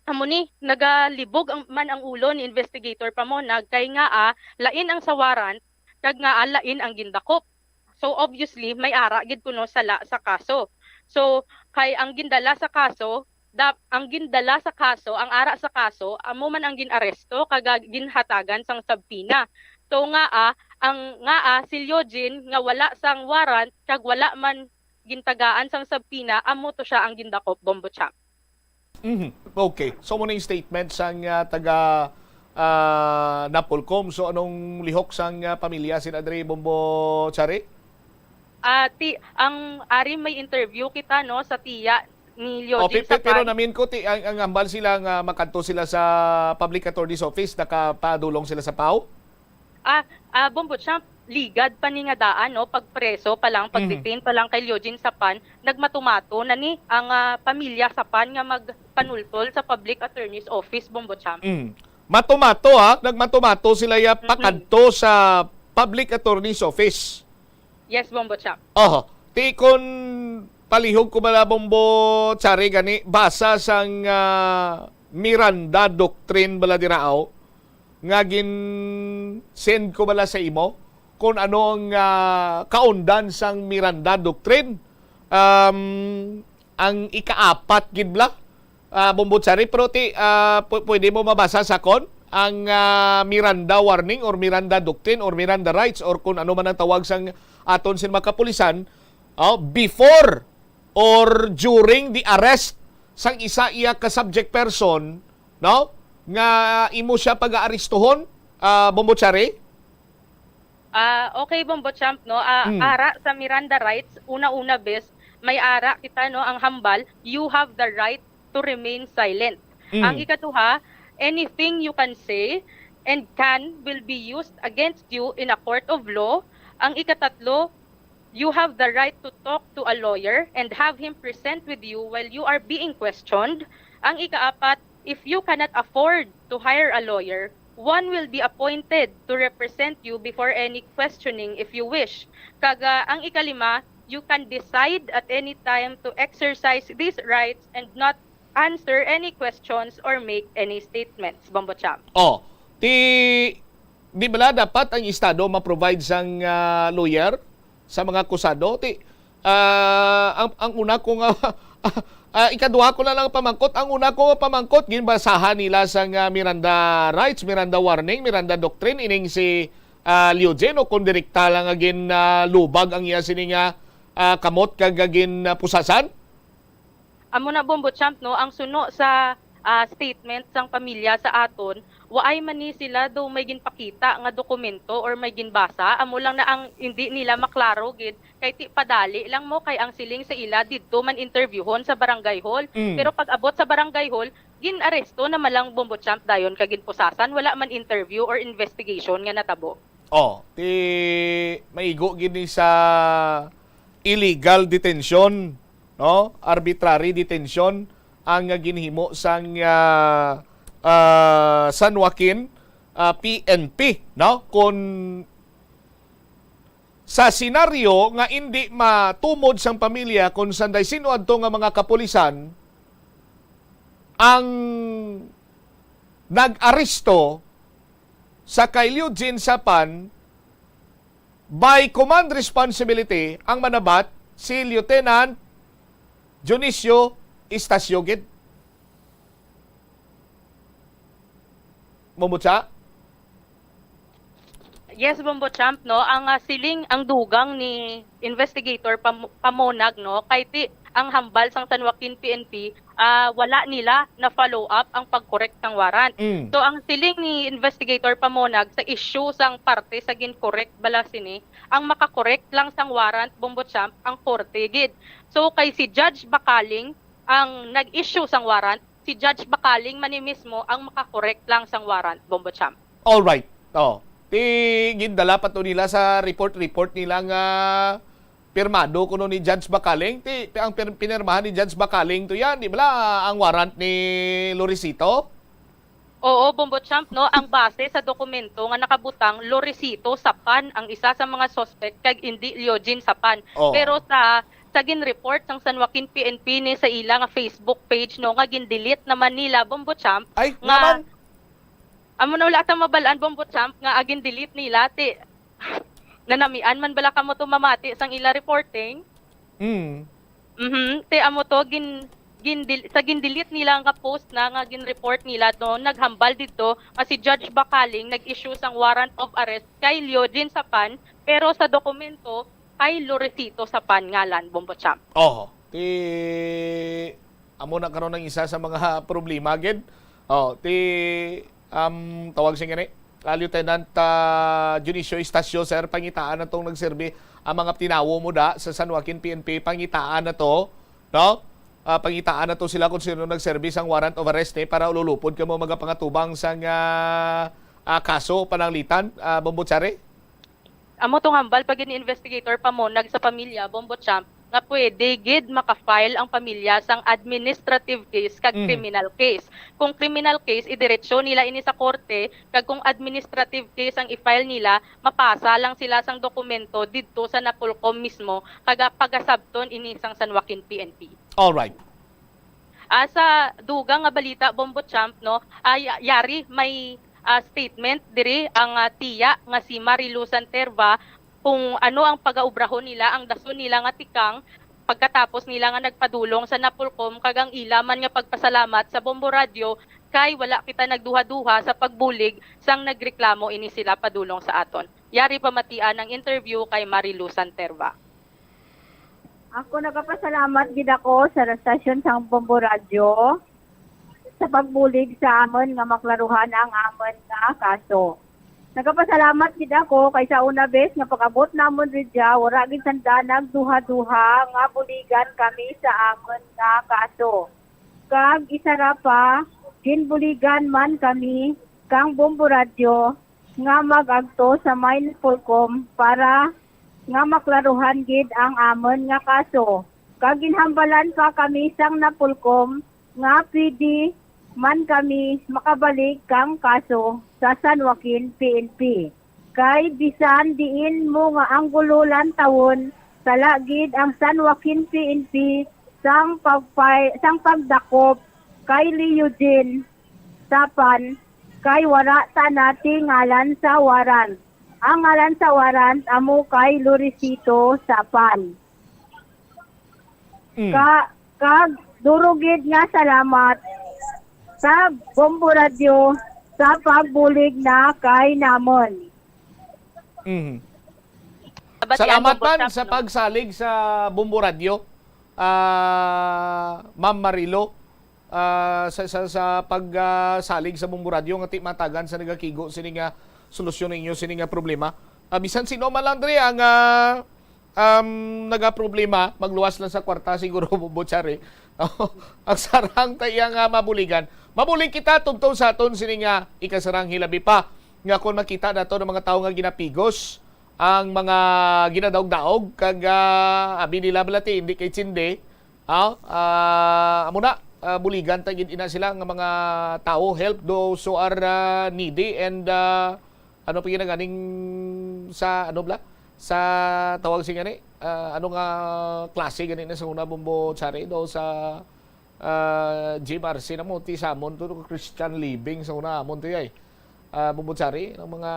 amo ni, nagalibog ang, man ang ulo ni Investigator Pamonag kay ngaa lain ang sa warrant kag ngaa lain ang gindakop. So, obviously, may ara gid kuno sala sa kaso. So, kay ang gindala sa kaso, dap-, ang gindala sa kaso, ang ara sa kaso, amo man ang gin-aresto kag ginhatagan sang subpoena. So, ngaa, ang ngaa si Leogene nga wala sang warrant kag wala man gintagaan sang subpoena, amo to sia ang gindakop, Bombo Champ. Mhm. Okay. So, mo na yung statement sang, ah, taga, ah, NAPOLCOM. So, anong lihok sang, ah, pamilya sin Adre Bombo Chari? Ah, ti, ang ari may interview kita, no, sa tiya ni O, Leogene pi-, pi-, pero Sapan. Namin ko, ti, ang, ang hambal sila nga makadto sila sa Public Attorney's Office, nakapadulong sila sa PAO? Ah, ah, Bombo Champ, ligad pa ni nga daan, no, pagpreso pa lang, Mhm. pag-detain pa lang kay Leogene Sapan, nagmatumato na ni ang, ah, pamilya Sapan nga magpanultol sa Public Attorney's Office, Bombo Champ. Mm. Matumato, ha? Nagmatumato sila ya Mhm. pakadto sa Public Attorney's Office. Yes, Bombo Champ. Oho. Ti kon palihog ko bala, Bombo Chari, gani, basa sang, ah, Miranda Doctrine bala diraaw, nga gin-send ko bala sa imo, kung ano ang, ah, kaundan sang Miranda Doctrine. Um, ang ikaapat gid bala, ah, Bombo Chari, pero ti, ah, pu-, pwede mo mabasa sa kon ang, ah, Miranda Warning or Miranda Doctrine or Miranda Rights or kung ano man ang tawag sang aton sin mga kapulisan, oh, before or during the arrest sang isa iya ka subject person, no? Nga imo siya pag-aaristuhon, ah, Bombo Chari? Ah, okay, Bombo Champ, no? Ah, Mm. ara sa Miranda rights, una-una, bes, may ara kita, no, ang hambal, you have the right to remain silent. Mm. Ang ikaduha, anything you can say and can will be used against you in a court of law. Ang ikatatlo, you have the right to talk to a lawyer and have him present with you while you are being questioned. Ang ikaapat, if you cannot afford to hire a lawyer, one will be appointed to represent you before any questioning if you wish. Kag, ah, ang ikalima, you can decide at any time to exercise these rights and not answer any questions or make any statements. Bombo Champ. Oh, ti, di bala dapat ang Estado ma-provide sang, ah, lawyer sa mga akusado? Ti, ah, ang, ang una ko nga, ah, ikaduha ko na lang pamangkot. Ang una ko nga pamangkot, ginbasahan nila sang, ah, Miranda rights, Miranda warning, Miranda doctrine, ining si, ah, Leogene, o kung direkta lang nga gin, ah, lubag ang iya sini nga, ah, kamot kag gin, ah, pusasan? Amo na, Bombo Champ, no, ang suno sa, ah, statement sang pamilya sa aton, waay man ni sila daw may ginpakita nga dokumento or may ginbasa, amo lang na ang hindi nila maklaro gid kay ti padali lang mo kay ang siling sa ila didto man interviewhon sa barangay hall. Mm. Pero pag abot sa barangay hall, gin-aresto na man lang, Bombo Champ, dayon kag ginpusasan, wala man interview or investigation nga natabo. Oh, ti maigo gid ni sa illegal detention, no? Arbitrary detention ang, ah, ginhimo sang, ah, ah, San Joaquin, ah, P N P, no? Kung sa senaryo nga indi matumod sang pamilya kung sanday sino adto nga mga kapulisan ang nag-aresto sa kay Leogene Sapan, by command responsibility ang manabat si Lieutenant Dionisio Estacio gid. Bombo Cha? Yes, Bombo Champ, no? Ang ah, siling, ang dugang ni Investigator Pam- Pamonag, no? Kay ti ang hambal sang San Joaquin P N P, ah, wala nila na follow up ang pag-correct sang warrant. Mm. So ang siling ni Investigator Pamonag, sa issue sang parte sa gin-correct bala sini, ang maka-correct lang sang warrant, Bombo Champ, ang korte gid. So kay si Judge Bacaling ang nag-issue sang warrant, si Judge Bacaling man ni mismo ang maka-correct lang sang warrant, Bombo Champ. All right. Oh. Ti gindala pa to nila sa report-report nila nga pirmado kuno ni Judge Bacaling. Ti ang pir- pinirmahan ni Judge Bacaling to yan, di bala ang warrant ni Lorecito? Oo, Bombo Champ, no? Ang base sa dokumento nga nakabutang, Lorecito Sapan ang isa sa mga suspect kag indi Leogene Sapan. Oo. Pero sa sa gin-report sang San Joaquin P N P ni sa ila nga Facebook page, no, nga gin-delete naman nila, Bombo Champ, Ay, nga naman. Amo na wala ta mabalaan, Bombo Champ, nga agin delete nila ti nanamian man bala kamo to mamati sang ila reporting. Mm. Mhm. Ti amo to gin gin sa gin-delete nila nga post na nga gin-report nila to, naghambal didto nga si Judge Bacaling nag-issue sang warrant of arrest kay Leogene Sapan, pero sa dokumento kay Lorecito Sapan ngalan, Bombo Champ. Oh, ti amo na karon ang isa sa mga problema gid. Oh, ti um, tawag siya gani, ah, Lieutenant ah, Dionisio Estacio, sir, pangitaan na tong nagserbi ang mga tinawo mo da sa San Joaquin P N P, pangitaan na to, no? Ah, pangitaan na to sila kung sino nagserbi sang warrant of arrest ni para ululupod kamo magapangatubang sang ah, ah, kaso pananglitan, ah, Bombo Chari? Amo tong hambal pa gid ni Investigator Pamonag sa pamilya, Bombo Champ, nga pwede gid maka-file ang pamilya sang administrative case kag Mhm. criminal case. Kung criminal case, idiretso nila ini sa korte, kag kung administrative case ang i-file nila, mapasa lang sila sang dokumento didto sa Napolcom mismo, kag pagasabton ini sang San Joaquin P N P. All right. Ah, sa dugang nga balita, Bombo Champ, no, ay, yari may ah, statement diri ang ah, tiya nga si Marilu Santerva kung ano ang pagaobrahon nila, ang dason nila nga tikang pagkatapos nila nga nagpadulong sa Napolcom, kag ang ila man nga pagpasalamat sa Bombo Radyo kay wala kita nagduha-duha sa pagbulig sang nagreklamo ini sila padulong sa aton. Yari pamatian ang interview kay Marilu Santerva. Ako nagapasalamat gid ako sa stasyon sang Bombo Radyo sa pagbulig sa amon nga maklaruhan ang amon nga kaso. Nagapasalamat gid ako kay sa una bes nga pag-abot namon ridya, wala gid sanda nagduha-duha nga buligan kami sa amon nga kaso. Kag isa ra pa, ginbuligan man kami kang Bombo Radyo nga mag-agto sa may Napolcom para nga maklaruhan gid ang amon nga kaso. Kag ginhambalan pa kami sang Napolcom nga pwede man kami makabalik kang kaso sa San Joaquin P N P. Kay bisan diin mo nga anggulo lantawon, sala gid ang San Joaquin P N P sang pagpay, sang pagdakop kay Leogene Sapan, kay wala ta natingalan sa warrant. Ang ngalan sa warrant amo kay Lorecito Sapan. Mm. Ka, kag duro gid nga salamat sa Bombo Radyo sa pagbulig na kay namon. Mhm. Nabatian Salamat mo, man Boss sa Chap, no? Pagsalig sa Bombo Radyo, ah, Ma'am Marilo, ah, sa, sa, sa pagsalig sa Bombo Radyo nga ti matagan sa nagakigo sini nga solusyon ninyo sini nga problema. Ah, bisan sino man lang diri ang ah, um, nagaproblema, magluwas lang sa kwarta siguro, Bombo Chari. Ang sarang ta iya nga mabuligan. Mabulig kita tubtob sa aton sini nga ikasarang hilabi pa nga kon makita nato ng mga tawo nga ginapigos ang mga ginadaog-daog kag ah, abi nila balati hindi kay Chinde. Ah, ah, amo na, ah, buligan ta gid ina sila nga mga tawo, help those who are ah, needy and ah, ano pa gina ganing sa ano bla sa tawag si gani, ah, ano nga klase gani na sa una, Bombo Chari, do sa ah, G M R C na mo ti samon to, to Christian living sa una amon to yay, ah, Bombo Chari, ang mga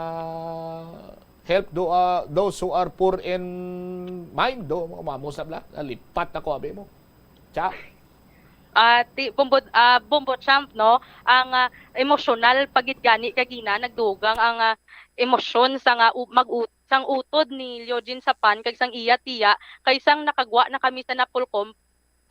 help do, ah, those who are poor in mind, do mga mamos na bla, lipat na ko abi mo. Cha. Ah, ti-, Bombo, ah, Bombo Champ, no? Ang, ah, emosyonal pa gid gani kagina, nagdugang ang, ah, emosyon sa nga u-, mag-, u-, sang utod ni Leogene Sapan kag sang iya tiya, kay sang nakagwa na kami sa Napolcom,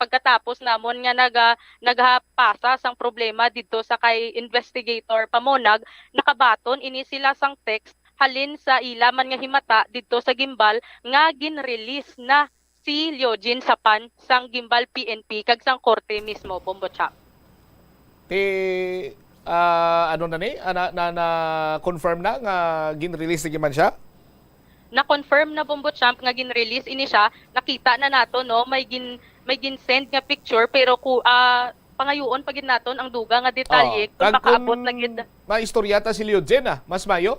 pagkatapos namon nga naga-, nagapasa sang problema didto sa kay Investigator Pamonag, nakabaton ini sila sang text halin sa ila man nga himata didto sa gimbal nga gin-release na si Leogene Sapan sang gimbal P N P kag sang korte mismo, Bombo Champ. Ti, ah, ano na ni? Ah, na, na, na-confirm na nga gin-release na gid man siya? Na-confirm na, Bombo Champ, nga gin-release ini siya. Nakita na nato, no, may gin may gin-send nga picture, pero ku ah, pangayoon pa gid naton ang dugang nga detalye Oh, kung kag makaabot kung na gid. Maistorya ta si Leogene, ah, mas mayo?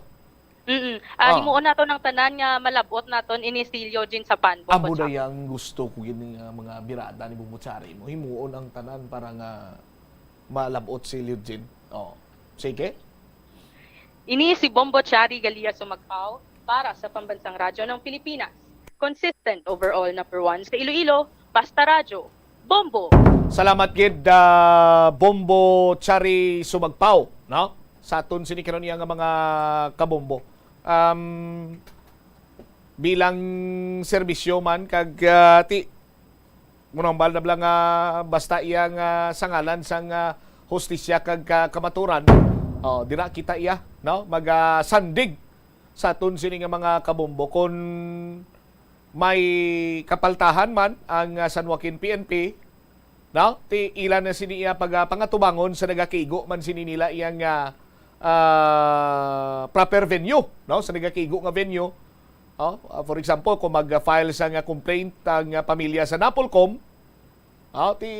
Mm. Ah, Oh. Himuon naton ang tanan nga malab-ot naton ini si Leogene Sapan, Bombo Amo na Champ. yang gusto ko gid nga mga birada ni Bombo Chari mo. Himuon ang tanan para nga malab-ot si Leogene. Oh. Sige. Ini si Bombo Chari Galia Sumagpaw para sa Pambansang Radyo ng Pilipinas. Consistent overall number one sa Iloilo, Basta Radyo, Bombo! Salamat gid, ah, Bombo Chari Sumagpaw, no? Sa aton sini karon iya nga mga kabombo. Um, bilang serbisyo man kag, ah, ti, mo nang bal na bala nga basta iya nga sa ngalan sang, ah, hustisya kag ka-, kamaturan, oh, dira kita iya, no? Mag, ah, sandig sa aton sini nga mga kabombo. Kon may kapaltahan man ang, ah, San Joaquin P N P, no? Ti ila na sini iya pag, ah, pangatubangon sa nagakigo man sini nila iyang, ah, ah, proper venue, no? Sa nagakigo nga venue. Oh, ah, for example, kung mag-file sa nga complaint ang, ah, pamilya sa Napolcom, oh, ti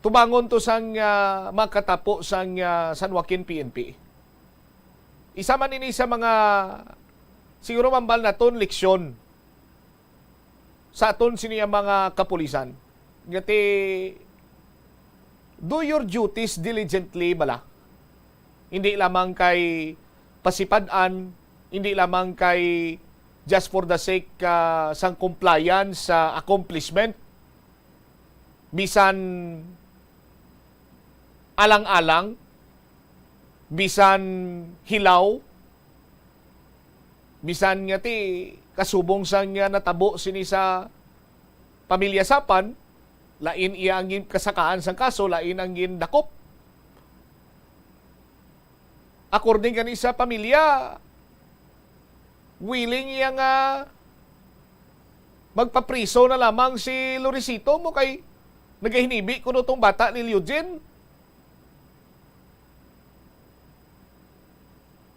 tubangon to sang, ah, makatapo sang, ah, San Joaquin P N P. Isa man ini sa mga siguro mambal naton leksyon sa aton sini nga mga kapulisan. Nga ti, do your duties diligently bala. Hindi lamang kay pasipad-an, hindi lamang kay just for the sake, ah, sang compliance sa accomplishment, bisan alang-alang, bisan hilaw, bisan nga ti kasubong sang nga natabo sini sa pamilya Sapan, lain iya ang gin-, kasakaan sang kaso, lain ang gindakop. According gani sa pamilya, willing iya nga magpapriso na lamang si Lorecito mo kay nagahinibi kuno tong bata ni Leogene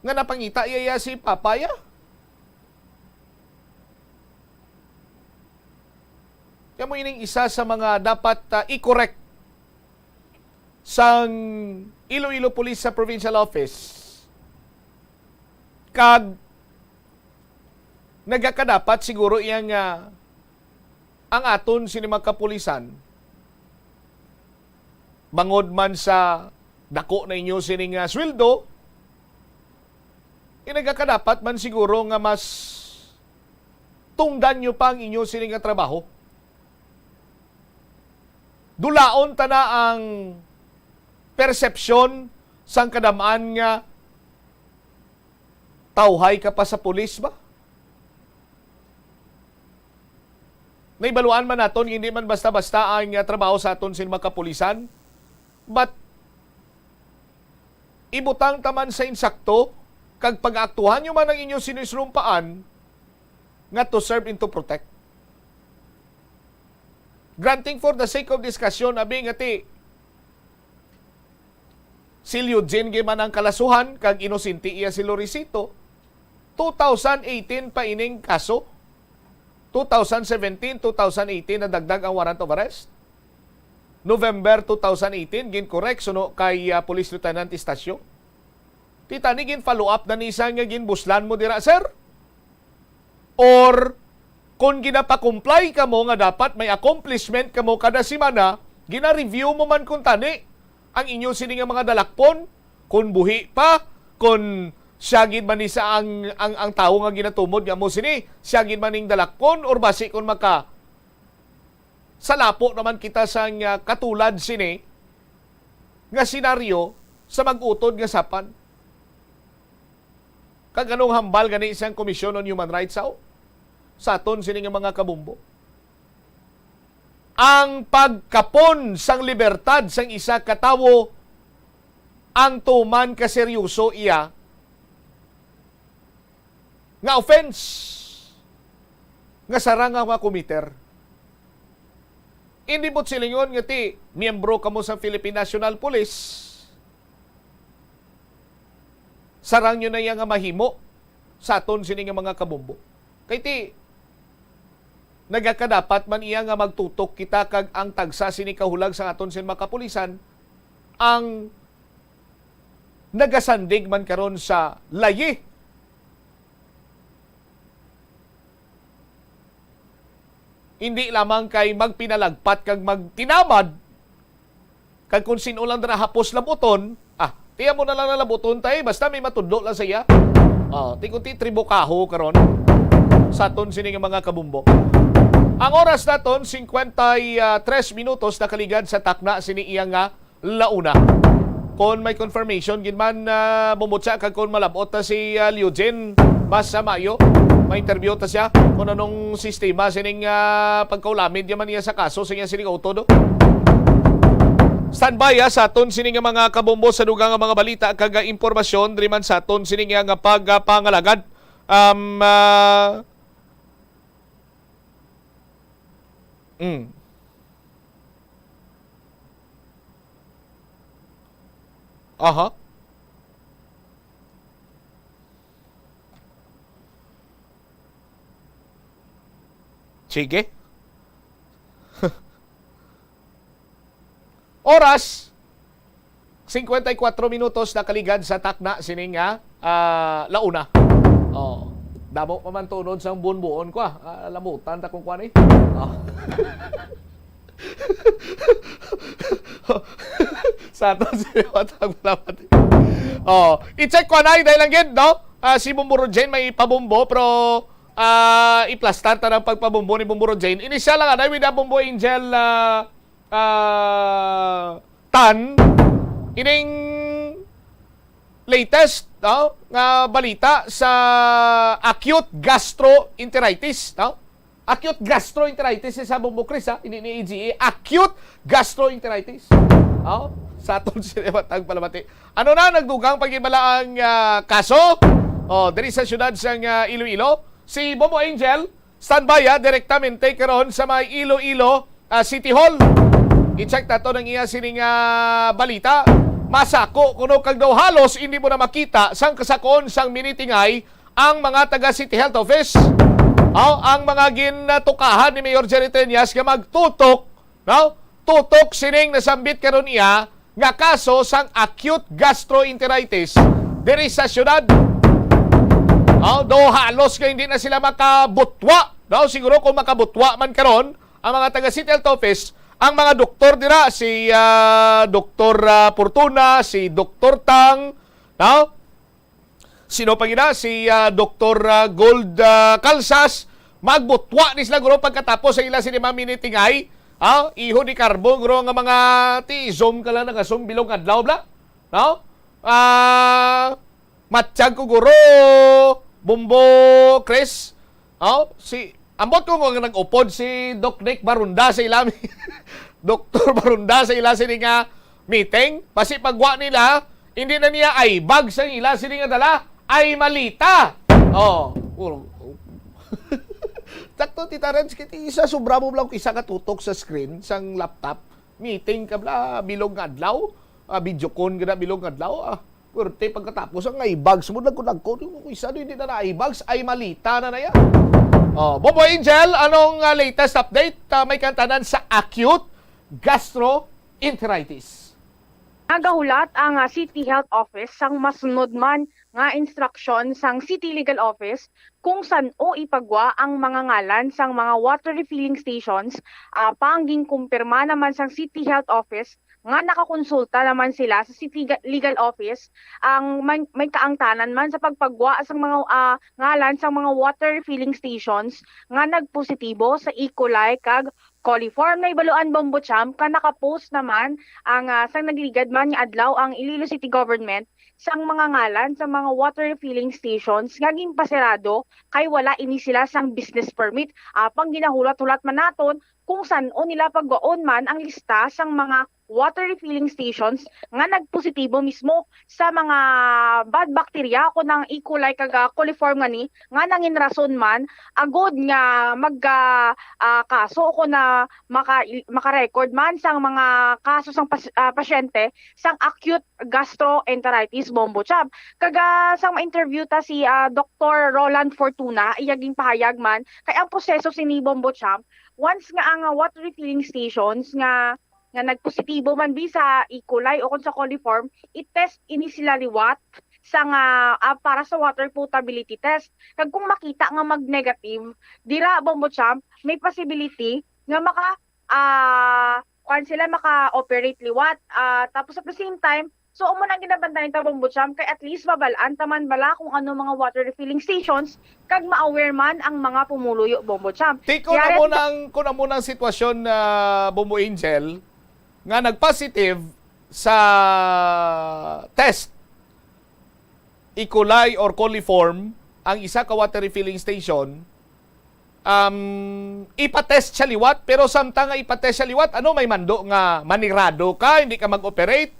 nga napangita iya, iya si papa iya. Kaya mo ining isa sa mga dapat, ah, i-correct sang Iloilo Police sa Provincial Office. Kag nagakadapat siguro iya nga ang aton sini mga kapulisan, bangod man sa dako na inyo sini nga sweldo, eh, nagakadapat man siguro nga mas tungdan nyo pa ang inyo sini nga trabaho. Dulaon ta na ang persepsyon sang kadam-an nga tawhay ka pa sa pulis ba? Naibaluan man naton nga hindi man basta-basta ang, ah, trabaho sa aton sin mga kapulisan. But ibutang ta man sa insakto, kag pag-aaktuhan nyo man ang inyo sinisrumpaan nga to serve and to protect. Granting for the sake of discussion, abi nga ti, si Leogene gid man ang kalasuhan kag inosente iya si Lorecito. Two thousand eighteen pa ining kaso. Two thousand seventeen, two thousand eighteen nadagdag ang warrant of arrest. November two thousand eighteen, gin-correct suno kay, ah, Police Lieutenant Estacio. Ti tani gin-follow up na ni sa nga ginbuslan mo dira, sir? Or kung ginapakumply kamo nga dapat may accomplishment kamo kada semana, gina-review mo man kung tani ang inyo sini nga mga dalakpon, kung buhi pa, kung siya gid man ni sa ang, ang, ang tawo nga ginatumod nga mo sini, siya gid man ning dalakpon, or basi kung maka Salapo naman kita sang, ah, katulad sini nga senaryo sa mag-utod nga sapan. Kag anong hambal gani sang Commission on Human Rights, aw? Sa aton sini nga mga kabombo. Ang pagkapon sang libertad sang isa ka tawo ang tuman ka seryoso iya nga offense nga sarang nga makomiter. Hindi mo't silingon nga ti miyembro kamo sa Philippine National Police, sarang nyo na iya nga mahimo sa aton sini nga mga kabombo. Kay ti, nagakadapat man iya nga magtutok kita kag ang tagsa sini kahulag sa aton sin mga kapulisan ang nagasandig man karon sa layi. Hindi lamang kay magpinalagpat kag magtinamad, kag kung sin-o lang dira hapos labuton, ah, tiya mo na lang na labuton tay, basta may matudlo lang sa iya. Oh, ti kunti tribukaho karon sa aton sini nga mga kabumbo. Ang oras naton, cincuenta y tres minutos nakaligad sa takna sini iya nga launa. Kon may confirmation gid man, ah, mumutya kag kon malab-ot ta si, ah, Liujen, mas, ah, maayo ma-interview ta siya kung anong sistema sining, ah, pagkaulamid niya man niya sa kaso sa iya sining auto, do. Standby, ah, sa aton sini nga mga kabombo sa dugang nga mga balita kag, ah, impormasyon diri man sa aton sini nga, nga pag, ah, pangalagad. Um, ah, Mm. Aha. Sige. Oras, cincuenta y cuatro minutos nakaligad sa takna sini nga, ah, launa. Oh, damo pa man tunod sang bunbuon ko, ah. Ah, lamutan ta kung kuan, eh. Oh. Sa aton sini matag malamat. Oh, i-check ko anay dahil lang gid, no? Ah, si Bumburo Jane may pabumbo, pero, ah, iplastar ta ng pagpabumbo ni Bumburo Jane. Inisyal lang anay with a Bumbo Angel, ah, ah, Tan, ining latest, no, nga balita sa acute gastroenteritis, no? Acute gastroenteritis sa Bumbo Chris, ha? Hindi ni A G A. Acute gastroenteritis. No? Sa aton sini matag palamati. Ano na, nagdugang pagibala ang, ah, kaso? Oh, diri sa siyudad sang, ah, Iloilo. Si Bumbo Angel, standby, ah, direktamente karon sa may Iloilo, ah, City Hall. I-check nato ang iya sining, ah, balita. Masako kuno kag daw halos hindi mo na makita sang kasakoon sang minitingay ang mga taga City Health Office. Aw, ang mga ginatukahan ni Mayor Jerry Treñas nga magtutok, no? Tutok sining nasambit karon iya nga kaso sang acute gastroenteritis diri sa syudad. Aw, do halos nga hindi na sila makabutwa. Daw siguro kung makabutwa man karon ang mga taga City Health Office, ang mga doktor dira, si, ah, Doktor, ah, Fortuna, si Doktor Tang, no? Sino pa gina? Si, ah, Doktor, ah, Gold, ah, Calzas. Magbutwa ni sila, guro, pagkatapos sa ila sini mga minitingay. Ah, iho ni Carbon, guro, nga mga tiisom ka lang, nagasumbilong adlaw, bla? No? Ah, matsyag ko, guro, Bumbo, Chris. Oh, si, ambot ko nga nag-upod si Doc Nick Barunda sa ila, Doktor Barunda sa ila sini nga meeting. Basi pagwa nila, hindi na niya eye bags ang ila sini nga dala, eye malita. Oh. Oh. Takto, Tita Reds, kiti isa sobra mo lang isa ka tutok sa screen sang laptop. Meeting ka bla, bilog nga adlaw. Ah, video con ka na, bilog nga adlaw. Ah, pwerte pagkatapos ang eye bags mo, nagkunagko. Yung isa doon, hindi na na eye bags, eye malita na na yan. Oh, Bobo Angel, anong, ah, latest update? Ah, may kantanan sa acute gastroenteritis. Nagahulat ang, ah, City Health Office sang masunod man nga instruction sang City Legal Office kung san-o ipagwa ang mga ngalan sang mga water refilling stations, ah, pang ginkumpirma naman sang City Health Office nga nakakonsulta naman sila sa City Ga-, Legal Office ang may, may kaangtanan man sa pagpagwa sang mga, ah, ngalan sang mga water refilling stations nga nagpositibo sa E. coli kag Coliform, naibaluan, Bombo Champ, ka naka-post naman ang, ah, sang nagligad man nga adlaw ang Iloilo City Government sang mga ngalan sa mga water refilling stations nga ginpasirado kay wala ini sila sang business permit. Apang ginahulat-hulat man naton kung san-o nila pagwaon man ang lista sang mga water refilling stations nga nagpositibo mismo sa mga bad bacteria, kon ang E. coli kag, ah, coliform ngani, nga nangin rason man agud nga mag, ah, ah, kaso, kon na maka-, maka-record man sang mga kaso sang pas-, ah, pasyente sang acute gastroenteritis, Bombo Champ. Kag, ah, sang ma-interview ta si, ah, Doktor Roland Fortuna, iya ginpahayag man kay ang proseso sini, Bombo Champ, once nga ang, ah, water refilling stations nga nga nagpositibo man bi sa E. coli o kon sa coliform, i-test ini sila liwat sa nga, ah, para sa water potability test. Kag kung makita nga mag-negative, dira, Bombo Champ, may possibility nga maka, ah, kuwan sila, maka-operate liwat. Ah, tapos at the same time, so, amo na ang ginabantayan ta, Bombo Champ, kay at least mabal-an ta man bala kung ano mga water refilling stations kag ma-aware man ang mga pumuluyo, Bombo Champ. Ti, kung Kaya amo rin nang, kung amo nang sitwasyon, ah, Bombo Angel, nga nag-positive sa test, E. coli or coliform, ang isa ka water refilling station, um, ipatest siya liwat, pero samtang nga ipatest siya liwat, ano, may mando nga manirado ka, hindi ka mag-operate?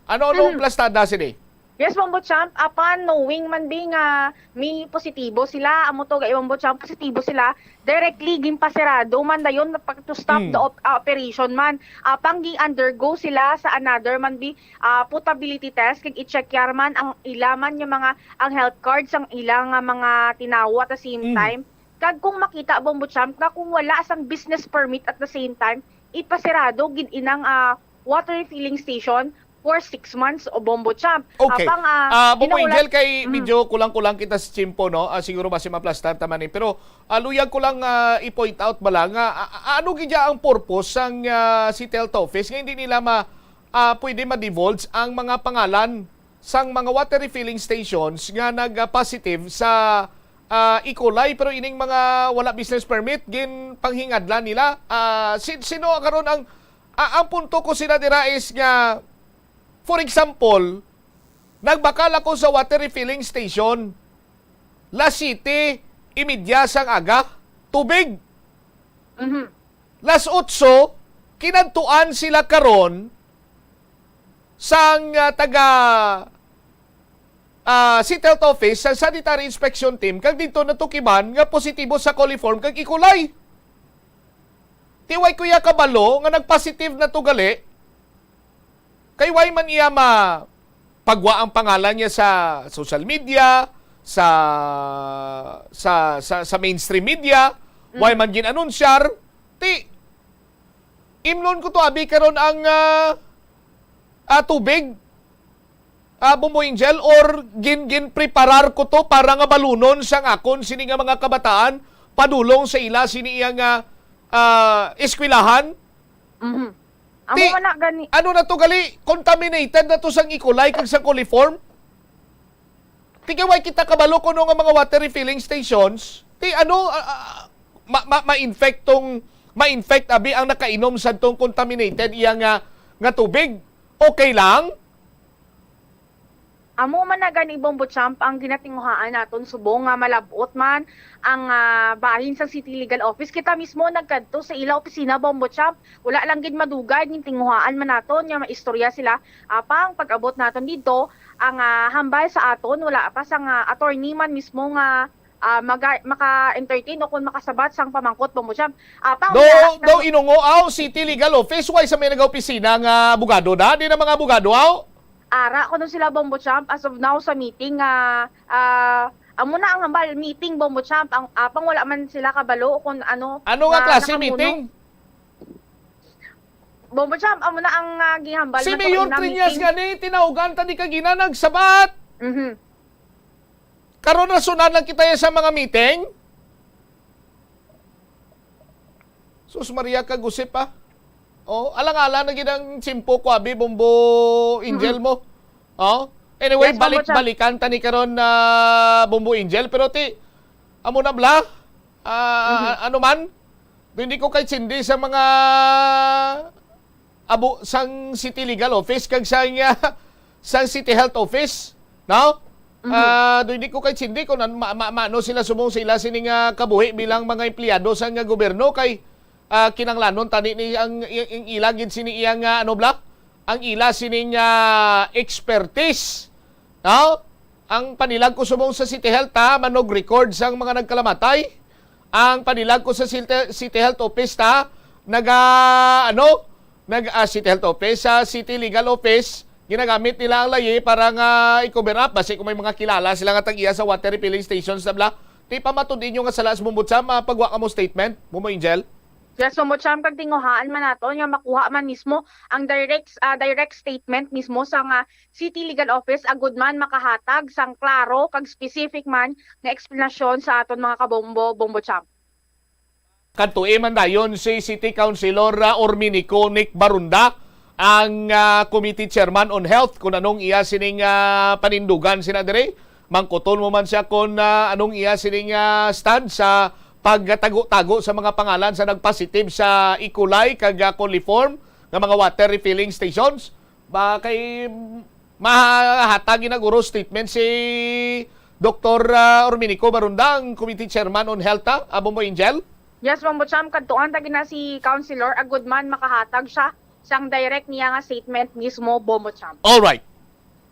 Ano, ano ang Mhm. plastada sini? Yes, Bombo Champ, apan knowing man bi nga may positibo sila, amo to, ga-, Bombo Champ, positibo sila, directly ginpasirado man dayon na pag to stop Mm. the op-, ah, operation man. Apang gi-undergo sila sa another man bi, ah, potability test, kag i-check yar man ang ila man nga mga, ang health card sang ila nga mga tinawo at the same Mm. time. Kag kung makita, Bombo Champ, nga kung wala sang business permit at the same time, ipasirado gid inang, ah, water refilling station for six months, o Bombo Champ. Okay. Apang, ah, Ah, Bombo ginahulat- Angel, kay Mm. medyo kulang-kulang kita sa tiyempo, no? Ah, siguro basi maplastar ta man ni. Pero, ah, luyag ko lang, ah, i-point out bala nga, ah, ah, ano gid ang purpose sang, ah, City Health Office nga hindi nila ma-, ah, pwede ma-divulge ang mga pangalan sang mga water refilling stations nga nag-positive sa, ah, E. coli, pero ining mga wala business permit, ginpanghingadlan nila. Ah, si-, sino karon ang, ah, ang punto ko sila dira is nga, for example, nagbakal ako sa water refilling station, las siyete y media sang aga, tubig. Mhm. Las otso, kinadtuan sila karon sang, ah, taga, ah, City Health Office, sa Sanitary Inspection Team, kag didto natukiban nga positibo sa coliform kag E. coli. Ti way ko iya kabalo nga nag-positive na to gali, kay way man iya ma-, pagwa ang pangalan niya sa social media, sa, sa, sa, sa mainstream media, way Mm. man gin-anunsyar, ti, imnon ko to, abi, karon ang, ah, ah, tubig, ah, Bombo Angel, or gin-, ginpreparar ko to para nga balunon sang akon sini nga mga kabataan, padulong sa ila sini iya nga, ah, eskwelahan? Mhm. Amo Ti, man na gani. Ano na to gali? Contaminated na to sang E. coli kag sang coliform? Ti kay way kita kabalo kuno nga mga water refilling stations. Ti ano, ah, ah, ma-, ma-, ma-infect tong, ma-infect abi ang nakainom sa tong contaminated iya nga, nga tubig. Okay lang? Amo man na gani, Bombo Champ, ang ginatinguhaan naton subong nga malab-ot man ang, ah, bahin sang City Legal Office. Kita mismo nagkadto sa ila opisina, Bombo Champ. Wala lang gid madugay, gintinguhaan man naton nga maistorya sila. Apang pag-abot naton didto, ang, ah, hambal sa aton, wala pa sang, ah, attorney man mismo nga, ah, maga-, maka-entertain o kung makasabat sang pamangkot, Bombo Champ. Apang Daw, wala daw sang inungo, aw, City Legal Office, way sa may nag-opisina nga abogado na? Di na mga abogado, aw? Ara kuno sila, Bombo Champ, as of now sa meeting nga, ah, amo na ang hambal, meeting, Bombo Champ, ang, apang wala man sila kabalo kung ano Ano nga nga klase nakamuno. meeting? Bombo Champ, amo na ang, ah, gihambal Si nato Mayor ina Triñas meeting. gani, tinawgan ta ni kagina, nagsabat. Mhm. Karon, rasunan lang kita ya sa mga meeting. Sus Maria, kag-usip, ah. Oh, alang-alang na gid ang tiyempo ko, abi, Bombo Angel Mm. mo. Oh, anyway, Yes, Bombo Champ. balik-balikan ta ni karon na Bombo Angel, pero ti, amo na bala. Ah, Mhm. ano man? Hindi ko kay sindi sa mga abo sang City Legal Office kag sang, ah, sang City Health Office, no? Mhm. Ah, do hindi ko kay sindi kung an-, ma-, ma-, maano sila subong sila sini nga kabuhi bilang mga empleyado sa nga gobyerno kay, ah, kinanglanon tani ni ang, ang, ang ila gid sini iya nga, ano bala? Ang ila sini nga expertise, no? Ang panilag ko subong sa City Health, ha, manog record sang mga nagkalamatay. Ang panilag ko sa City, City Health Office, ha, naga, ano, nag, ah, City Health Office, sa City Legal Office, ginagamit nila ang layi para nga i-cover up. Basi kung may mga kilala sila nga tag-iya sa water refilling stations na bala, di pa matud-in yung nga sala sa Bombo Cham, ah, pagwa ka mo statement, Bombo Angel? Yes, Bombo Cham, kag tinguhaan man naton nga makuha man mismo ang direct, ah, direct statement mismo sa nga City Legal Office, agud man makahatag sang klaro kag specific man nga eksplanasyon sa aton mga kabombo, Bombo Cham. Kadtoi man dayon si City Councilor, ah, Orminico Nick Barunda, ang, ah, Committee Chairman on Health, kung anong iya sining, ah, panindugan sina diri. Mangkuton mo man siya kung, ah, anong iya sining, ah, stand sa pagtago-tago sa mga pangalan sa nagpositive sa E. coli kag, ah, coliform nga mga water refilling stations. Ba kay mahatag na guro statement si Doktor, ah, Orminico Barunda, ang Committee Chairman on Health, ah, Bombo Angel? Yes, Bombo Cham, kadtuan ta gina si Councilor, agud man makahatag siya sang direct niya nga statement mismo, Bombo Cham. All right.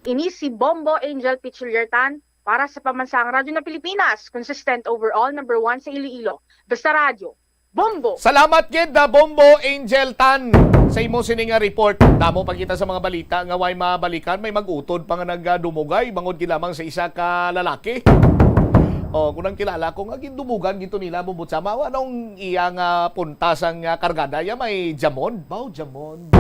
Ini si Bombo Angel Pichiliertan para sa Pambansang Radyo na Pilipinas, consistent overall, number one sa Iloilo. Basta Radyo, Bombo! Salamat gid, ah, Bombo Angel Tan, sa imo sini nga report. Damo pa kita sa mga balita nga way mabalikan. May mag-utod pa nga nagdumugay bangod gid lamang sa isa ka lalaki. Oh, kung ang kilala ko nga gindumugan gito nila, Bombo Cham, anong iya nga punta sang, ah, kargada? Ya may jamon? Bao jamon?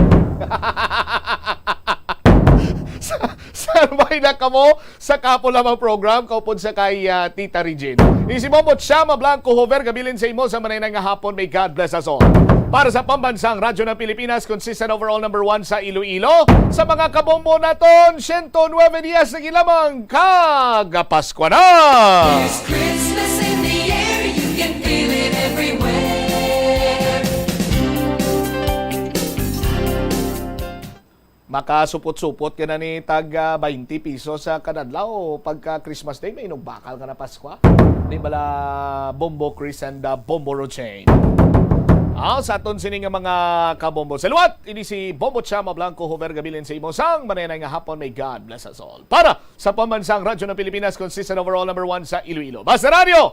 Sa, sa may na kamo sa Kapo Lamang Program, kaupod sa kay, ah, Tita Regine. Ini si Bombo Chama Blanco Hover, gabilin sa imo sa manay nga hapon. May God bless us all. Para sa Pambansang Radyo ng Pilipinas, consistent overall number one sa Iloilo. Sa mga kabombo naton, siyento nuebe dias na gid lamang, kag Pasko na! There's Christmas in the air, you can feel it everywhere. Makasupot-supot ka na ni tag, ah, twenty pesos sa kadadlaw. Pagka Christmas Day, may inugbakal ka na Pasko. Di bala, Bombo Chris and, ah, Bombo Rochain. Ah, sa aton sini nga mga kabombo. Sa liwat, ini si Bombo Chama Blanco Hover, gabilin sa imo sang manenay nga hapon. May God bless us all. Para sa Pambansang Radyo ng Pilipinas, consistent overall number one sa Iloilo. Basta Radyo!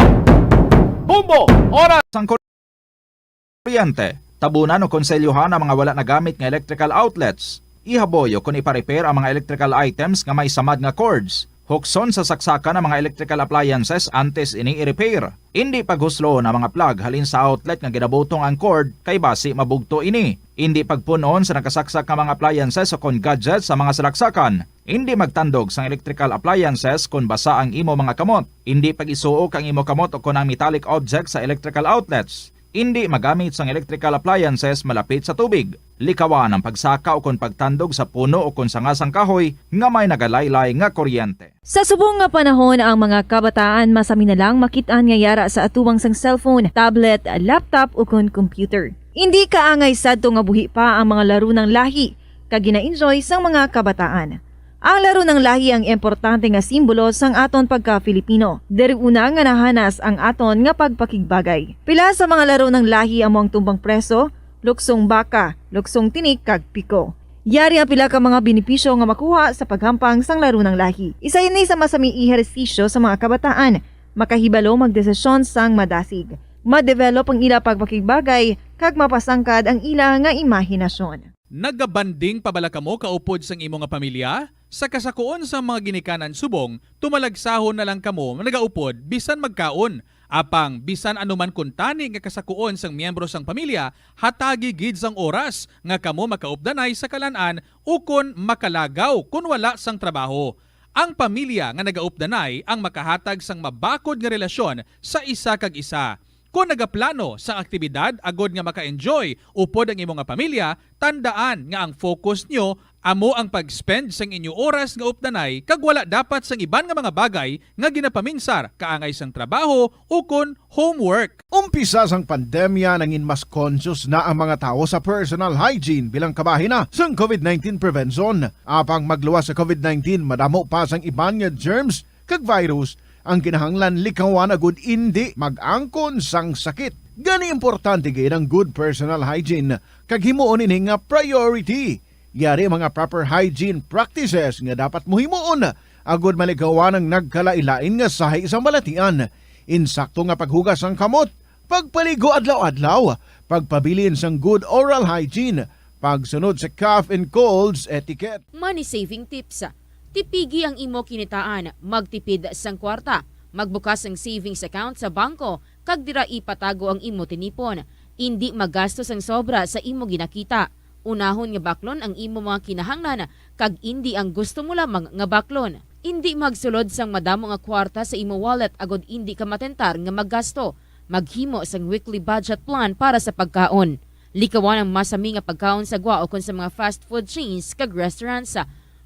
Bombo! Oras! Sang kuryente. Tabunan o konselyohan ang mga wala nagamit nga electrical outlets. Ihaboy o kon ipa-repair ang mga electrical items nga may samad nga cords. Hukson sa saksakan ang mga electrical appliances antes ini i-repair. Indi paghusloon ang mga plug halin sa outlet nga ginabutong ang cord, kay basi mabugto ini. Indi pagpun-on sa nakasaksak nga mga appliances o kon gadgets sa mga salaksakan. Indi magtandog sang electrical appliances kon basa ang imo mga kamot. Indi pag-isuok ang imo kamot o kon ang metallic objects sa electrical outlets. Indi magamit sang electrical appliances malapit sa tubig. Likawan ang pagsaka o kon pagtandog sa puno o kon sanga sang kahoy nga may nagalaylay nga kuryente. Sa subong nga panahon, ang mga kabataan masami na lang makit-an nga yara sa atubangan sang cellphone, tablet, laptop, o kon computer. Indi kaangay sadto nga buhi pa ang mga laro ng lahi kag gina-enjoy sang mga kabataan. Ang laro ng lahi ang importante nga simbolo sang aton pagka-Filipino. Diri una nga nahanas ang aton nga pagpakigbagay. Pila sa mga laro ng lahi amo ang tumbang preso, luksong baka, luksong tinik, kag piko. Yari ang pila ka mga benepisyo nga makuha sa paghampang sang laro ng lahi. Isa ini sa masami ehersisyo sa mga kabataan, makahibalo magdesisyon sang madasig, ma-develop ang ila pagpakigbagay, kag mapasangkad ang ila nga imahinasyon. Nagabanding pa bala kamo kaupod sang imo nga pamilya? Sa kasakuon sang mga ginikanan subong, tumalagsahon na lang kamo nagaupod bisan magkaon. Apang bisan ano man kuntani nga kasakuon sang miyembro sang pamilya, hatagi gid sang oras nga kamo makaupdanay sa kalan-an ukon makalagaw kon wala sang trabaho. Ang pamilya nga nagaupdanay ang makahatag sang mabakod nga relasyon sa isa kag isa. Kon nagaplano sang aktibidad agod nga maka-enjoy upod ang imo nga pamilya, tandaan nga ang focus nyo Amo ang pag-spend sang inyo oras nga updanay kag wala dapat sang iban nga mga bagay nga ginapaminsar, kaangay sang trabaho ukon homework. Umpisa sang pandemya, nangin mas conscious na ang mga tawo sa personal hygiene bilang kabahin na sang covid nineteen prevention. Apang magluwas sa covid nineteen, madamo pa sang iban nga germs kag virus ang kinahanglan likawan agud indi mag-angkon sang sakit. Gani, importante gid ang good personal hygiene kag himuon ini nga priority. Yari mga proper hygiene practices nga dapat mo himuon agud malikawan ang nagkalain-lain nga sahi sang balatian. Insakto nga paghugas sang kamot, pagpaligo adlaw-adlaw, pagpabilin sang good oral hygiene, pagsunod sa cough and colds etiquette. Money saving tips. Tipigi ang imo kinitaan, magtipid sang kwarta, magbukas sang savings account sa bangko, kag dira ipatago ang imo tinipon. Indi magasto sang sobra sa imo ginakita. Unahon nga baklon ang imo mga kinahanglan, kag indi ang gusto mo lamang nga baklon. Indi magsulod sang madamo nga kwarta sa imo wallet agod indi ka matentar nga maggasto. Maghimo sang weekly budget plan para sa pagkaon. Likawan ang masami nga pagkaon sa gwa ukon sa mga fast food chains kag restaurants.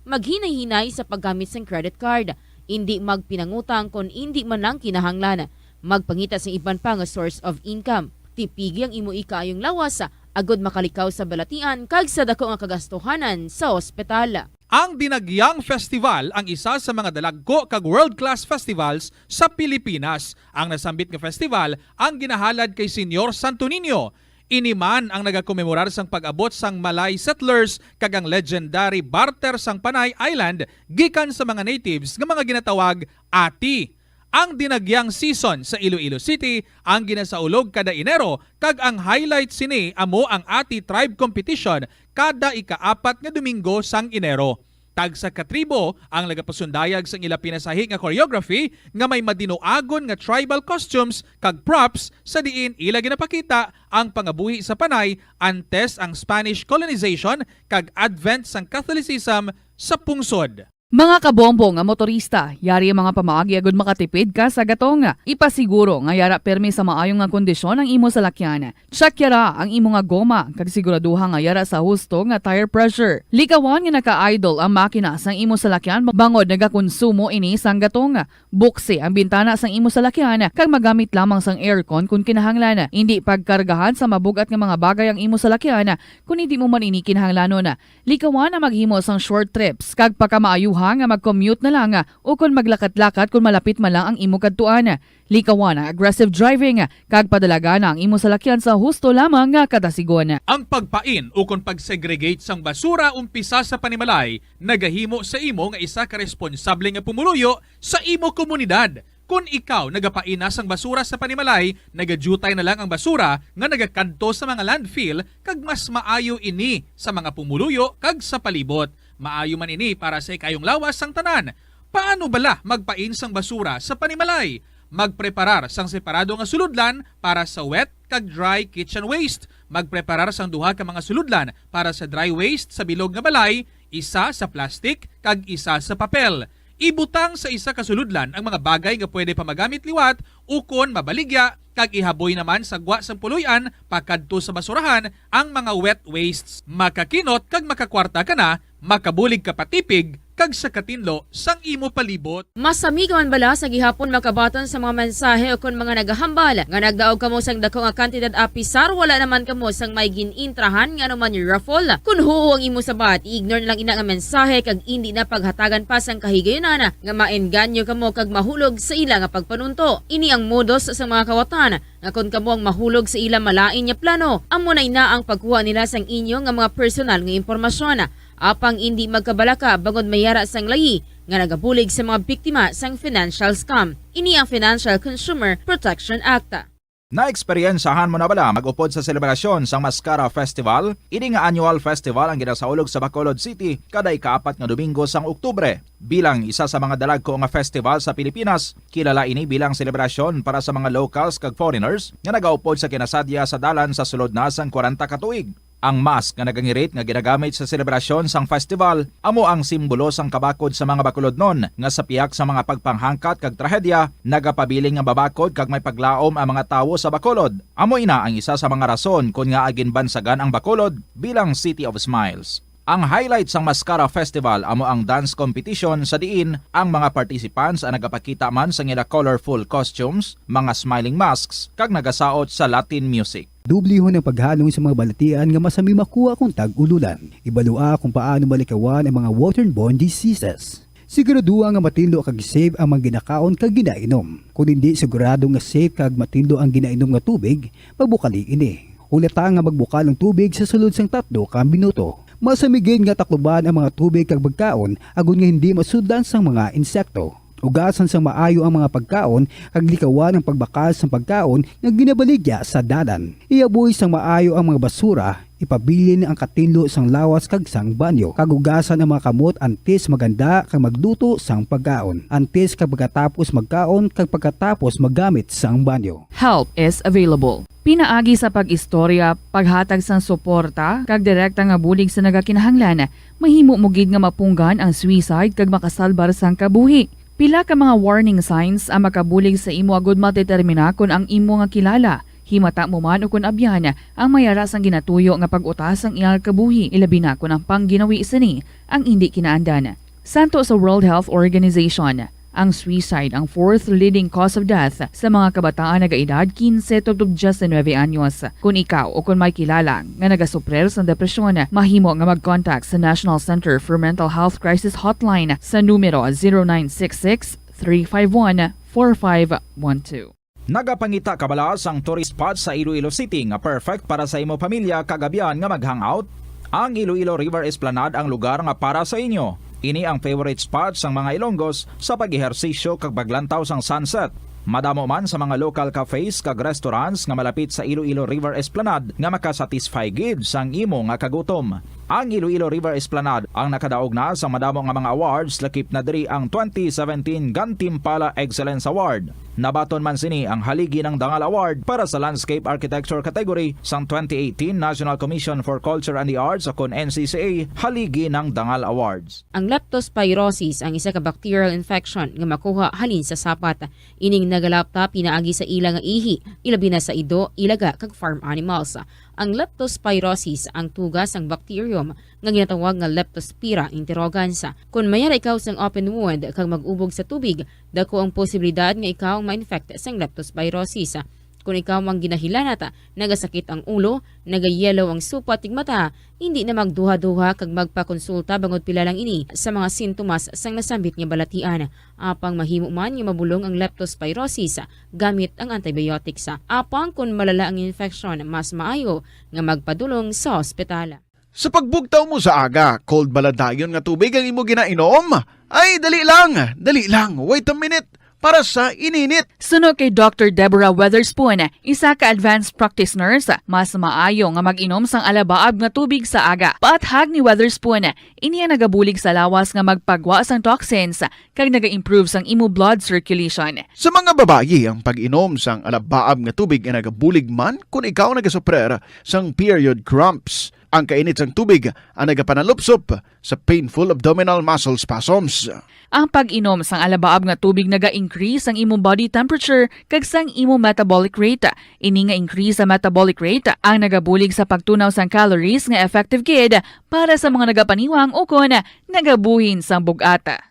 Maghinay-hinay sa paggamit sang credit card. Indi magpinangutang kon indi man lang kinahanglan. Magpangita sang iban pa nga source of income. Tipigi ang imo ikaayong lawas, agod makalikaw sa balatian kag sa dako nga kagastuhanan sa ospital. Ang Dinagyang Festival ang isa sa mga dalagko kag world-class festivals sa Pilipinas. Ang nasambit nga festival ang ginahalad kay Señor Santo Niño. Ini man ang nagakomemorar sang pag-abot sang Malay settlers kag ang legendary barter sang Panay Island gikan sa mga natives nga mga ginatawag ati. Ang Dinagyang season sa Iloilo City ang ginasaulog kada Enero, kag ang highlight sini amo ang Ati Tribe Competition kada ikaapat nga Domingo sang Enero. Tagsa ka tribo ang nagapasundayag sang ila pinasahi nga choreography nga may madinuagon nga tribal costumes kag props, sa diin ila ginapakita ang pangabuhi sa Panay antes ang Spanish colonization kag advent sang Catholicism sa pungsod. Mga kabombo nga motorista, yari ang mga pamaagi agud makatipid ka sa gatong. Ipasiguro nga yara pirmi sa maayo nga kondisyon ang imo salakyan. Check yara ang imo nga goma, kag siguraduha nga yara sa husto nga tire pressure. Likawan nga naka-idle ang makina sang imo salakyan bangod nagakonsumo ini sang gatong. Buksi ang bintana sang imo salakyan kag magamit lamang sang aircon kon kinahanglan. Indi pagkargahan sa mabug-at nga mga bagay ang imo salakyan kon indi mo man ini kinahanglanon. Likawan ang maghimo sang short trips, kag pakamaayuha nga mag-commute na lang, ukon maglakat-lakat kon malapit man lang ang imo kadtuan. Likawan ang aggressive driving, kag padalagana ang imo salakyan sa husto lamang nga kadasigon. Ang pagpain ukon pag-segregate sang basura umpisa sa panimalay nagahimo sa imo nga isa ka responsable nga pumuluyo sa imo komunidad. Kon ikaw nagapain na sang basura sa panimalay, nagadiutay na lang ang basura nga nagakadto sa mga landfill, kag mas maayo ini sa mga pumuluyo kag sa palibot. Maayo man ini para sa ikaayong lawas sang tanan. Paano bala magpain sang basura sa panimalay? Magpreparar sang separado nga sulodlan para sa wet kag dry kitchen waste. Magpreparar sang duha ka mga sulodlan para sa dry waste sa bilog nga balay, isa sa plastik kag isa sa papel. Ibutang sa isa ka sulodlan ang mga bagay nga pwede pa magamit liwat ukon mabaligya, kag ihaboy naman sa gwa sang puloy-an pakadto sa basurahan ang mga wet wastes. Makakinot kag makakwarta ka na, makabulig ka pa tipig kag sa katinlo sang imo palibot. Masami ka man bala sa gihapon makabaton sa mga mensahe ukon mga nagahambal nga nagdaog kamo sang dako nga kantidad apisar wala naman kamo sang may gin-intrahan nga anuman raffle? Kon huo ang imo sabat, i-ignore na lang ina nga mensahe kag indi na paghatagan pa sang kahigayunan nga maengganyo kamo kag mahulog sa ila nga pagpanunto. Ini ang modus sa mga kawatan nga kon kamo ang mahulog sa ila malain nga plano, amo na ina ang pagkuha nila sang inyo nga mga personal nga impormasyon. Apang indi magkabalaka bangod may yara sang layi nga nagabulig sa mga biktima sang financial scam. Ini ang Financial Consumer Protection Act. Naeksperyensahan mo na bala mag-upod sa selebrasyon sang Mascara Festival? Ini nga annual festival ang ginasaulog sa Bacolod City kada ikaapat nga Domingo sang Oktubre. Bilang isa sa mga dalagko nga festival sa Pilipinas, kilala ini bilang selebrasyon para sa mga locals kag foreigners nga nagaupod sa kinasadya sa dalan sa sulod na sang kwarenta ka tuig. Ang mask nga nagangirit nga ginagamit sa selebrasyon sang festival amo ang simbolo sang kabakod sa mga Bacolodnon nga sa pihak sa mga pagpanghangkat kag trahedya nagapabilin nga mabakod kag may paglaom ang mga tawo sa Bacolod. Amo ina ang isa sa mga rason kon ngaa ginbansagan ang Bacolod bilang City of Smiles. Ang highlight sang Mascara Festival amo ang dance competition sa diin ang mga participants ang nagapakita man sang ila colorful costumes, mga smiling masks, kag nagasaot sa Latin music. Dublihon ang paghalong sa mga balatian nga masami makuha kon tag-ululan. Ibalua kung paano malikawan ang mga waterborne diseases. Siguraduha nga matinlo kag safe ang mga ginakaon kag ginainom. Kon hindi sigurado nga safe kag matinlo ang ginainom nga tubig, pabukali ini. Hulata nga magbukal ang tubig sa sulod sang tatlo ka minuto. Masami gid nga takluban ang mga tubig kag pagkaon agod nga hindi masudlan sang mga insekto. Ugasan sang maayo ang mga pagkaon kag likawan ang pagbakal sang pagkaon nga ginabaligya sa dalan. Ihaboy sang maayo ang mga basura, ipabilin ang katinlo sang lawas kag sang banyo, kag ugasan ang mga kamot antes maghanda kag magluto sang pagkaon, antes kag pagkatapos magkaon kag pagkatapos maggamit sang banyo. Help is available. Pinaagi sa pag-istorya, paghatag sang suporta, kag direkta nga bulig sa nagakinahanglan, mahimo mo gid nga mapunggan ang suicide kag makasalbar sang kabuhi. Pila ka mga warning signs ang makabulig sa imo agud madetermina kon ang imo nga kilala, himata mo man ukon abyan, ang may ara sang ginatuyo nga pag-utas sang iyang kabuhi, ilabi na kon ang pangginawi sini ang indi kinaandan. Santo sa World Health Organization, ang suicide ang fourth leading cause of death sa mga kabataan nagaedad kinse tubtob diyes nuebe anyos. Kon ikaw o kon may kilala nga nagasuprer sang depresyon, mahimo nga mag-contact sa National Center for Mental Health Crisis Hotline sa numero zero nine six six, three five one, four five one two. Nagapangita ka bala sang tourist spot sa Iloilo City nga perfect para sa imo pamilya kag abyan nga mag-hangout? Ang Iloilo River Esplanade ang lugar nga para sa inyo. Ini ang favorite spot sang mga Ilonggos sa pag-ehersisyo kag paglantaw sang sunset. Madamo man sa mga local cafes kag restaurants nga malapit sa Iloilo River Esplanade nga makasatisfy gid sang imo nga kagutom. Ang Iloilo River Esplanade ang nakadaog na sa madamo nga mga awards, lakip na diri ang twenty seventeen Gantimpala Excellence Award. Nabaton man sini ang Haligi ng Dangal Award para sa Landscape Architecture category sang twenty eighteen National Commission for Culture and the Arts, o kon N C C A Haligi ng Dangal Awards. Ang leptospirosis ang isa ka bacterial infection nga makuha halin sa sapat. Ining nagalapta pinaagi sa ila nga ihi, ilabi na sa ido, ilaga, kag farm animals. Ang leptospirosis ang tuga sang bacterium nga ginatawag nga Leptospira interrogans. Kon may ara ikaw sang open wound kag mag-ubog sa tubig, dako ang posibilidad nga ikaw ma-infect sang leptospirosis. Kon ikaw ang ginahilanat, nagasakit ang ulo, nagayelo ang supat kag mata, hindi na magduha-duha kag magpakonsulta bangod pila lang ini sa mga sintomas sang nasambit nga balatian. Apang mahimo man nga mabulong ang leptospirosis gamit ang antibiotics. Apang kon malala ang infection, mas maayo nga magpadulong sa ospital. Sa pagbugtaw mo sa aga, cold bala dayon nga tubig ang imo ginainom? Ay, dali lang, dali lang, wait a minute, para sa ininit. Suno kay Doctor Deborah Weatherspoon, isa ka advanced practice nurse, mas maayo nga mag-inom sang alabaab nga tubig sa aga. Paathag ni Weatherspoon, ini ang nagabulig sa lawas nga magpagwa sang toxins kag naga-improve sang imo blood circulation. Sa mga babayi, ang pag-inom sang alabaab nga tubig ay nagabulig man kon ikaw nagasuprer sang period cramps. Ang kainit sang tubig ang nagapanalupsop sa painful abdominal muscle spasms. Ang pag-inom sang alabaab nga tubig naga-increase sang imong body temperature kag sang imong metabolic rate. Ini nga increase sa metabolic rate ang nagabulig sa pagtunaw sang calories nga effective gid para sa mga nagapaniwang ukon nagabuhin sang bug-at.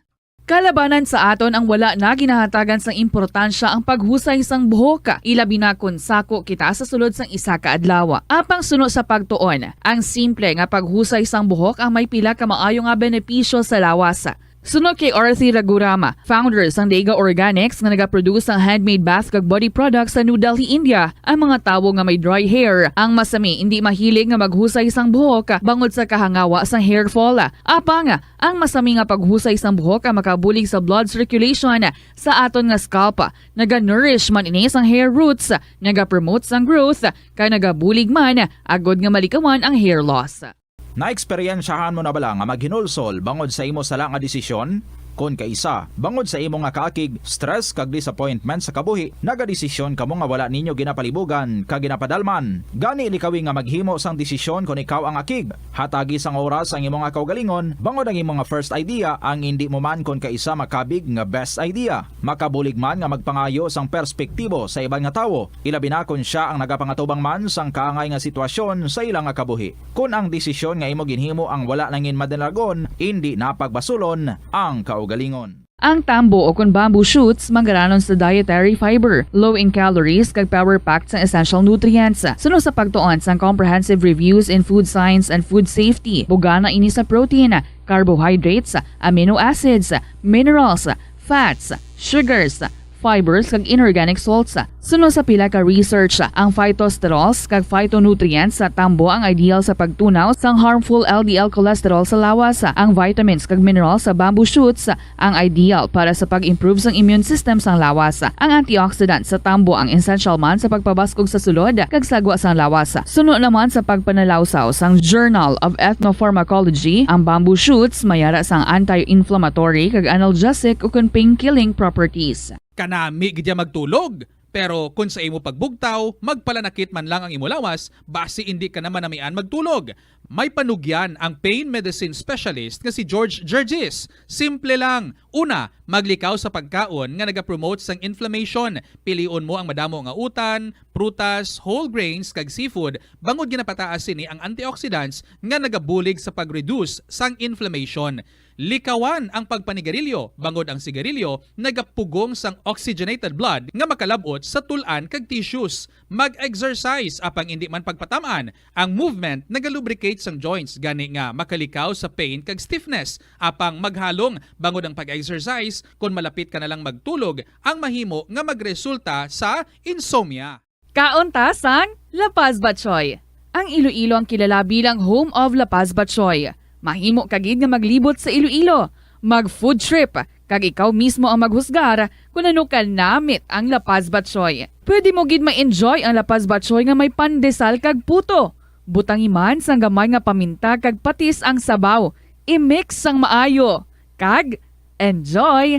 Kalabanan sa aton ang wala na ginahatagan sang importansya ang paghusay sang buhok, ilabi na kon sako kita sa sulod sang isa ka adlaw. Apang suno sa pagtuon, ang simple nga paghusay sang buhok ang may pila ka maayo nga benepisyo sa lawas. Suno kay Arthi Raghuram, founder sang Dega Organics nga nagaproduce sang handmade bath kag body products sa New Delhi, India, ang mga tawo nga may dry hair ang masami indi mahilig nga maghusay sang buhok bangod sa kahangawa sang hair fall. Apang ang masami nga paghusay sang buhok ang makabulig sa blood circulation sa aton nga scalp. Naga-nourish man ini sang hair roots, naga-promote sang growth, kag nagabulig man agod nga malikawan ang hair loss. Naeksperyensyahan mo na bala nga maghinulsol bangod sa imo sala nga desisyon? Kon kaisa, bangod sa imo nga kaakig, stress kag disappointment sa kabuhi, nagadesisyon kamo nga wala ninyo ginapalibugan kag ginapadalman. Gani likawi nga maghimo sang desisyon kon ikaw ang akig. Hatagi sang oras ang imo nga kaugalingon, bangod ang imo nga first idea ang indi mo man kon kaisa makabig nga best idea. Makabulig man nga magpangayo sang perspektibo sa iban nga tawo, ilabi na kon sia ang nagapangatubang man sang kaangay nga sitwasyon sa ila nga kabuhi. Kon ang desisyon nga imo ginhimo ang wala nangin madalagon, indi na pagbasulon ang kaugalingon. Ang tambo o kon bamboo shoots manggaranon sa dietary fiber, low in calories, kag power-packed sang essential nutrients. Suno sa pagtuon sang Comprehensive Reviews in Food Science and Food Safety, bugana ini sa protein, carbohydrates, amino acids, minerals, fats, sugars, fibers, kag inorganic salts. Suno sa pila ka research, ang phytosterols kag phytonutrients sa tambo ang ideal sa pagtunaw sang harmful L D L cholesterol sa lawas. Ang vitamins kag minerals sa bamboo shoots ang ideal para sa pag-improve sang immune system sang lawas. Ang antioxidant sa tambo ang essential man sa pagpabaskog sa sulod kag sagwa sang lawas. Suno naman sa pagpanalawsaw sang Journal of Ethnopharmacology, ang bamboo shoots may ara sang anti-inflammatory kag analgesic ukon pain-killing properties. Kanami gid ya magtulog, pero kon sa imo pagbugtaw, magpalanakit man lang ang imo lawas, basi indi ka na manamian magtulog. May panugyan ang pain medicine specialist nga si George Gergis. Simple lang. Una, maglikaw sa pagkaon nga nagapromote sang inflammation. Pilion mo ang madamo nga utan, prutas, whole grains, kag seafood, bangod ginapataas sini ang antioxidants nga nagabulig sa pag-reduce sang inflammation. Likawan ang pagpanigarilyo, bangod ang sigarilyo nagapugong sang oxygenated blood nga makalab-ot sa tul-an kag tissues. Mag-exercise, apang indi man pagpatam-an. Ang movement nagalubricate sang joints, gani nga makalikaw sa pain kag stiffness. Apang maghalong, bangod ang pag-exercise, kon malapit ka na lang magtulog, ang mahimo nga magresulta sa insomnia. Kaon ta sang La Paz Batchoy. Ang Iloilo ang kilala bilang home of La Paz Batchoy. Mahimo ka gid nga maglibot sa Iloilo, mag-food trip, kag ikaw mismo ang maghusgar kon ano kanamit ang La Paz Batchoy. Pwede mo gid ma-enjoy ang La Paz Batchoy nga may pandesal kag puto. Butangi man sang gamay nga paminta kag patis ang sabaw. I-mix sang maayo, kag enjoy!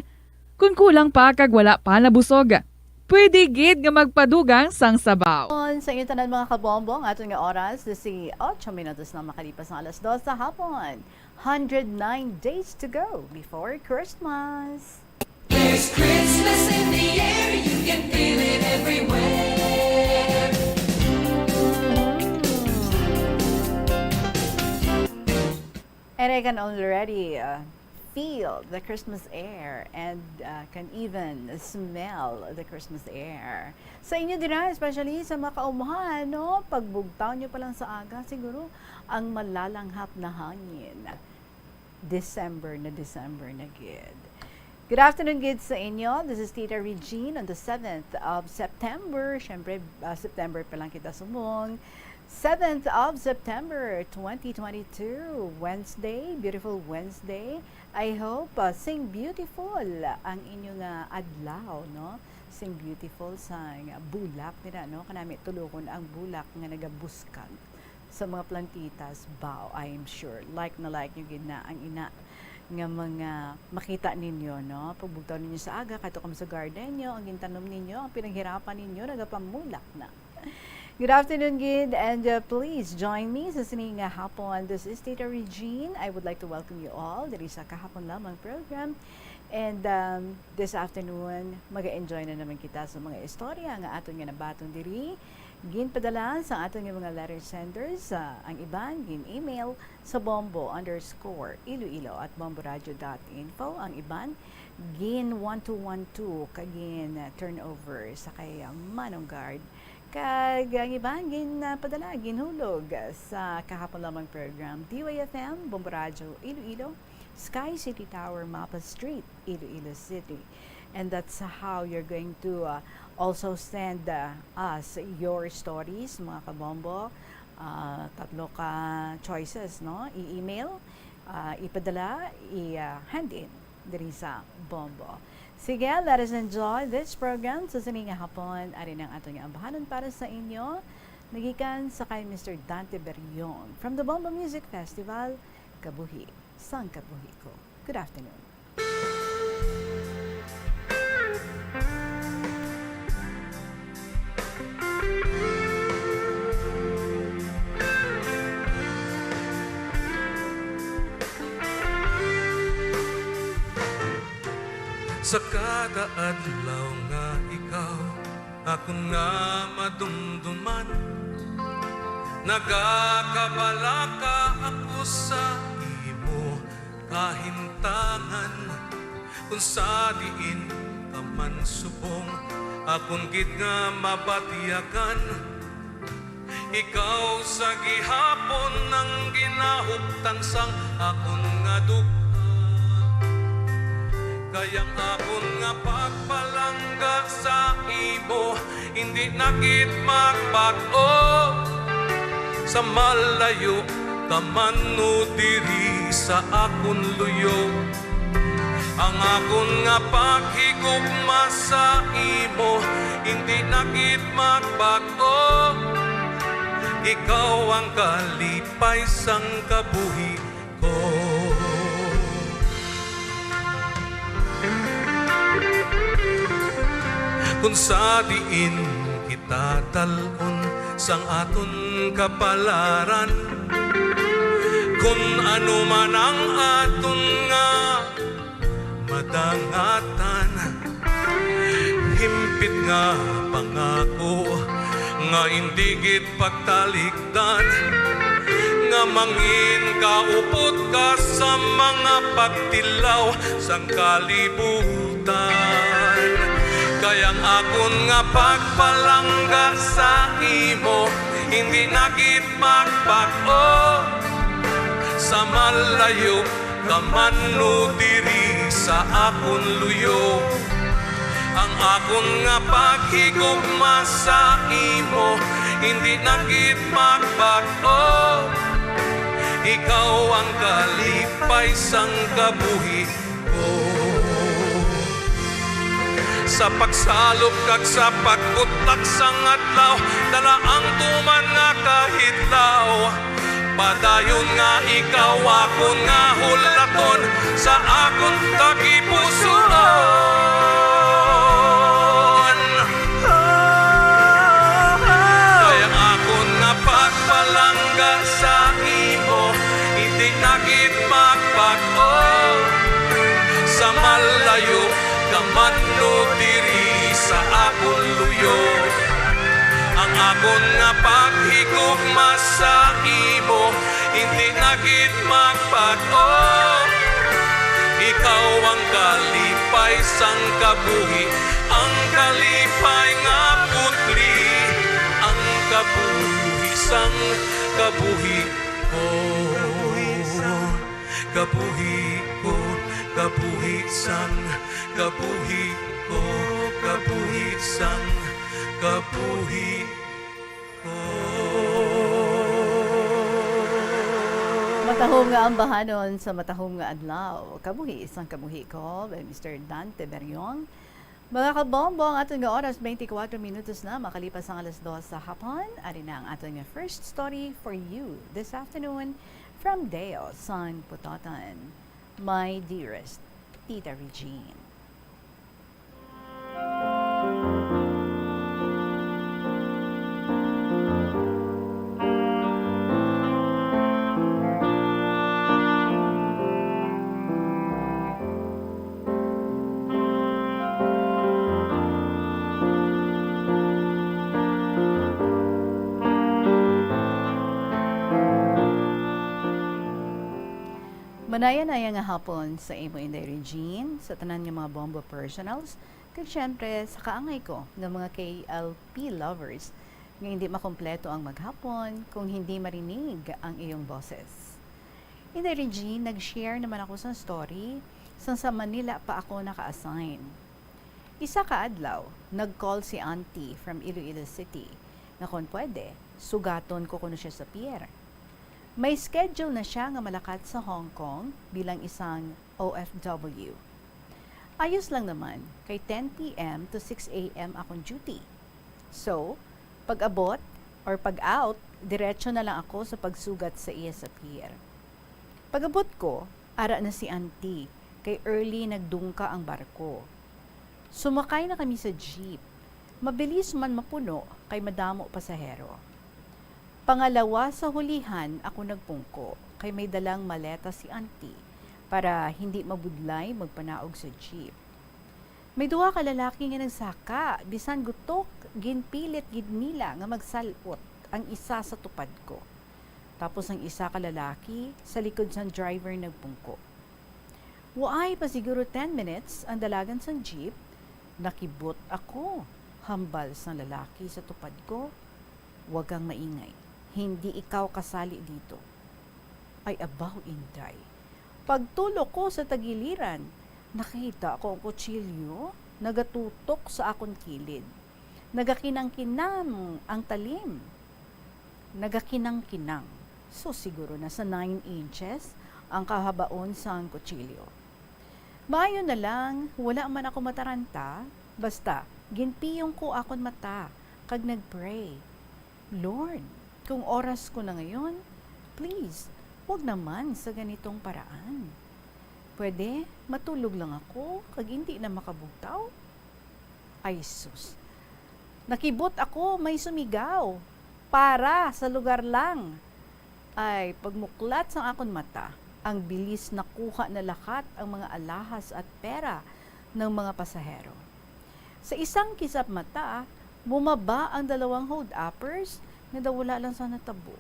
Kon kulang pa kag wala pa nabusog, pwede gid nga magpadugang sang sabaw. On sa inyo tanan, mga kabombo, ang aton nga oras, disiotso minutos na makalipas ang alas dos sa hapon. Hundred nine days to go before Christmas. There's Christmas in the air, you can feel it everywhere. And I can already, uh, feel the Christmas air and, uh, can even smell the Christmas air. Sa inyo dira, especially sa mga kaumuhan, no? Pagbugtaw nyo pa lang sa aga, siguro ang malalanghap na hangin. December na December na gid. Good afternoon gid sa inyo. This is Tita Regine on the seventh of September. Siyempre, uh, September pa lang kita subong. Seventh of September, twenty twenty-two, Wednesday, beautiful Wednesday. I hope, uh, sing beautiful ang inyo nga adlaw, no? Sing beautiful sang bulak nila, no? Kanami tulokon ang bulak nga nagabuskag sa mga plantitas, baw, I am sure. Like na like nyo gid na ang ina nga mga makita ninyo, no? Pagbugtaw ninyo sa aga, kadto kamo sa garden nyo, ang gintanom ninyo, ang pinaghirapan ninyo, nagapamulak na. Good afternoon gid, and, uh, please join me sa sini nga hapon. This is Tita Regine. I would like to welcome you all diri sa Kahapon Lamang program. And, um, this afternoon, mag-enjoy na naman kita sa mga istorya nga aton nga nabaton diri. Ginpadala sa aton nga mga letter senders, ah, ang iban gin-email sa bombo underscore iloilo at bomboradio dot info. Ang iban gin one two one two kag gin turnover sa kay Manong Guard. Kag ang iban gin, ah, padala, ginhulog sa Kahapon Lamang program, D Y F M, Bombo Radio Iloilo, Sky City Tower, Mapa Street, Iloilo City. And that's how you're going to, uh, also send, uh, us your stories, mga kabombo. Uh, tatlo ka choices, no? I-email, uh, ipadala, i-, uh, hand in diri sa Bombo. Sige, let us enjoy this program. Sa sini nga hapon, ari ang aton nga ambahanon para sa inyo. Nagikan sa kay Mister Dante Berion from the Bombo Music Festival, Kabuhi sang Kabuhi Ko. Good afternoon. Sa kada adlaw nga ikaw akon nga madumduman, nagakabalaka ako sa imo kahimtangan. Kung sa diin ka man subong, akon gid nga mabatyagan. Ikaw sa gihapon ang ginahuptan sang akon nga duga. Kay ang akon nga pagpalangga sa imo, hindi na gid magbag-o. Sa malayo ka man o diri sa akon luyo, ang akon nga paghigugma sa imo, hindi na gid magbag-o. Ikaw ang kalipay sang kabuhi ko. Kung sa diin kita dal-on sang aton kapalaran, kung ano man ang aton nga madangatan, himpit nga pangako nga indi gid pagtalikdan, nga mangin kaupod ka sa mga pagtilaw sang kalibutan. Kay ang akon nga pagpalangga sa imo, hindi na gid magbag-o. Sa malayo ka man o diri sa akon luyo, ang akon nga paghigugma sa imo, hindi na gid magbag-o. Ikaw ang kalipay sang kabuhi ko. Sa pagsalop kag sa pagbutlag sang adlaw, dala ang tuman nga kahidlaw. Padayon nga ikaw akon nga hulaton sa akon tagipusoon. Kay ang akon nga pagpalangga sa imo, hindi na gid magbag-o. Sa malayo ka man o diri sa akon luyo, ang akon nga paghigugma sa imo, hindi na gid magbag-o. Ikaw ang kalipay sang kabuhi, ang kalipay nga putli, ang kabuhi sang kabuhi ko. Kabuhi ko, kabuhi sang kabuhi ko, kabuhi sang kabuhi ko. Matahom nga ambahanon sa matahom nga adlaw. Kabuhi sang kabuhi ko by Mister Dante Beriong. Mga kabombo, ang aton nga oras, twenty-four minutos na makalipas ang alas dos sa hapon. Ari na ang aton nga first story for you this afternoon from Deo sang Putoton. My dearest Tita Regine. Manaya-naya nga hapon sa imo, Inday Regine, sa tanan nga mga Bombo personals, kag siyempre sa kaangay ko nga mga K L P lovers nga hindi makompleto ang maghapon kung hindi marinig ang iyong boses. Inday Regine, nag-share naman ako sang story sang sa Manila pa ako naka-assign. Isa ka adlaw, nag-call si Auntie from Iloilo City nga kon pwede, sugaton ko kuno siya sa pier. May schedule na siya nga malakat sa Hong Kong bilang isang O F W. Ayos lang naman, kay ten P M to six A M akong duty. So, pag-abot or pag-out, diretso na lang ako sa pagsugat sa iya sa pier. Pag-abot ko, ara na si Auntie, kay early nagdungka ang barko. Sumakay na kami sa jeep. Mabilis man mapuno kay madamo pasahero. Pangalawa sa hulihan ako nagpungko kay may dalang maleta si Auntie para hindi mabudlay magpanaog sa jeep. May duha ka lalaki nga nagsaka, bisan gutok, ginpilit gid nila nga magsal-ot ang isa sa tupad ko. Tapos ang isa ka lalaki sa likod sang driver nagpungko. Waay pa siguro ten minutes ang dalagan sang jeep, nakibot ako hambal sang lalaki sa tupad ko. "Wag kang maingay. Hindi ikaw kasali dito." Ay, abaw, Inday. Pagtulok ko sa tagiliran, nakita ko ang kutsilyo nagatutok sa akon kilid. Nagakinang-kinang ang talim. Nagakinang-kinang. So, siguro na sa nine inches ang kahabaon sang kutsilyo. Maayo na lang, wala man ako mataranta. Basta, ginpiyong ko akon mata kag nagpray, "Lord, kung oras ko na ngayon, please, wag naman sa ganitong paraan. Pwede, matulog lang ako kag hindi na makabugtaw?" Ay sus! Nakibot ako may sumigaw, "Para sa lugar lang!" Ay, pagmuklat sang akon mata, ang bilis nakuha na lahat ang mga alahas at pera ng mga pasahero. Sa isang kisap mata, bumaba ang dalawang hold-uppers nga daw wala lang sa natabo.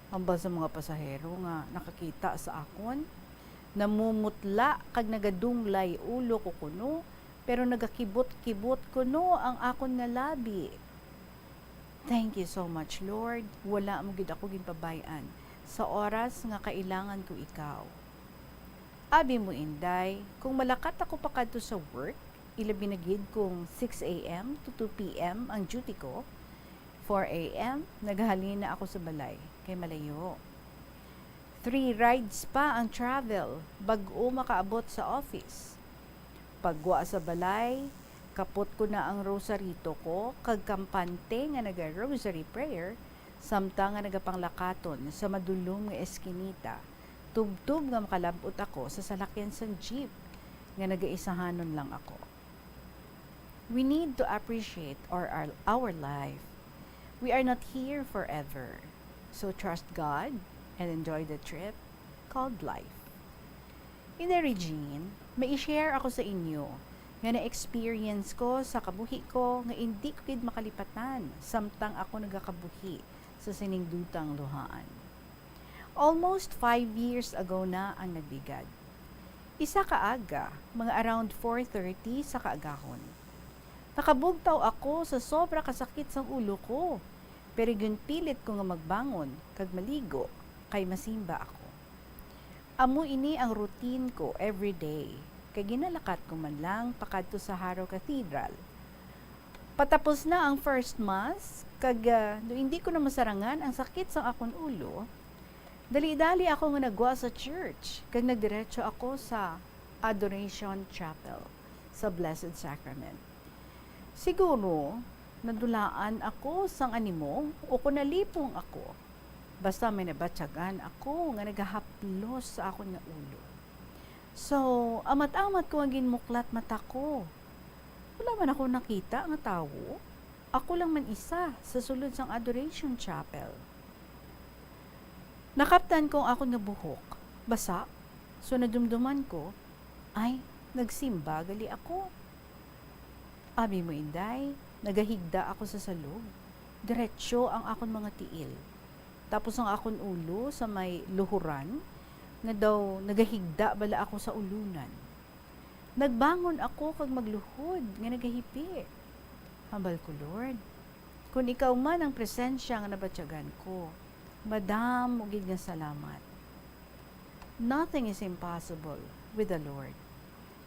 Hambal sa mga pasahero nga nakakita sa akon, namumutla kag nagadunglay ulo ko kuno, pero nagakibot-kibot kuno ang akon nga labi. Thank you so much, Lord. Wala mo gid ako ginpabay-an sa oras nga kailangan ko ikaw. Abi mo, Inday, kung malakat ako pakadto sa work, ilabi na gid kung six a m to two p m ang duty ko, four a m, naghalin na ako sa balay, kay malayo. Three rides pa ang travel bag-o makaabot sa office. Pagwa sa balay, kapot ko na ang rosarito ko kag kampante nga naga-rosary prayer, samtang nga nagapanglakaton sa madulom nga eskinita, tubtob nga makalab-ot ako sa salakyan sang jeep nga nagaisahanon lang ako. We need to appreciate our, our, our life. We are not here forever. So trust God and enjoy the trip called life. Inday Regine, may i-share ako sa inyo nga na-experience ko sa kabuhi ko nga indi ko gid makalipatan samtang ako nagakabuhi sa sining dutang luhaan. Almost five years ago na ang nagligad. Isa ka aga, mga around four thirty sa kaagahon. Nakabugtaw ako sa sobra ka sakit sang ulo ko, pero ginpilit ko nga magbangon kag maligo kay masimba ako. Amo ini ang routine ko everyday, kay ginalakat ko man lang pakadto sa Jaro Cathedral. Patapos na ang first mass, kag, ah, daw hindi ko na masarangan ang sakit sang akon ulo, dali-dali ako nga nagwa sa church, kag nagdiretso ako sa Adoration Chapel sa Blessed Sacrament. Siguro, nadulaan ako sang animo o kon nalipong ako. Basta may nabatyagan ako nga nagahaplos sa akon nga ulo. So, amat-amat ko nga ginmuklat mata ko. Wala man ako nakita nga tawo. Ako lang man isa sa sulod sang Adoration Chapel. Nakaptan ko ang akon nga buhok. Basa. So, nadumduman ko, ay, nagsimba gali ako. Abi mo, Inday, nagahigda ako sa salog. Diretso ang akon mga tiil. Tapos ang akon ulo sa may luhuran, nga daw nagahigda bala ako sa ulunan. Nagbangon ako kag magluhod nga nagahipi. Hambal ko, "Lord, kun ikaw man ang presensya nga nabatyagan ko, madamo gid nga salamat." Nothing is impossible with the Lord.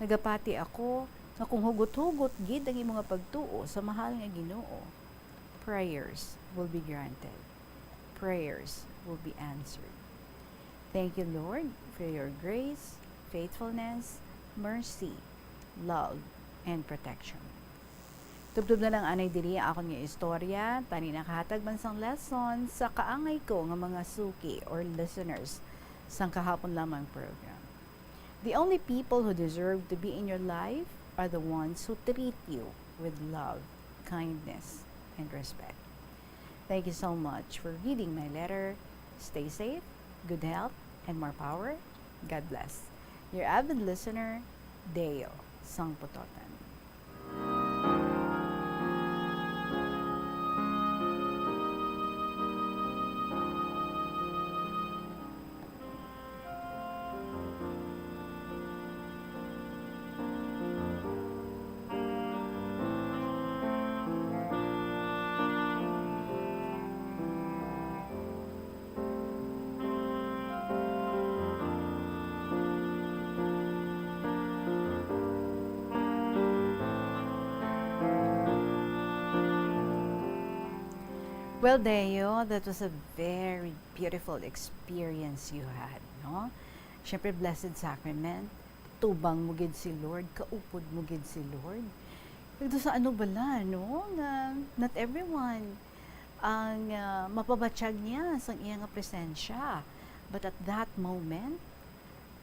Nagapati ako nga kung hugot-hugot gid ang imo nga pagtuo sa mahal nga Ginoo, prayers will be granted. Prayers will be answered. Thank you, Lord, for your grace, faithfulness, mercy, love, and protection. Tubtob na lang anay diri ang akon nga istorya, tani nakahatag man sang lesson sa kaangay ko nga mga suki or listeners sang kahapon lamang program. The only people who deserve to be in your life are the ones who treat you with love, kindness, and respect. Thank you so much for reading my letter. Stay safe, good health, and more power. God bless. Your avid listener, Deo, sang Pototan. Well, Deo, that was a very beautiful experience you had, no? Siyempre, Blessed Sacrament, tubang mo gid si Lord, kaupod mo gid si Lord. Pero sa ano bala, no? Nga not everyone ang, ah, mapabatyag niya sang iya nga presensya. But at that moment,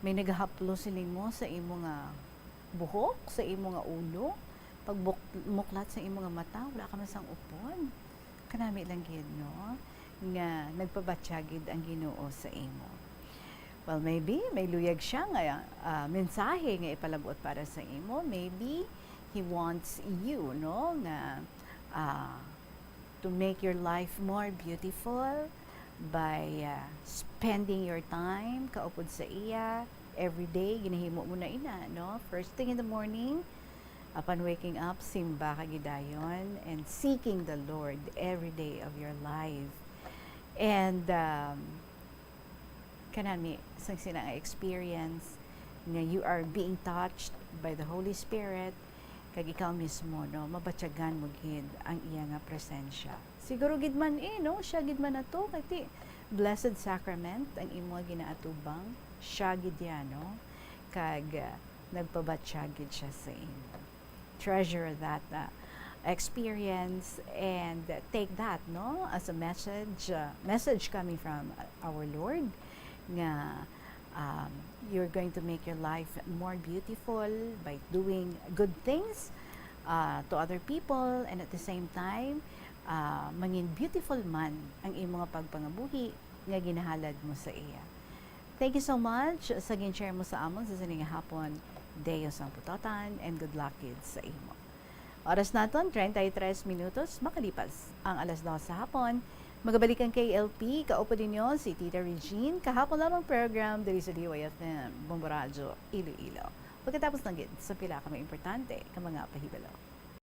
may nagahaplos sa imo sa imo nga buhok, sa imo nga ulo, pagbuk-, muklat sa imo nga mata, wala ka man sang upod. Kanami lang gid, no, nga nagpabatyag gid ang Ginoo sa imo. Well, maybe may luyag siya nga, ah, mensahe nga ipalabot para sa imo. Maybe he wants you, no, nga, ah, to make your life more beautiful by, ah, spending your time kaupod sa iya every day. Ginahimo mo na ina, no? First thing in the morning, upon waking up, simba ka gidayon and seeking the Lord every day of your life. And, um, kanami, sang sina nga experience nga you are being touched by the Holy Spirit, kag ikaw mismo, no, mabatyagan mo gid ang iya nga presensya. Siguro gid man, eh, no, siya gid man ato, kay ti Blessed Sacrament ang imo nga ginaatubang, siya gid yan, no, kag, ah, nagpabatyag gid siya sa imo. Treasure that, uh, experience and take that, no, as a message, uh, message coming from our Lord nga, um, you're going to make your life more beautiful by doing good things, uh, to other people, and at the same time, uh, mangin beautiful man ang imo nga pagpangabuhi nga ginahalad mo sa iya. Thank you so much sa gin-share mo sa amon sa sining hapon. Deo sang putotan and good luck gid sa imo. Oras naton, treinta y tres minutos, makalipas ang alas dos sa hapon. Magabalik ang K L P, kaupod ninyo si Tita Regine, kahapon lamang program diri sa D Y F M, Bombo Radyo, Iloilo. Pagkatapos lang gid sa pila ka mga importante ka mga pahibalo.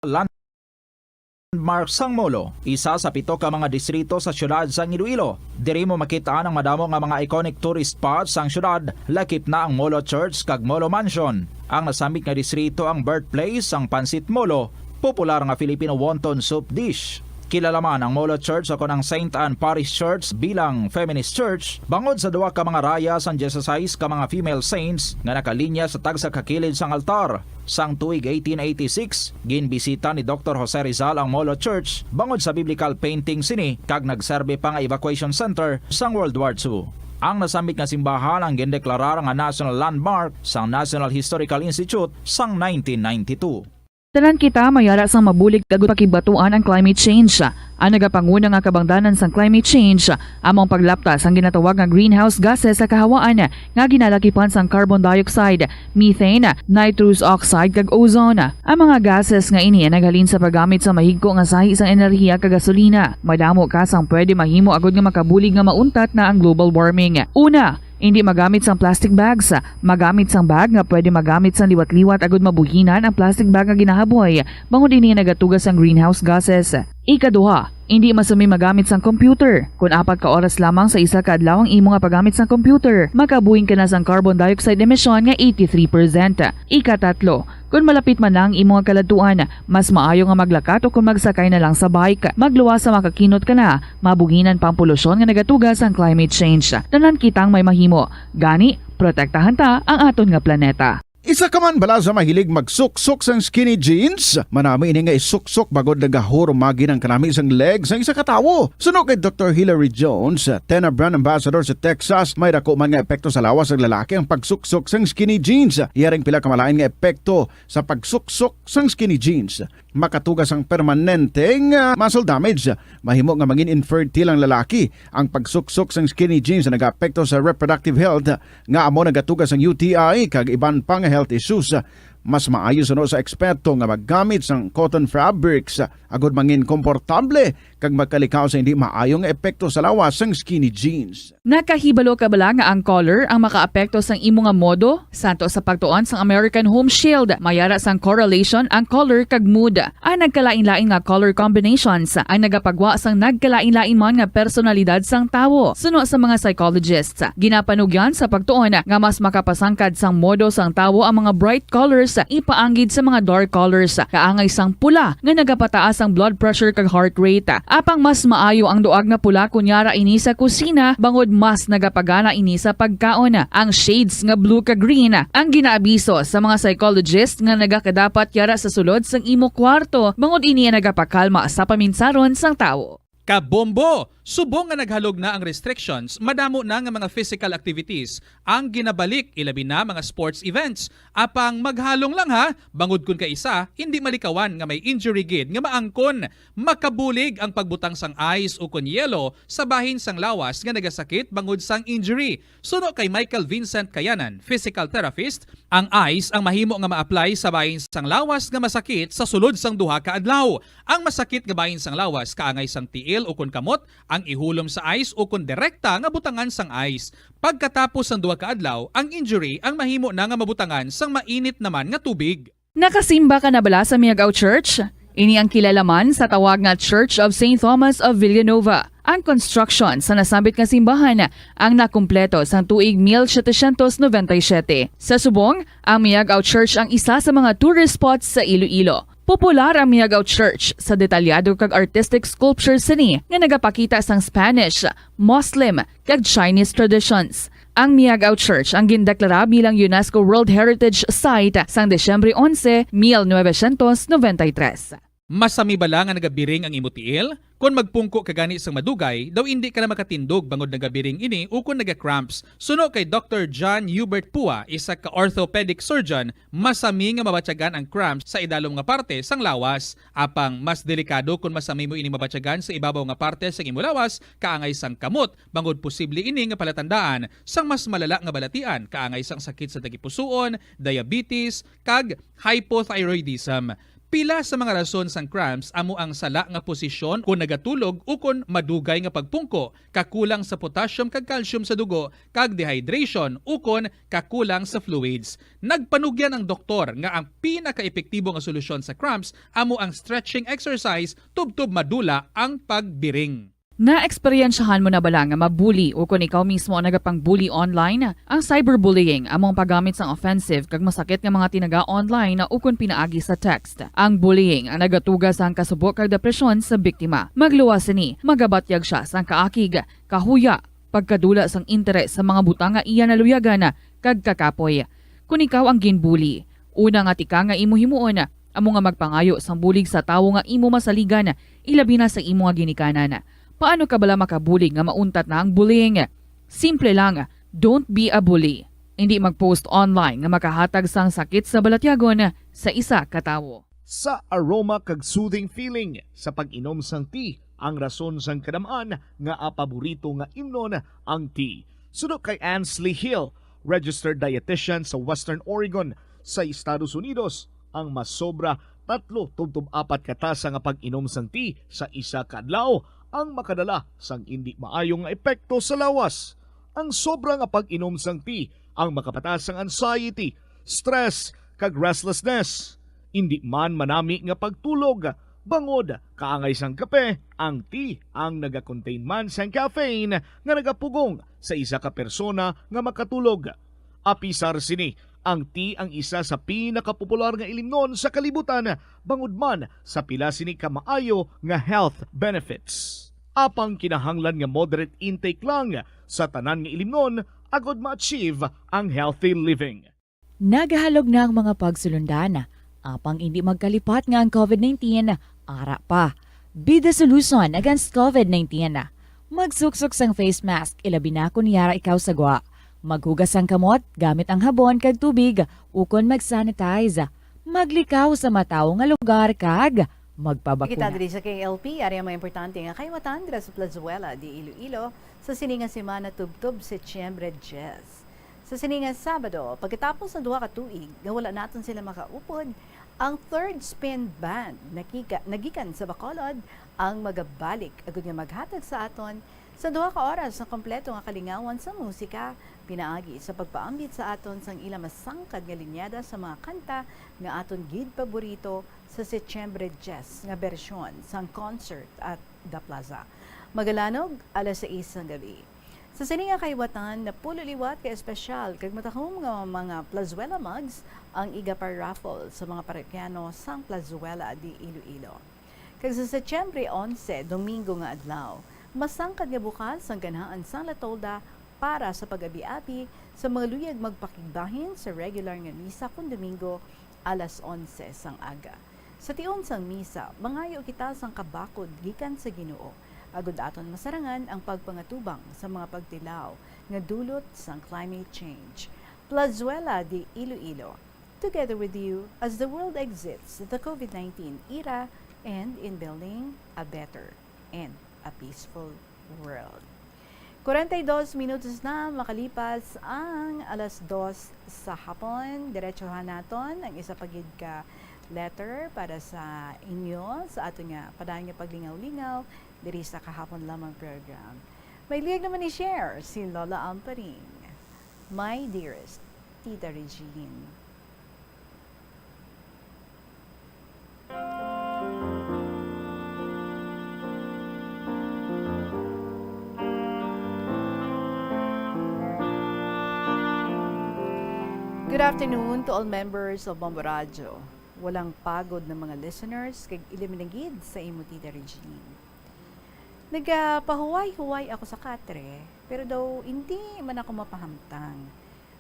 Landmark sang Molo, isa sa pito ka mga distrito sa siyudad sang Iloilo. Diri mo makit-an ang madamo nga mga iconic tourist spots sang siyudad, lakip na ang Molo Church kag Molo Mansion. Ang nasambit nga distrito ang birthplace sang Pancit Molo, popular nga Filipino wonton soup dish. Kilala man ang Molo Church o kon ang Saint Anne Parish Church bilang feminist church bangod sa duha ka mga raya sang dieciséis ka mga female saints nga nakalinya sa tagsa ka kilid sang altar. Sang tuig eighteen eighty-six, ginbisita ni Doktor Jose Rizal ang Molo Church bangod sa biblical painting sini kag nagserbi pa nga evacuation center sang World War Two. Ang nasambit nga simbahan ang gindeklarar nga National Landmark sang National Historical Institute sang nineteen ninety-two. Tanan kita may ara sang mabulig kag pakigbatuan ang climate change. Ang nagapanguna nga kabangdanan sang climate change amo ang paglapta sang ginatawag nga greenhouse gases sa kahawaan nga ginalakipan sang carbon dioxide, methane, nitrous oxide, kag ozone. Ang mga gases nga ini ang naghalin sa paggamit sa mahigko nga sahi sang enerhiya kag gasolina. Madamo ka sang pwede mahimo agud nga makabulig nga mauntat na ang global warming. Una, indi magamit sang plastic bags. Magamit sang bag nga pwede magamit sang liwat-liwat agud mabuhinan ang plastic bag nga ginahaboy, bangod ini nagatuga sang greenhouse gases. Ikaduha, indi masumi magamit sang computer. Kon apat ka oras lamang sa isa ka adlaw ang imo nga paggamit sang computer, makabuhin ka na sang carbon dioxide emission nga eighty-three percent. Ikatatlo, kon malapit man na ang imo nga kaladtuan, mas maayo nga maglakat o kon magsakay na lang sa bike. Magluwas sa makakinot ka na, mabuhinan pa ang polusyon nga nagatuga sang climate change. Tanan kitang may mahimo. Gani, protektahan ta ang aton nga planeta. Isa ka man bala sa mahilig magsuksok sang skinny jeans? Manami ini nga isuksok bangod nagahurumagi ang kanami sang leg sang isa ka tawo. Suno kay Doktor Hilary Jones, Tena Brand Ambassador sa Texas, may dako man nga epekto sa lawas sang lalaki ang pagsuksok sang skinny jeans. Iya ring pila ka malain nga epekto sa pagsuksok sang skinny jeans. Makatuga sang permanente nga muscle damage. Mahimo nga mangin infertile ang lalaki. Ang pagsuksok sang skinny jeans nagaapekto sa reproductive health nga amo nagatuga sang U T I kag iban pa nga health issues. Mas maayo suno sa eksperto nga maggamit sang cotton fabrics agud mangin komportable kag makalikaw sa hindi maayo nga epekto sa lawas sang skinny jeans. Nakahibalo ka bala nga ang color ang makaapekto sang imo nga modo? Santo sa pagtuon sang American Home Shield, may ara sang correlation ang color kag mood. Ang nagkalain-lain nga color combinations ang nagapagwa sang nagkalain-lain man nga personalidad sang tawo. Suno sa mga psychologists, ginapanugyan sa pagtuon nga mas makapasangkad sang modo sang tawo ang mga bright colors ipaanggid sa mga dark colors, kaangay sang pula nga nagapataas ang blood pressure kag heart rate. Apang mas maayo ang duag nga pula kon yara ini sa kusina, bangod mas nagapagana ini sa pagkaon. Ang shades nga blue kag green ang ginaabiso sa mga psychologist nga nagakadapat yara sa sulod sang imo kwarto, bangod ini ang nagapakalma sa paminsaron sang tawo. Kabombo! Subong nga naghalog na ang restrictions, madamo na nga mga physical activities ang ginabalik, ilabi na mga sports events. Apang maghalong lang ha, bangod kon kaisa, hindi malikawan nga may injury gid nga maangkon. Makabulig ang pagbutang sang ice ukon yelo sa bahin sang lawas nga nagasakit bangod sang injury. Suno kay Michael Vincent Kayanan, physical therapist, ang ice ang mahimo nga ma-apply sa bahin sang lawas nga masakit sa sulod sang duha ka adlaw. Ang masakit nga bahin sang lawas kaangay sang tiil ukon kamot ang ihulom sa ice ukon direkta nga butangan sang ice. Pagkatapos sang duha ka adlaw, ang injury ang mahimo na nga mabutangan sang mainit naman nga tubig. Nakasimba ka na bala sa Miagao Church? Ini ang kilala man sa tawag nga Church of Saint Thomas of Villanova. Ang construction sa nasambit nga simbahan ang nakumpleto sang tuig mil setecientos noventa y siete. Sa subong, ang Miagao Church ang isa sa mga tourist spots sa Iloilo. Popular ang Miagao Church sa detalyado kag artistic sculptures sini nga nagapakita sang Spanish, Muslim, kag Chinese traditions. Ang Miagao Church ang gindeklara bilang UNESCO World Heritage Site sang Disyembre onse, mil novecientos noventa y tres. Masami bala nga nagabiring ang imo tiil? Kon magpungko ka gani sang madugay, daw indi ka na makatindog bangod nagabiring ini ukon naga-cramps. Suno kay Doktor John Hubert Pua, isa ka orthopedic surgeon, masami nga mabatyagan ang cramps sa idalom nga parte sang lawas. Apang mas delikado kon masami mo ining mabatyagan sa ibabaw nga parte sang imo lawas, kaangay sang kamot, bangod posible ini nga palatandaan sang mas malala nga balatian, kaangay sang sakit sa tagipusoon, diabetes, kag hypothyroidism. Pila sa mga rason sang cramps amo ang sala nga posisyon kon nagatulog ukon madugay nga pagpungko, kakulang sa potassium kag calcium sa dugo, kag dehydration ukon kakulang sa fluids. Nagpanugyan ang doktor nga ang pinakaepektibo nga solusyon sa cramps amo ang stretching exercise tubtob madula ang pagbiring. Naeksperyensyahan mo na bala nga ma-bully ukon ikaw mismo ang nagapang-bully online? Ang cyberbullying amo ang paggamit sang offensive kag masakit nga mga tinaga online ukon pinaagi sa text. Ang bullying ang nagatuga sang kasubo kag depresyon sa biktima. Magluwas sini, magabatyag sia sang kaakig, kahuya, pagkadula sang interes sa mga butang nga iya naluyagan kag kakapoy. Kon ikaw ang ginbully, una nga tikang nga imo himuon amo nga magpangayo sang bulig sa tawo nga imo masaligan, ilabi na sa imo nga ginikanan. Paano ka bala makabulig nga mauntat na ang bullying? Simple lang, don't be a bully. Indi mag-post online nga makahatag sang sakit sa balatyagon sa isa ka tawo. Sa aroma kag soothing feeling sa pag-inom sang tea ang rason sang kadam-an nga paborito nga imnon ang tea. Suno kay Ansley Hill, registered dietitian sa Western Oregon sa Estados Unidos, ang masobra tatlo tubtob apat ka tasa nga pag-inom sang tea sa isa ka adlaw ang makadala sang indi maayo nga epekto sa lawas. Ang sobra nga pag-inom sang tea ang makapataas sang anxiety, stress, kag restlessness. Indi man manami nga pagtulog, bangod kaangay sang kape, ang tea ang nagakontain man sang caffeine nga nagapugong sa isa ka persona nga makatulog. Apisar sini, ang tea ang isa sa pinakapopular nga ilimnon sa kalibutan, bangod man sa pila sini ka maayo nga health benefits. Apang kinahanglan nga moderate intake lang sa tanan nga ilimnon agod ma-achieve ang healthy living. Nagahalog na ang mga pagsulundan, apang indi magkalipat nga ang covid nineteen ara pa. Be the solution against covid nineteen. Magsuksok sang face mask, ilabi na kon yara ikaw sa gwa. Maghugas sang kamot gamit ang habon kag tubig, ukon mag-sanitize. Maglikaw sa matawo nga lugar kag magpabakuna. Kita diri sa K L P, ari ang mga importante nga kayawatan dira sa Plazuela de Iloilo sa sini nga semana tubtob Setyembre diyes. Sa sini nga Sabado, pagkatapos sa duha ka tuig nga wala naton sila makaupod, ang Third Spin Band nakika-, nagikan sa Bacolod ang magabalik agud nga maghatag sa aton sa duha ka oras nga kompleto nga kalingawan sa musika, pinaagi sa pagpaambit sa aton sang ila masangkad nga linyada sa mga kanta nga aton gid paborito sa Setyembre diyes nga bersyon sang concert at The Plaza. Magalanog, alas sais sang gabi. Sa sini nga kahiwatan, napulo liwat ka espesyal kag matahom nga mga Plazuela mugs ang iga-pa-raffle sa mga parokyano sang Plazuela de Iloilo. Kag sa Setyembre onse, Domingo nga adlaw, masangkad nga bukas ang ganahan sang La Tolda para sa pag-abi-abi sa mga luyag magpakigbahin sa regular nga misa kon Domingo alas onse sang aga. Sa tion sang misa, mangayo kita sang kabakod gikan sa Ginoo, agod aton masarangan ang pagpangatubang sa mga pagtilaw nga dulot sang climate change. Plazuela de Iloilo, together with you as the world exits the COVID nineteen era and in building a better and a peaceful world. Kwarenta y dos minutos na makalipas ang alas dos sa hapon. Diretsohan naton ang isa pa gid ka letter para sa inyo sa aton nga padayon nga paglingaw-lingaw diri sa Kahapon Lamang program. May lihag naman ni share si Lola Amparing. My dearest Tita Regine. Good afternoon to all members of Bombo Radyo. Walang pagod na mga listeners, kag ilabi na gid sa imo, Tita Regine. Nagapahuway-huway ako sa katre, pero daw hindi man ako mapahamtang.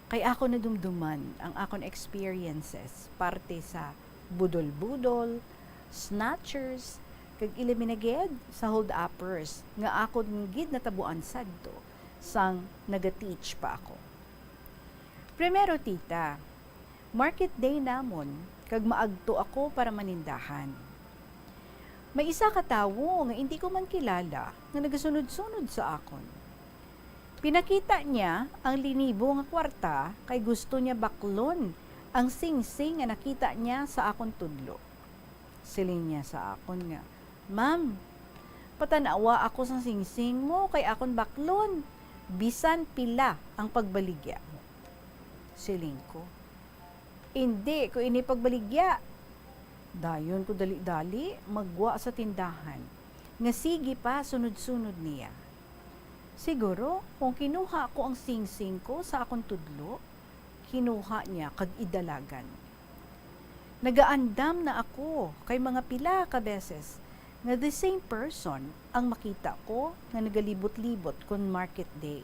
Kay ako nadumduman ang akon experiences, parte sa budol-budol, snatchers, kag ilabi na gid sa hold-uppers nga akon gid natabuan sadto sang naga-teach pa ako. Primero, tita, market day namon, kag maagto ako para manindahan. May isa ka tawo nga indi ko man kilala nga nagasunod-sunod sa akon. Pinakita niya ang linibo nga kwarta kay gusto niya baklon ang singsing nga nakita niya sa akon tudlo. Siling niya sa akon nga, "Ma'am, patanawa ako sang singsing mo kay akon baklon, bisan pila ang pagbaligya mo." Siling ko, "Indi ko ini pagbaligya." Dayon ko dali-dali maggwa sa tindahan, nga sige pa sunod-sunod niya. Siguro, kung kinuha ko ang singsing ko sa akon tudlo, kinuha niya kag idalagan. Nagaandam na ako kay mga pila ka beses nga the same person ang makita ko nga nagalibot-libot kon market day.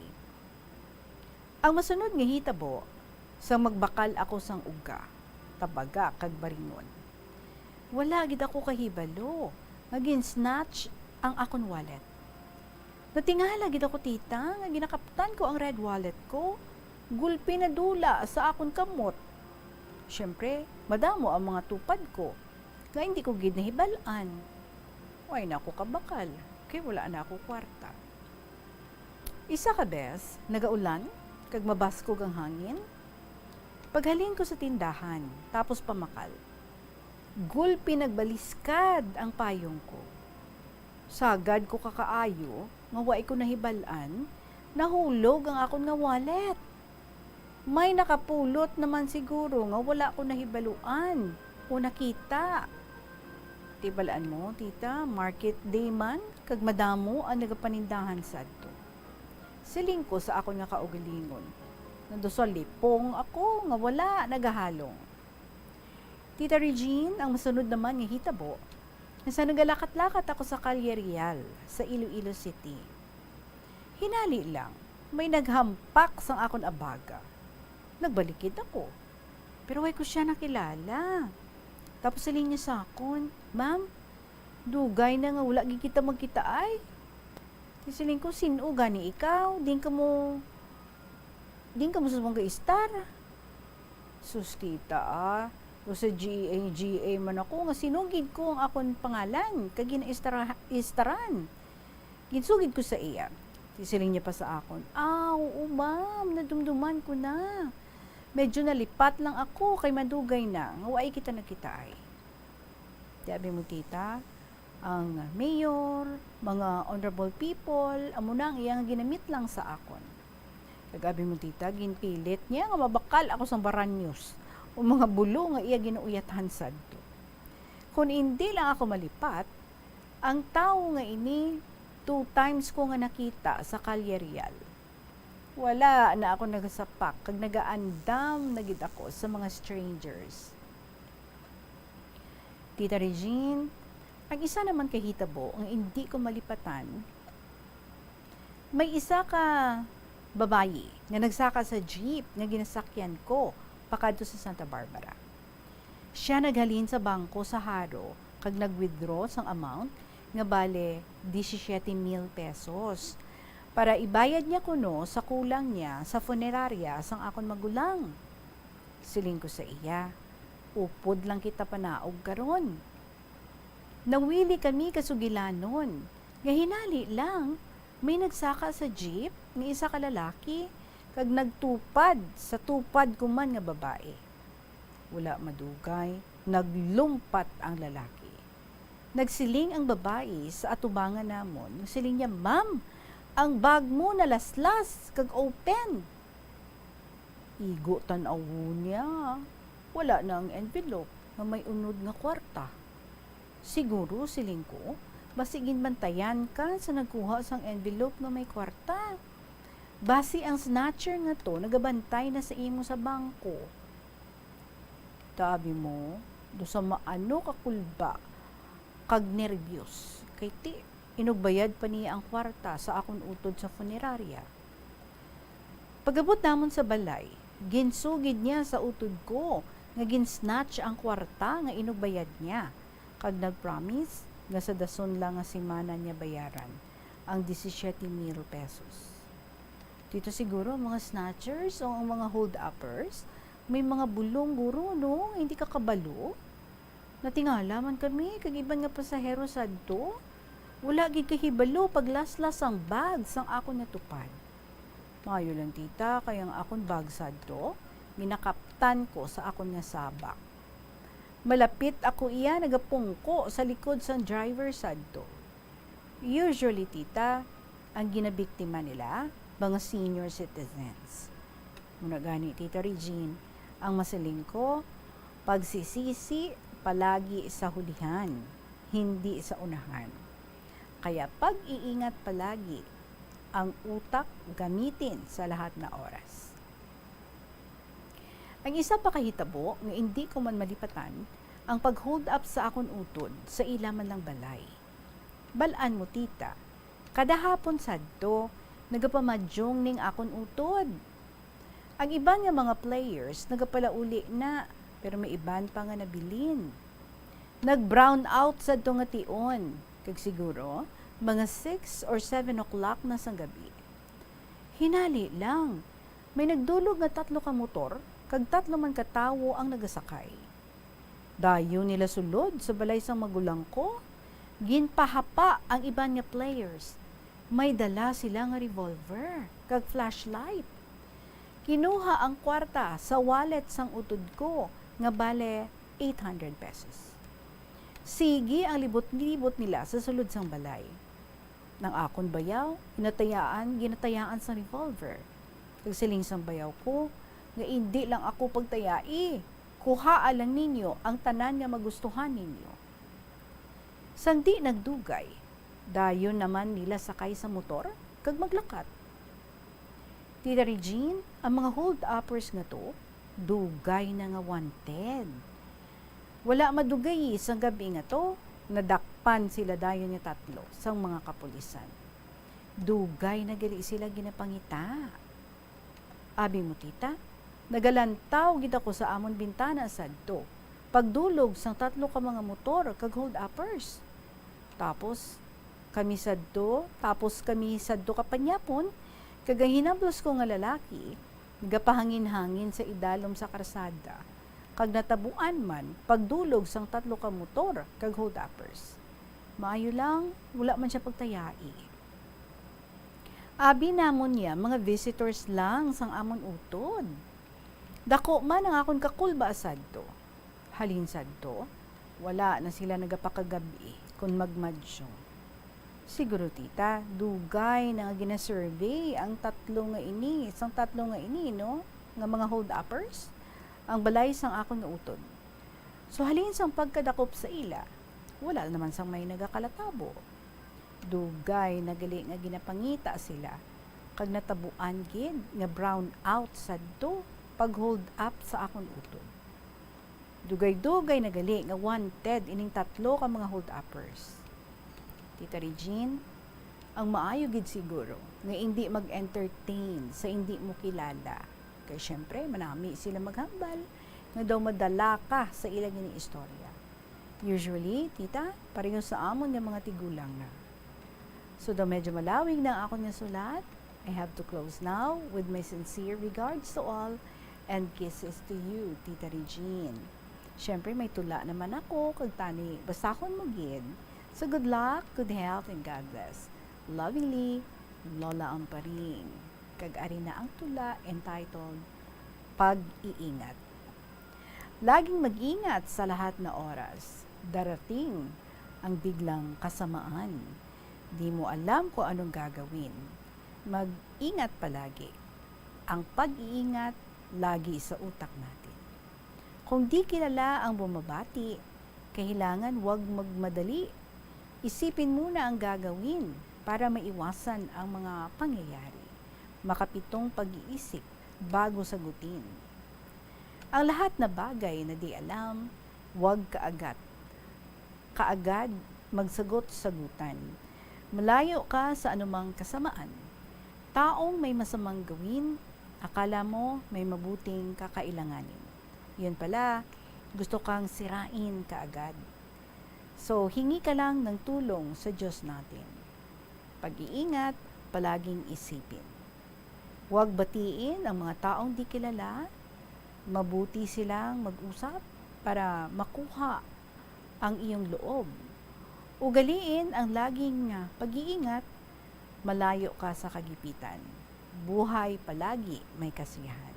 Ang masunod nga hitabo, sang magbakal ako sang uga, tabaga kag baringon. Wala gid ako kahibalo nga gin-snatch ang akon wallet. Natingala gid ako, tita, nga ginakaptan ko ang red wallet ko. Gulpi nadula sa akon kamot. Siyempre, madamo ang mga tupad ko nga hindi ko gid nahibal-an. Way na ako kabakal, kay wala na ako kwarta. Isa ka bes, nagaulan, kag mabaskog ang hangin. Paghalin ko sa tindahan, tapos pamakal, gulpi nagbaliskad ang payong ko. Sagad ko kakaayo nga wa ko nahibal-an, nahulog ang akon nga wallet. May nakapulot naman siguro nga wala ko nahibaluan o nakita. Tibal-an mo, tita, market day man, kag madamo ang nagapanindahan sadto. Siling ko sa akon nga kaugalingon, nadusol lipong ako nga wala nagahalong. Tita Regine, ang masunod naman nga hitabo, sa nagalakat-lakat ako sa Calle Real, sa Iloilo City. Hinali lang, may naghampak sang akon abaga. Nagbalikid ako, pero way ko siya nakilala. Tapos siling niya sa akon, "Ma'am, dugay na nga wala gid kita magkita ay." Siling ko, "Sin-o gani ikaw? Din ka mo, din ka mo subong ga-istar?" Sus, tita, ah. Kung sa G A, G A man ako, nga sinugid ko ang akon pangalan, kag gina-istara-, istaran. Ginsugid ko sa iya. Siling niya pa sa akon, "Ah, oo, ma'am, nadumduman ko na. Medyo nalipat lang ako kay madugay na nga waay kita nagkitaay." Di abi mo, tita, ang mayor, mga honorable people, amo na ang iya nga ginamit lang sa akon. Kag abi mo, tita, ginpilit niya nga mabakal ako sang baranyos o mga bulo nga iya ginauyatan sadto. Kon indi lang ako malipat, ang tawo nga ini, two times ko nga nakita sa Calle Real. Wala na ako nagasapak kag nagaandam na gid ako sa mga strangers. Tita Regine, ang isa naman ka hitabo nga indi ko malipatan, may isa ka babayi nga nagsaka sa jeep nga ginasakyan ko pakadto sa Santa Barbara. Sia naghalin sa bangko sa Jaro kag nag-withdraw sang amount nga bale disisiete mil pesos para ibayad niya kuno sa kulang niya sa funeraria sang akon magulang. Siling ko sa iya, "Upod lang kita panaog karon." Nawili kami kasugilanon nga hinali lang may nagsaka sa jeep nga isa ka lalaki kag nagtupad sa tupad ko man nga babayi. Wala madugay, naglumpat ang lalaki. Nagsiling ang babayi sa atubangan namon, siling niya, "Ma'am, ang bag mo nalaslas kag open." Igo tan-awon niya, wala na ang envelope nga may unod nga kwarta. "Siguro," siling ko, "basi ginbantayan ka sa nagkuha sang envelope nga may kwarta. Basi ang snatcher nga to nagabantay na sa imo sa bangko." Tabi mo, do sa maano ka kulba kag nerbyos, kay ti inugbayad pa niya ang kwarta sa akon utod sa funeraria. Pag-abot namon sa balay, ginsugid niya sa utod ko nga gin-snatch ang kwarta nga inugbayad niya, kag nag-promise nga sa dason lang nga semana niya bayaran ang disisiete mil pesos. Dito siguro ang mga snatchers o ang mga hold-uppers, may mga bulong guro, no, nga hindi ka kabalo. Natingala man kami kag iban nga pasahero sadto. Wala gid kahibalo paglaslas sang bag sang akon natupad. Maayo lang, tita, kay ang akon bag sadto, ginakaptan ko sa akon nga sabak. Malapit ako iya nagapungko sa likod sang driver sadto. Usually, tita, ang ginabiktima nila, mga senior citizens. Muna gani, Tita Regine, ang masiling ko, pagsisisi palagi sa hulihan, hindi sa unahan. Kaya pag-iingat palagi, ang utak gamitin sa lahat na oras. Ang isa pa ka hitabo nga indi ko man malipatan, ang pag-hold up sa akon utod sa ila man lang balay. Bal-an mo, tita, kada hapon sadto, nagapamadyong ning akon utod. Ang iban nga mga players nagapalauli na, pero may iban pa nga nabilin. Nag-brown out sadto nga tion, kag siguro mga six or seven o'clock na sang gabi. Hinali lang, may nagdulog nga tatlo ka motor, kag tatlo man ka tawo ang nagasakay. Dayon nila sulod sa balay sang magulang ko. Ginpahapa ang iban nga players. May dala sila nga revolver kag flashlight. Kinuha ang kwarta sa wallet sang utod ko nga bale eight hundred pesos. Sige ang libot-libot nila sa sulod sang balay. Ang akon bayaw, ginatayaan, ginatayaan sang revolver. Kag siling sang bayaw ko nga indi lang ako pagtayai, kuhaa lang ninyo ang tanan nga magustuhan ninyo. Sang di nagdugay, dayon naman nila sakay sa motor kag maglakat. Tita Regine, ang mga hold-uppers nga to, dugay na nga wanted. Wala madugayi sang gab-i nga to, nadakpan sila dayon nga tatlo sang mga kapulisan. Dugay na gali sila ginapangita. Abi mo, tita, nagalantaw gid ako sa amon bintana sadto, pagdulog sang tatlo ka mga motor kag hold-uppers. Tapos kami sadto, tapos kami sadto ka panyapon, kag ang hinablos ko nga lalaki nagapahangin-hangin sa idalom sa karsada, kag natabuan man pagdulog sang tatlo ka motor kag hold-uppers. Maayo lang, wala man sia pagtayai. Abi namon niya, mga visitors lang sang amon utod. Dako man ang akon kakulba sadto. Halin sadto, wala na sila nagapakagab-i kon magmadyong. Siguro, tita, dugay na nga gina-survey ang tatlo nga ini, sang tatlo nga ini, no? Nga mga hold-uppers, ang balay sang akon nga utod. So, halin sang pagkadakop sa ila, wala naman sang may nagakalatabo. Dugay na gali nga ginapangita sila. kag natabuan gid nga brown out sadto pag-hold up sa akon utod. Dugay-dugay na gali nga wanted ining tatlo ka mga hold-uppers. Tita Regine, ang maayo gid siguro nga indi mag-entertain sa indi mo kilala. Kay syempre, manami sila maghambal nga daw madala ka sa ila gini istorya. Usually, tita, pareho sa amon nga mga tigulang na. So, daw medyo malawig na ang akon nga sulat, I have to close now with my sincere regards to all and kisses to you, Tita Regine. Siyempre, may tula naman ako, kag tani, basahon mo gid. So, good luck, good health, and God bless. Lovingly, Lola Amparing. Kag ari na ang tula entitled Pag-iingat. Laging mag-ingat sa lahat na oras. Darating ang biglang kasamaan. Di mo alam kung anong gagawin. Mag-ingat palagi. Ang pag-iingat lagi sa utak natin. Kung di kilala ang bumabati, kahilangan wag magmadali. Isipin muna ang gagawin para maiwasan ang mga pangyayari. Makapitong pag-iisip bago sagutin. Ang lahat na bagay na di alam, wag kaagat. Kaagad magsagot-sagutan. Malayo ka sa anumang kasamaan. Taong may masamang gawin, akala mo may mabuting kakailanganin. Yun pala, gusto kang sirain kaagad. So, hingi ka lang ng tulong sa Diyos natin. Pag-iingat, palaging isipin. Huwag batiin ang mga taong di kilala. Mabuti silang mag-usap para makuha ang iyong loob. Ugaliin ang laging, ah, pag-iingat, malayo ka sa kagipitan. Buhay palagi may kasiyahan.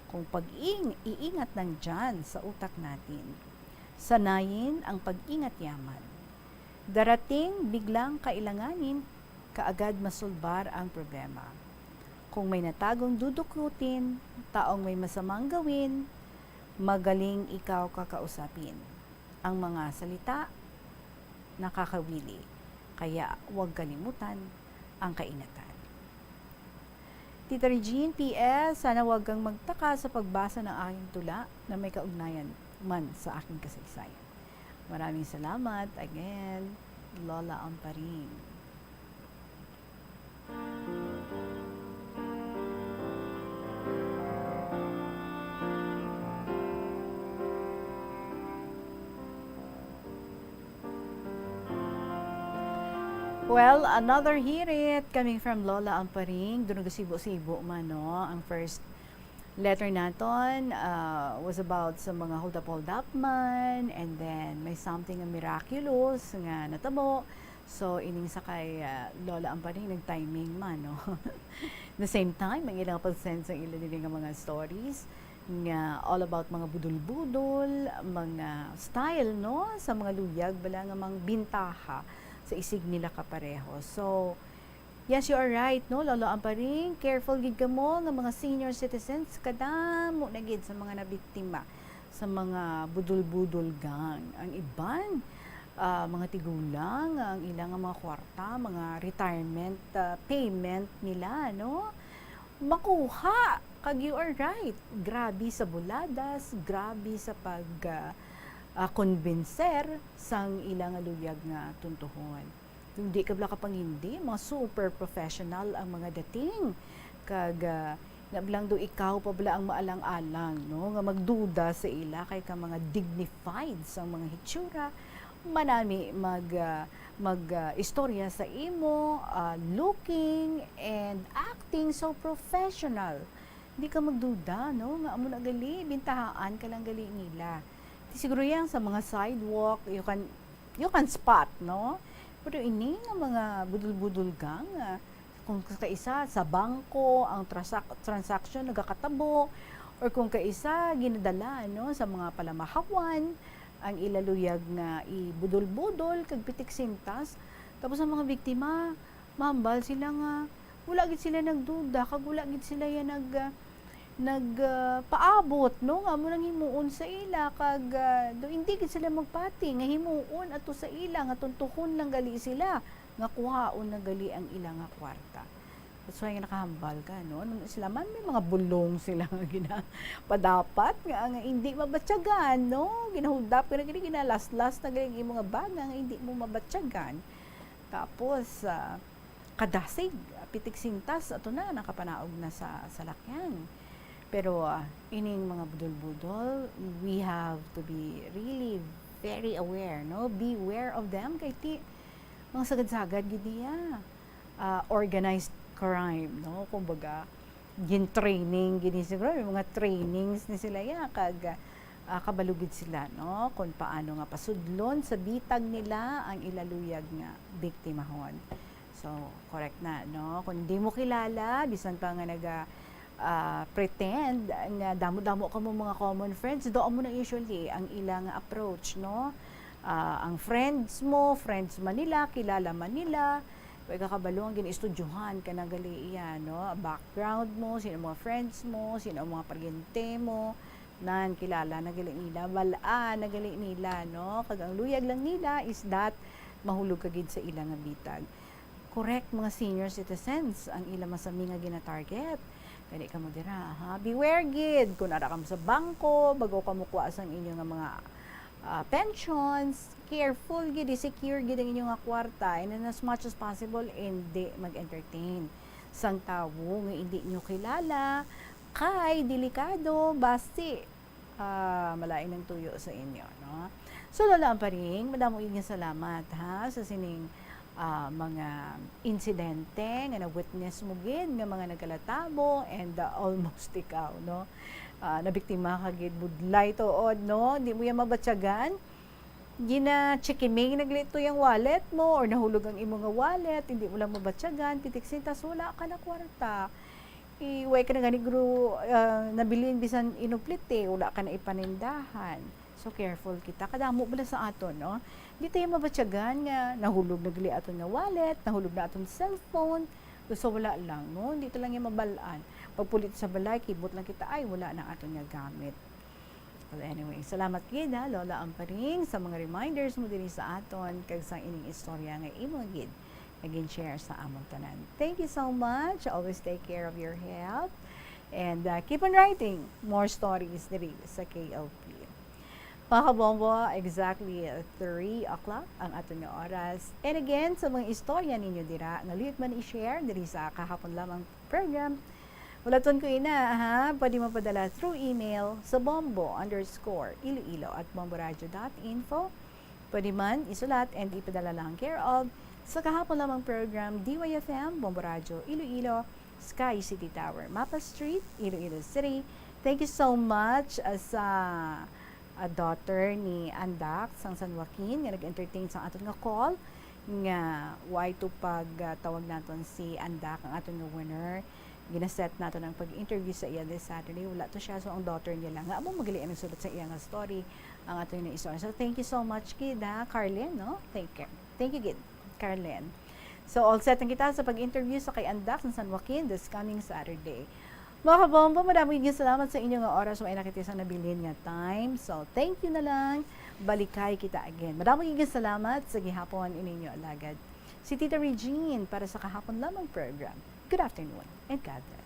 Kung pag-iing-, iingat ng Diyan sa utak natin, sanayin ang pag-ingat yaman. Darating biglang kailanganin, kaagad masulbar ang problema. Kung may natagong duduklutin, taong may masamang gawin, magaling ikaw kakausapin. Ang mga salita nakakawili, kaya huwag kalimutan ang kaingatan. Tita Regine, P S, sana huwag kang magtaka sa pagbasa ng aking tula na may kaugnayan man sa aking kasaysayan. Maraming salamat. Again, Lola Amparing. Well, another hirit coming from Lola Amparing. Doon nagasibo-sibo man, no? Ang first letter naton, ah, was about sa mga hold-up, hold-up man, and then may something nga miraculous nga natabo. So, ining sa kay, ah, Lola Amparing, nag-timing man, no? The same time, ang ilang pag-send sa ila dili nga mga stories nga all about mga budol-budol, mga style, no? Sa mga luyag, bala nga mga bintaha sa isig nila kapareho. So, yes, you are right, no, Lolo Amparing? Careful gid kamo nga mga senior citizens, kadamo na gid sa mga nabiktima sa mga budol-budol gang. Ang iban, ah, mga tigulang, ang ilang mga kwarta, mga retirement, ah, payment nila, no? Makuha. Kag you are right. Grabe sa buladas, grabe sa pag, ah, ah, konbenser sang ila nga luyag nga tuntuhon. Kung di ka bala kapangindi, mga super professional ang mga dating. Kag, ah, na bala daw ikaw pa bala ang maalang-alang, no, nga magduda sa ila, kay ka mga dignified sang mga hitsura, manami mag, ah, mag, ah, istorya sa imo, ah, looking and acting so professional. Di ka magduda, no, nga amo na gali, bintahaan ka lang gali nila. Di siguro yan sa mga sidewalk, you can, you can spot, no? Pero ini nga mga budol-budol gang, ah, kung kaisa sa bangko ang transak-, transaction nagakatabo, or kung kaisa ginadala, no, sa mga palamahawan ang ila luyag nga ibudol-budol kag pitik sintas, tapos ang mga biktima, mahambal sila nga wala gid sila nagduda kag wala gid sila yan nag, ah, nag, ah, paabot, no, nga amo nang himuon sa ila, kag, ah, do, hindi gid sila magpati nga himuon ato sa ila nga tuntuhon lang gali sila nga kuhaon na gali ang ila nga kwarta. That's why nga nakahambal ka, no? Nung sila man, may mga bulong sila nga ginapadapat nga, nga hindi mabatyagan, no? Ginahuldap ka na gini, ginalaslas na gini ang imo nga bag nga hindi mo mabatyagan. Tapos, ah, kadasig, pitik sintas, ato na, nakapanaog na sa salakyan. Pero, ah, ining mga budol-budol, we have to be really very aware, no? Beware of them, kay ti, mga sagad-sagad gid niya. Ah, organized crime, no? Kumbaga, gin-training gid ni siguro, may mga trainings ni sila ya, kag, ah, kabalo gid sila, no? Kung paano nga pasudlon sa bitag nila ang ila luyag nga biktimahon. So, correct na, no? Kung di mo kilala, bisan pa nga naga, ah, pretend nga damo-damo kamo mga common friends, doon mo na usually ang ilang approach, no? Ah, ang friends mo, friends man nila, kilala man nila, way ka kabalo ang ginaistudyohan ka na gali iya, no? Background mo, sino ang mga friends mo, sino ang mga paryente mo, nan kilala na gali nila, bal-an na gali nila, no? Kag ang luyag lang nila is that mahulog ka gid sa ila nga bitag. Correct, mga senior citizens ang ila masami nga gina-target. Gani kamo dira, ha? Beware gid kung ara kamo sa bangko, bago kamo kuha sang inyo nga mga, ah, pensions. Careful gid, i-secure gid ang inyo nga kwarta, and then as much as possible, hindi mag-entertain sang tawo nga hindi nyo kilala, kay delikado, basi, ah, malain ang tuyo sa inyo, no? So, Lola Amparing, madamo gid nga salamat, ha, sa sining, ah, mga insidente nga na-witness mo gid nga mga nagkalatabo and, ah, almost ikaw, no? Ah, nabiktima ka gid, budlay tuod, no? Di mo yan mabatyagan. Gina-chikiming na gali to yung wallet mo or nahulog ang imo nga wallet, hindi mo lang mabatyagan, pitik sintas, wala ka na kwarta. I, way ka na gani, gro, ah, nabilin bisan inupliti, wala ka na ipanindahan. So, careful kita. Kadamo bala sa aton, no? Di tayo mabatyagan nga nahulog na gali aton nga wallet, nahulog na aton cellphone. So, wala lang, no? Di ta lang yung mabalaan. Pagpulit sa balay, kibot lang kita, ay, wala na aton nga gamit. Well, anyway, salamat gid, ha, Lola Amparing, sa mga reminders mo diri sa aton kag sa ining istorya nga imo gid nga gin-share sa amon tanan. Thank you so much. Always take care of your health. And, uh, keep on writing more stories diri sa K L P. Mga kabombo, exactly three o'clock ang aton nga oras. And again, sa mga istorya ninyo dira nga luyag man i-share diri sa Kahapon Lamang program, ulaton ko ina, ha? Pwede mo padala through email sa bombo underscore iloilo at bomboradio dot info. Pwede man isulat and ipadala lang care of sa Kahapon Lamang program, D Y F M, Bombo Radyo, Iloilo, Sky City Tower, Mapa Street, Iloilo City. Thank you so much, uh, sa, uh, daughter ni Andak sang San Joaquin nga nag-entertain sa aton nga call, nga way to pag, uh, tawag naton si Andak, ang aton nga winner. Ginaset naton ang pag-interview sa iya this Saturday. Wala to siya, so ang daughter niya lang nga amo magaling ang nagsulat sa iya nga story, ang aton nga istorya. So, thank you so much, kid, ha, Carlin, no? Thank you. Thank you, gid, Carlin. So, all set na kita sa pag-interview sa kay Andak sa San Joaquin this coming Saturday. Mga kabombo, madamo gid salamat sa inyo nga oras, wa nakita sa nabilin nga time. So, thank you na lang. Balikay kita again. Madamo gid salamat sa gihapon ininyo alagad, si Tita Regine, para sa Kahapon Lamang program. Good afternoon and God bless.